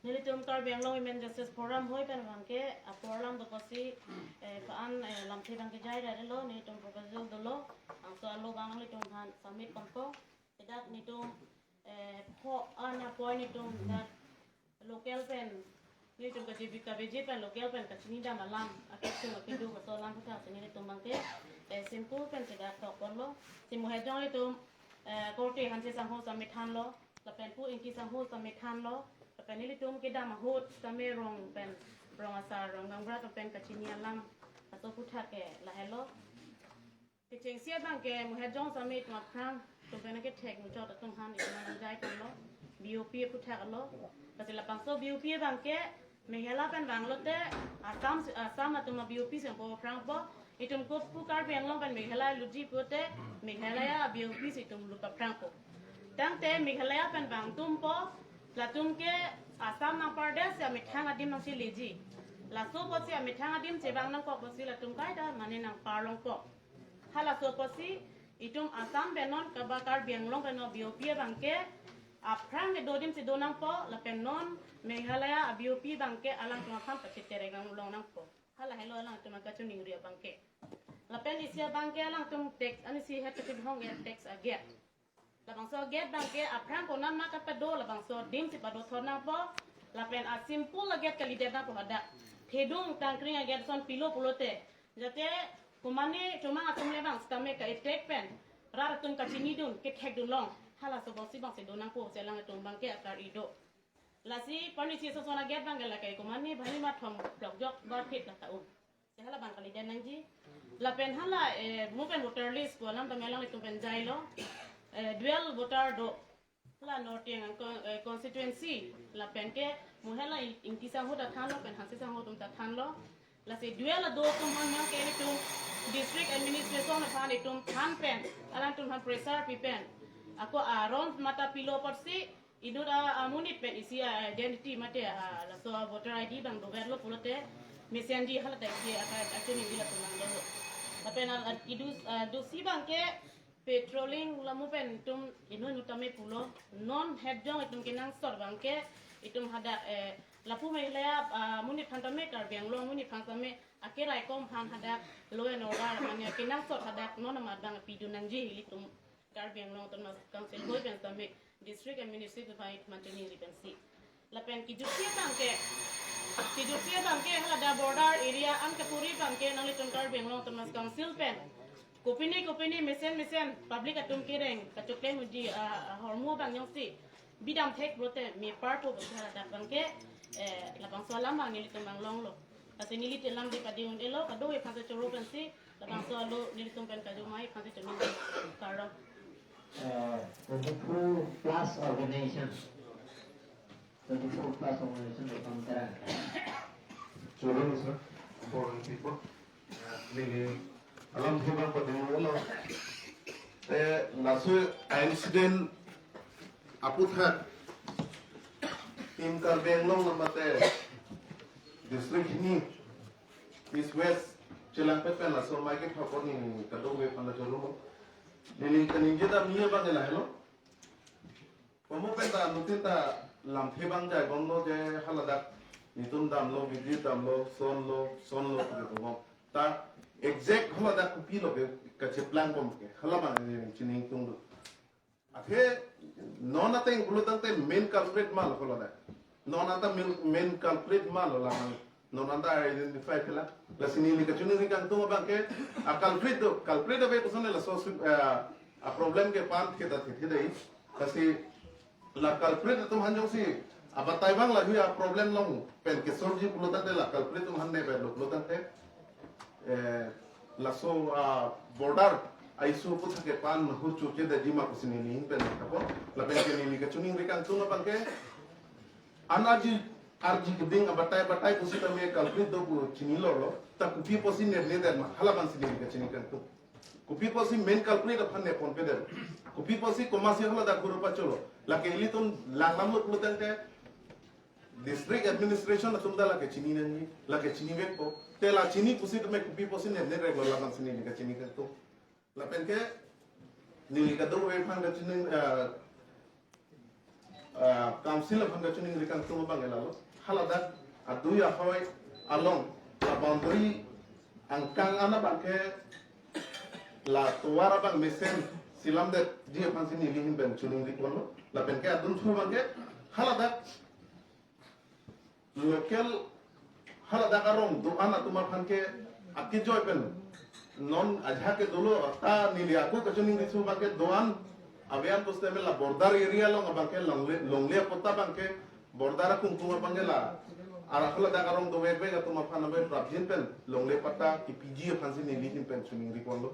Nelitum Karbi Anglong Women Justice Forum ahoi pen abang ke, apor alam do pusi, eh, pa-an, eh, lamthe abang ke jai ra lo, nelitum proposal dolo, angso alo abang nelitum aphan submit ponpo. Ladak nelitum, eh, pho-an a-point nelitum dak local pen, nelitum ka J B K B J pen local pen kachini dam alam, akesung akedo laso alam aputhak si nelitum abang ke, eh, simple pen si dak tok ponlo, si Mohejong nelitum, eh, korte Hanse sangho sitame thanlo, lapen pu Ingti sangho sitame thanlo, lapen nelitum kedam ahut sitame rong pen, rong asar, rong gaonbura atum pen kachini alam, laso aputhak ke lahelo. Kechengsi abang ke Mohejong sitame itum aphrang atum pen kethek muchot atum aphan itum aphan jai ponlo, B O P aputhak lo. Lasi labangso B O P abang ke Meghalaya pen vanglote Assam, Assam atum a-B O P si po aphrangpo, itum ko pu Karbi Anglong pen Meghalaya lutji pulote Meghalaya a-B O P si itum lut aphrangpo. Tangte Meghalaya pen vang atumpo, latum ke Assam nangpardet si amethang adim nangcheleji. Laso apotsi amethang adim chevang nangkok apotsi latum kaita mane nangparlongpo. Halaso apotsi itum Assam pen non kaba Karbi Anglong pen non B O P abang ke aphrang kedo adim si do nangpo lapen non Meghalaya a-B O P abang ke alangtum aphan pachiterek nang long nangpo. Hala helo alangtum akachiningri abang ke. Lapen isi abang ke alangtum tax, ani si het kachibhong ya tax a-gate. Labangso gate abang ke aphrang konat ma kapado labangso adim si pado thor nangpo. Lapen a-simple a-gate kalidet nangpo hadak. Thedung tangkring a-gate ason pilo pulote, jate komane chomang atum le abang sitame ka-attack pen rat atum kachinidun kethekdun long. Halaso apotsi abang si do nangpo si alangtum abang ke akar-i do. Lasi parni si soson a-gate abang ke la ke komane bhani ma thom blok jok bar phit la ta-un. Si hala abang kalidet nangji. Lapen hala, eh, mo pen voter list pu alam tame alanglitum pen jailo. Eh, dual voter do. Hala North Siang con-, eh, constituency lapen ke mo hala In-, Ingti sangho ta thanlo pen Hanse sangho atum ta thanlo. Lasi dual ado atum aphan abang ke itum district administration aphan itum than pen, alangtum aphan pressure pi pen, ako aron mata pilo apotsi inut a, amonit pen isi a-identity mate a, laso a-voter I D abang doverlo pulote mesenji hala ta isi a, a, achiningri latum nangdolo. Lapen a, a, kedus-, a, dusi abang ke patrolling lamu pen itum inut inut tame pulo, non het jong itum kenangsot abang ke itum hadak, eh, lapu Meghalaya, ah, monit aphan tame Karbi Anglong monit aphan tame akeraikom aphan hadak law and order mane kenangsot hadak non amat abang pidun nangji ilitum Karbi Anglong Autonomous Council ahoi pen tame district administrative aphan itum chiningri pensi. Lapen kejutsi abang ke, kejutsi abang ke hala dak border area an kapuri abang ke nanglitum Karbi Anglong Autonomous Council pen kopine kopine mesen mesen public atum kereng kachokle muji, ah, ah, ahormu abang jongsi bidam thek pulote meparpo pusi hala dak abang ke, eh, labangso alam abang nelitum abang longlo. Lasi neli te alam di padi un-elo, kadokave aphan ta choro pensi labangso alo nelitum pen kajumai aphan ta choro. Kardom. Eh, twenty-four plus organization. Twenty-four plus organization lo kam tera. Choro ni sir. Important people. Eh, neli alam theba padi un-elo. Eh, laso incident aputhak Team Karbi Anglong mate district hini East West chelangpet pen laso amei kepha pon ni kadokave aphan ta choro. Neli kaningje dam ni abang lahelo. Mo pen ta nutin ta lamthe bang jai bomlo je haladak netum damlo, Bijit damlo, sonlo, sonlo, gitu mo. Ta exact haladak kopilo ke kacheplang bom ke. Hala bang ne chini tung do. Athe non ateng pulo tangte main culprit ma lo haladak. Non ata main, main culprit ma lo lamang. Non anta identify pela. Lasi neli kachiningri kangtung abang ke a culprit do, culprit ave koson laso, eh, a problem ke pan ke ta thithe dei. Lasi la culprit atum han jongsi abatai bang lahui a problem along pen ke solve ji pulo tangte la culprit atum han ne pen lo pulo tangte, eh, laso a border a issue aphuthak ke pan hur churche da jima pusi neli hin pen kapo. Lapen ke neli kachiningri kangtung abang ke an arji, arji keding abatai batai pusi tame culprit do pu chinilo lo. Ta kopi pusi ne ne dan ma hala bang si neli kachini kangtung. Kopi pusi main culprit aphan ne ponpe dan. Kopi pusi komatsi haladak hur pacholo. Lake ilitum langdamlo pulo tangte district administration atum ta lake chini nangji, lake chinivekpo. Te la chini pusi tame kopi pusi ne ne rek lo la bang si neli kachini kangtung. Lapen ke neli kadokave aphan kachini, eh, eh, council aphan kachiningri kangtung abang ke lalo. Haladak adui ahoi along la boundary angkang an abang ke la tovar abang mesen selamdet ji aphan si neli hin pen chiningri ponlo. Lapen ke adun thu abang ke haladak local haladak arong do-an atum aphan ke akejoi pen non ajahak ke dolo ta neli ako kachiningri thu abang ke do-an ave an pusitame la border area along abang ke longle longle apot ta abang ke border akung kung abang ke la ara haladak arong dovekvek atum aphan ave prapjin pen longle patta kepiji aphan si neli hin pen chiningri ponlo.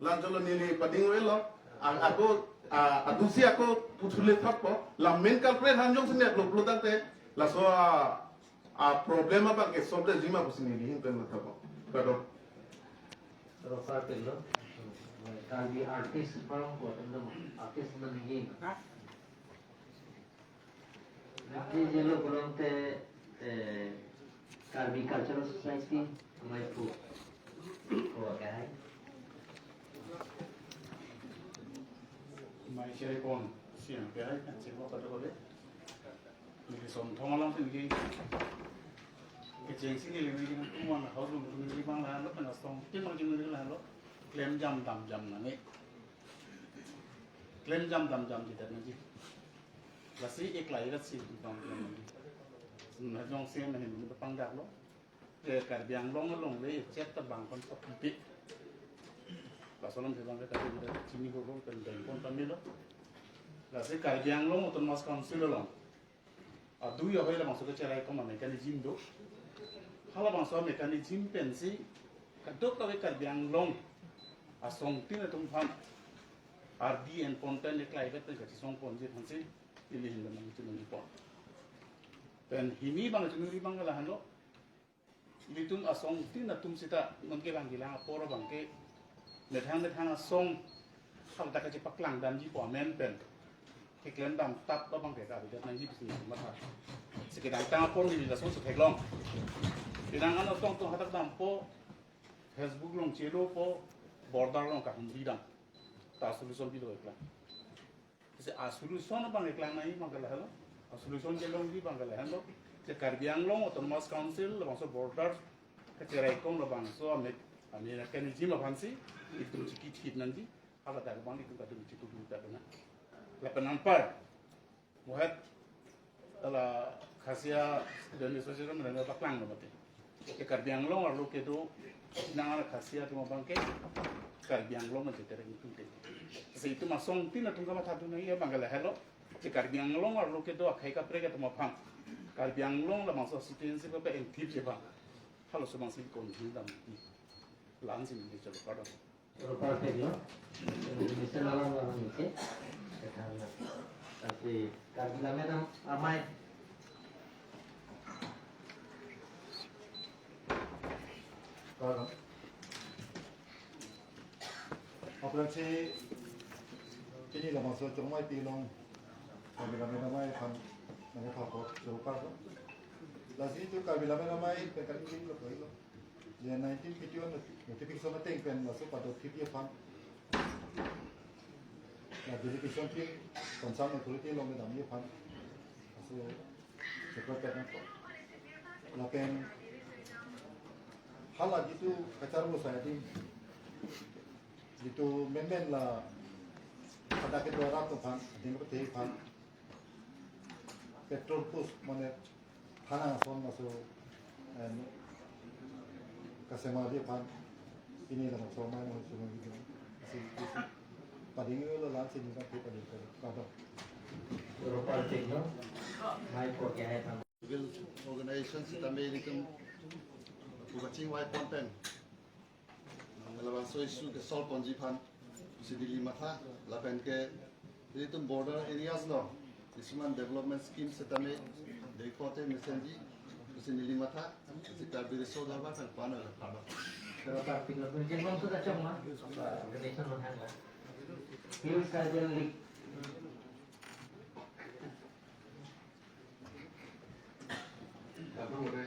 Lancholo neli pading avelo. A-, ako, a-, adusi ako puthule thotpo. La main culprit han jongsi ne lo pulo tangte laso a, a problem abang ke solve da jima pusi neli hin pen thotpo. Kado. Rofar pelo. Karbi artist parang kuat, artist meninggi. Nanti jelo pulo tangte, eh, Karbi Cultural Society amei pu ko kahai. Mai chere kon siang kahai kan chere ko kado kole. Neli son thom alam si neli kecheng si neli neli nang kuman house room neli bang lahenlo, pen asong tim bang neli lahenlo. Klem jam dam jam nangji. Klem jam dam jam jidat nangji. Lasi eklai rat si bang klem nangji. Sum na jongsi na hin bang daklo. Ke Karbi Anglong along le chet ta bang kon papipe. Laso alam si bang ke Karbi Anglong chini holo pen bang kon pamelo. Lasi Karbi Anglong Autonomous Council along adui ahoi labangso kecherai koma mechanism do. Halabangso mechanism pensi kadokave Karbi Anglong asongtin atum aphan ardi en ponpen eklai vet pen kachisong ponji aphansi neli hin pen nangchiningri pon. Pen hini bang chiningri bang ke lahenlo. Ilitum asongtin atum seta non kevang kelang apor abang ke methang methang asong haladak kachepaklang damji pu amen pen keklem dam tap abang ke kabidat nangji pusi matha. Si kedamtang apor neli lason si theklong. Penang an asong atum hadak dampo, Facebook along chelopo, border along kahumri dam. Ta solution bilo eklang. Lasi a solution abang eklang nangji abang ke lahelo. A solution kelongji abang ke lahelo. Je Karbi Anglong Autonomous Council labangso border kacherai kong labangso ame, ame mechanism aphansi itum chiki thip nangji. Haladak abang itum kadung chitu dun kadung. Lapen anpar mohet ala Khasi Student Association mena paklanglo mate. Ke Karbi Anglong arlo kedo nang ala Khasi atum abang ke Karbi Anglong mate tereng itum te. Lasi itum asongtin atum kamatha dun nangji abang ke lahelo. Je Karbi Anglong arlo kedo akhei kaprek atum aphan Karbi Anglong labangso citizenship kape-engthipji abang halaso abangsi kon hin dam di. Lansi neli chalo kardom. Perfect lo. Mister Lalam Lalam isi. Kethan na. Tapi Karbi Lammet Am-, Amei. Kardom. Aphrangsi pini labangso Chongmai Pi along Karbi Lammet Amei aphan nangkethok chokar. Lasi itum Karbi Lammet Amei pen kali lo koi lo. Je nineteen fifty-one notification ateng pen laso padok thipji aphan. La delegation team concern authority along kedam aphan aso cheprek nangkok. Lapen hala jitu kacharbo sai adim, jitu menmen la pada kedo arat aphan, adim kete aphan petrol post mane thanang ason aso, em, kasemar ji aphan pini la so mai mo so mai ji. Asi, asi. Pading lo lan sini kan kita di kado. Pero parting no, mai ko kya hai tham. Civil organization sitame ilitum pu kachingvai pon pen labangso issue ke solve ponji aphan si neli matha, lapen ke ilitum border areas along isi man development scheme sitame dekhote mesenji si neli matha, si Karbi Riso Dharma kan pano la pano. Pero parting lo, jeng bang sudah cuma organization lo hang lo. Hill Tribal League. Lapen ore,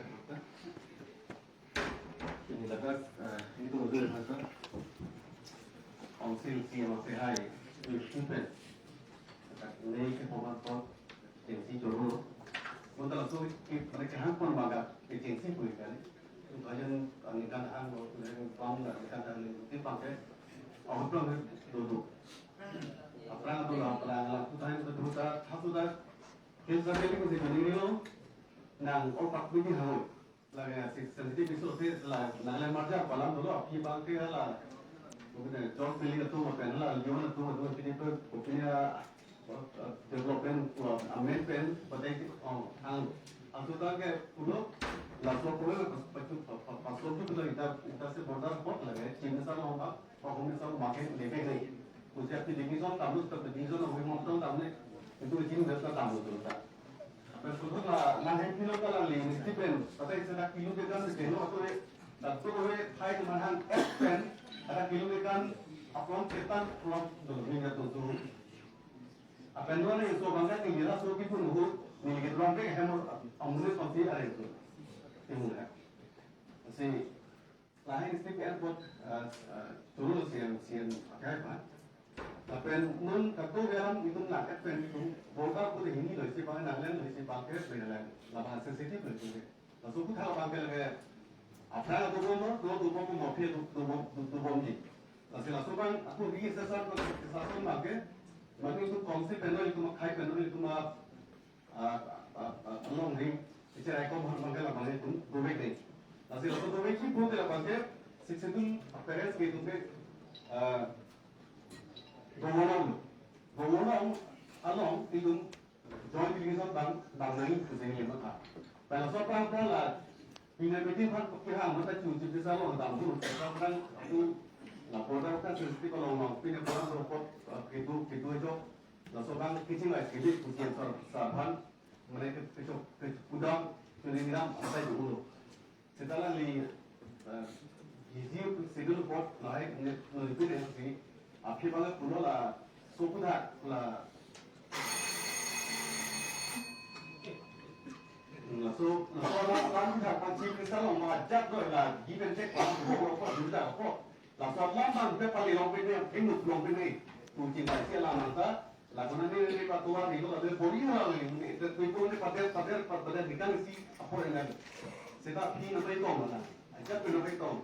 ini lagas, eh, ini tuh udah, Council C M C hai, ini pen. Ini ke paman to, agency joro. Mun ta laso ke, mereka hang pon maga agency pun kali. Kajan angin kan hang lo, mereka pam nggak, angin kan hang lo, di pakai. Awak pulang dulu. Aphrang tu lah, aphrang lah, tu time tu tu ta, tu ta. Kin sa kali ko si bini lo, nang o pak bini hau. Lagi si sensitive issue si la, nang le marja palam dulu, aphi bang ke la. Mungkin job filling tu, apa la, lion tu, tu, sini tu, punya, uh, development, uh, amendment, batai si, oh, ang. Asu ta ke, pulo, laso pulo, pas, pas, pas, pas, tu, tu, ita, ita si border pot lagi, Chin sa lo, pak. Pahum ni sa makin lebih ni. Pusi aphi division tamu, sub division of Himantong tamu ni. Itu di sini desa tamu tu ta. Aphi puthot la, nang hem kilo kala li, ni stipen. Kata isi na kilo ke kan si kilo atau ni. Satu kore hai tu mahang S pen. Ada kilo ke kan apron ketan apron tu ni tu tu. Aphi dua ni so bangsa ni nila so kipun hu. Ni ke tuan ke hem amune konsi are tu. Timu ya. Si Lahai district airport, ah, ah, tulu sian, sian akai pa. Lapen non kato garam itum na kat pen itum border pu hini lo isi pa, Nagaland lo isi pa, ke Nagaland. Laban sensitive lo isi. Laso pu thala bang ke lagi. Aphrang tu bom, tu tu bom mo phi tu tu bom tu tu bom ni. Lasi laso bang aku ri sesar tu sesar tu bang ke. Mani itum kongsi pen lo itum khai pen lo itum ah, ah, ah, ah, along ring, ichar ai kom har bangke labang itum dovek dei. Lasi laso dovek si pute labangke, sixth schedule parents ke itum ke, ah, Gongolong, Gongolong along itum joint delegation bang, bang nangji pusi neli matha. Pen laso aphrang aphrang la, pina meeting aphan kehang mata chu chu desa along dam dulu, aphrang aphrang tu la border kan sensitive along along, pina border along pot, ah, kitu, kitu jo, Laso bang kachingvai sini pusi answer sa aphan, mane ke kechok, kechok kudam, kachingvai ram asai dulu. Seta la li, eh, hiji schedule pot lahai ne nelipi ne si, aphi bang pulo laso kuda la, laso, laso la, la kuda pan si kristal lo majak do la, give and take pan pulo pot, pulo pot. Laso alam bang pe pali long pene, inut long pene. Kucing bai si alam angka. Lakonan ni ni patuan ni lo ada bori hal ni. Ni itu pun ni pader pader pader ni kan si apa yang ada. Seta phi na pai tong mana. Aja phi na pai tong.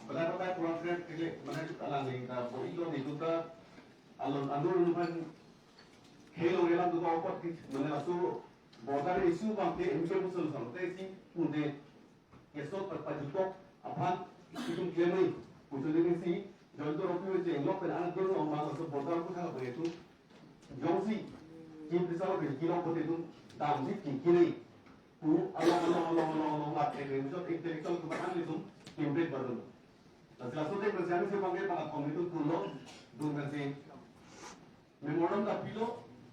Pada pada kurang keren kele mana kita lang ni ta bori lo ni tu ta. Alon anu anu pan. Helo helo tu ta opat ki mana laso border issue bang ke M K Musul sang te si pun de. Keso pa pajutok aphan itum klem nai. Kuchuli ni si, jol to ropi we jeng lok pen anak dolo ma laso border ku thang pen itum. Jongsi, Chief Minister lo pen kilok pote itum, dam si ki kiri. Pu along along along along along mat ek rim jok intellectual tu makan itum, kimrit badun. Laso laso tek pen siang si bangke pala kom itum pulo, dun kan si. Memorandum ta pilo,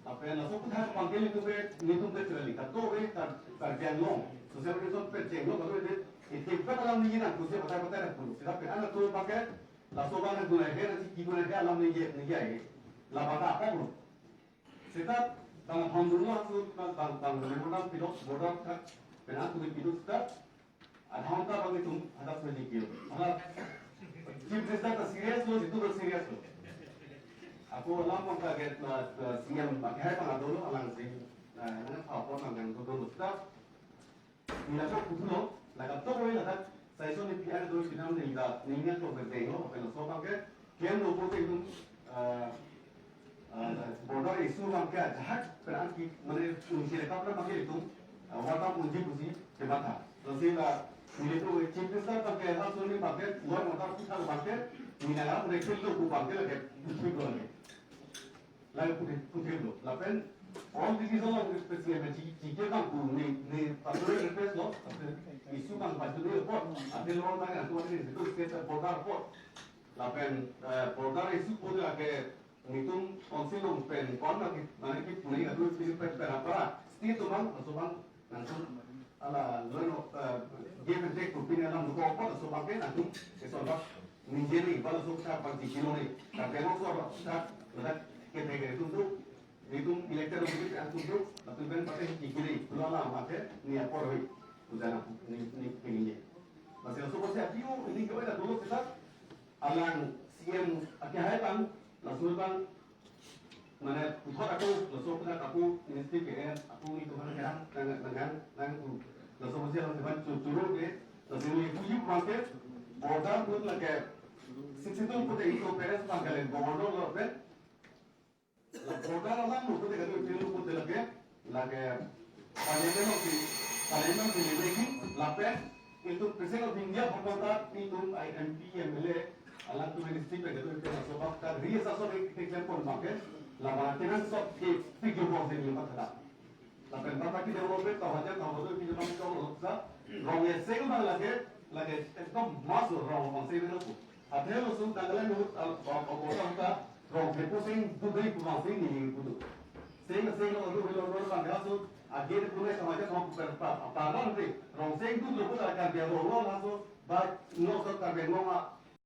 lapen laso kutha pangke nelitum ke, nelitum ke chirali, kato ke, ka, Karbi Anglong, social organization pen chenglo, kato ke, iti ke alam ni nang, kusi batai batai na pun, sila pen anak tu pangke, laso bang na guna ke, nasi ki guna ke alam ni ye, ni ye, la bata apa pun. Seta, bang hon dulu laso, bang, bang, bang memorandum pilo, border ka, pen anak tu pilo seta, Adhon ta bang itum hadak soi dikir. Hala Chief Minister ta serious lo, situ ta serious lo. Ako alam abang ke, eh, eh, C M abang ke hai abang dolo, alangsi, eh, nangpha apot nang nang dolo seta. Neli ako puthot lo, lake to koi ladak, session ni P R do pinam neli da, neli nangkok berdeng lo, lapen laso abang ke, klem lo puthot itum, eh, eh, border issue abang ke ajahak, pen anke, mane, unsi lekap na abang ke itum, eh, warta unji pusi, kematha. Lasi la, neli to Chief Minister abang ke, laso ni abang ke, law and order puthot abang ke, neli nang ako neli klem lo pu abang ke lake, puthot lo lake. Lalu puthot, puthot lo. Lapen, all division lo, especially na G-, G K abang pu, neli, neli personal request lo, lapen issue abang pachini apot, ante lo na, ante lo na, itu state border apot. Lapen, eh, border issue pu lake, nelitum council along pen, kon lake, mane ki puni atu, pini pen, pen apa, state abang, laso abang, nangtum, ala, law and, eh, give and take pu pini alam dokok apot, laso abang ke, nangtum, keso abang, ningje ni, bang laso kita abang G K lo ni. Karbi Anglong so abang kita, kita, kita, kita tunggu. Nelitum elected office ang tunggu, latum pen pakai G K ni, pulo alam mate, neli apor hui, udah na, neli, neli, neli. Masih laso apot si atiu, neli kawai na dolo seta, alang C M ake hai abang, laso abang, mane, puthot ako, laso puthot ako, Ministry P N, ako nelitum nang, nang, nang, nang, nang, laso apot si alang teman cu-, curu ke, laso neli puji abang ke, border pun lake, sixty-two pun itu P R S abang ke le, Governor lo pen, la border alam lo pun ke, itu pun lake, lake, Parliament of the, Parliament of the Navy, lapen, itu President of India, pun kota, itu I M P, M L A, alam tu Ministry P N ke tu, itu laso abang ke, ri sa so ke, ke, ke, pun abang ke, la abang ke nang sok ke, figure pun si abang ke. Lapen bata ki development ta wajar ta wajar ki development ta wajar sa. Rong ese abang lake, lake ekdom mas rong abang si lo pu. Athe laso tanggal nu al, al, al, al, ta, rong thepo sengduk dei pu abang si neli puthot. Seng, seng lo, lo, lo, lo, abang laso, again pu nai ta wajar ta pu per pa, pa, pa, rong de, rong sengduk lo pu ta Karbi Anglong lo laso, ba, no so Karbi Anglong a,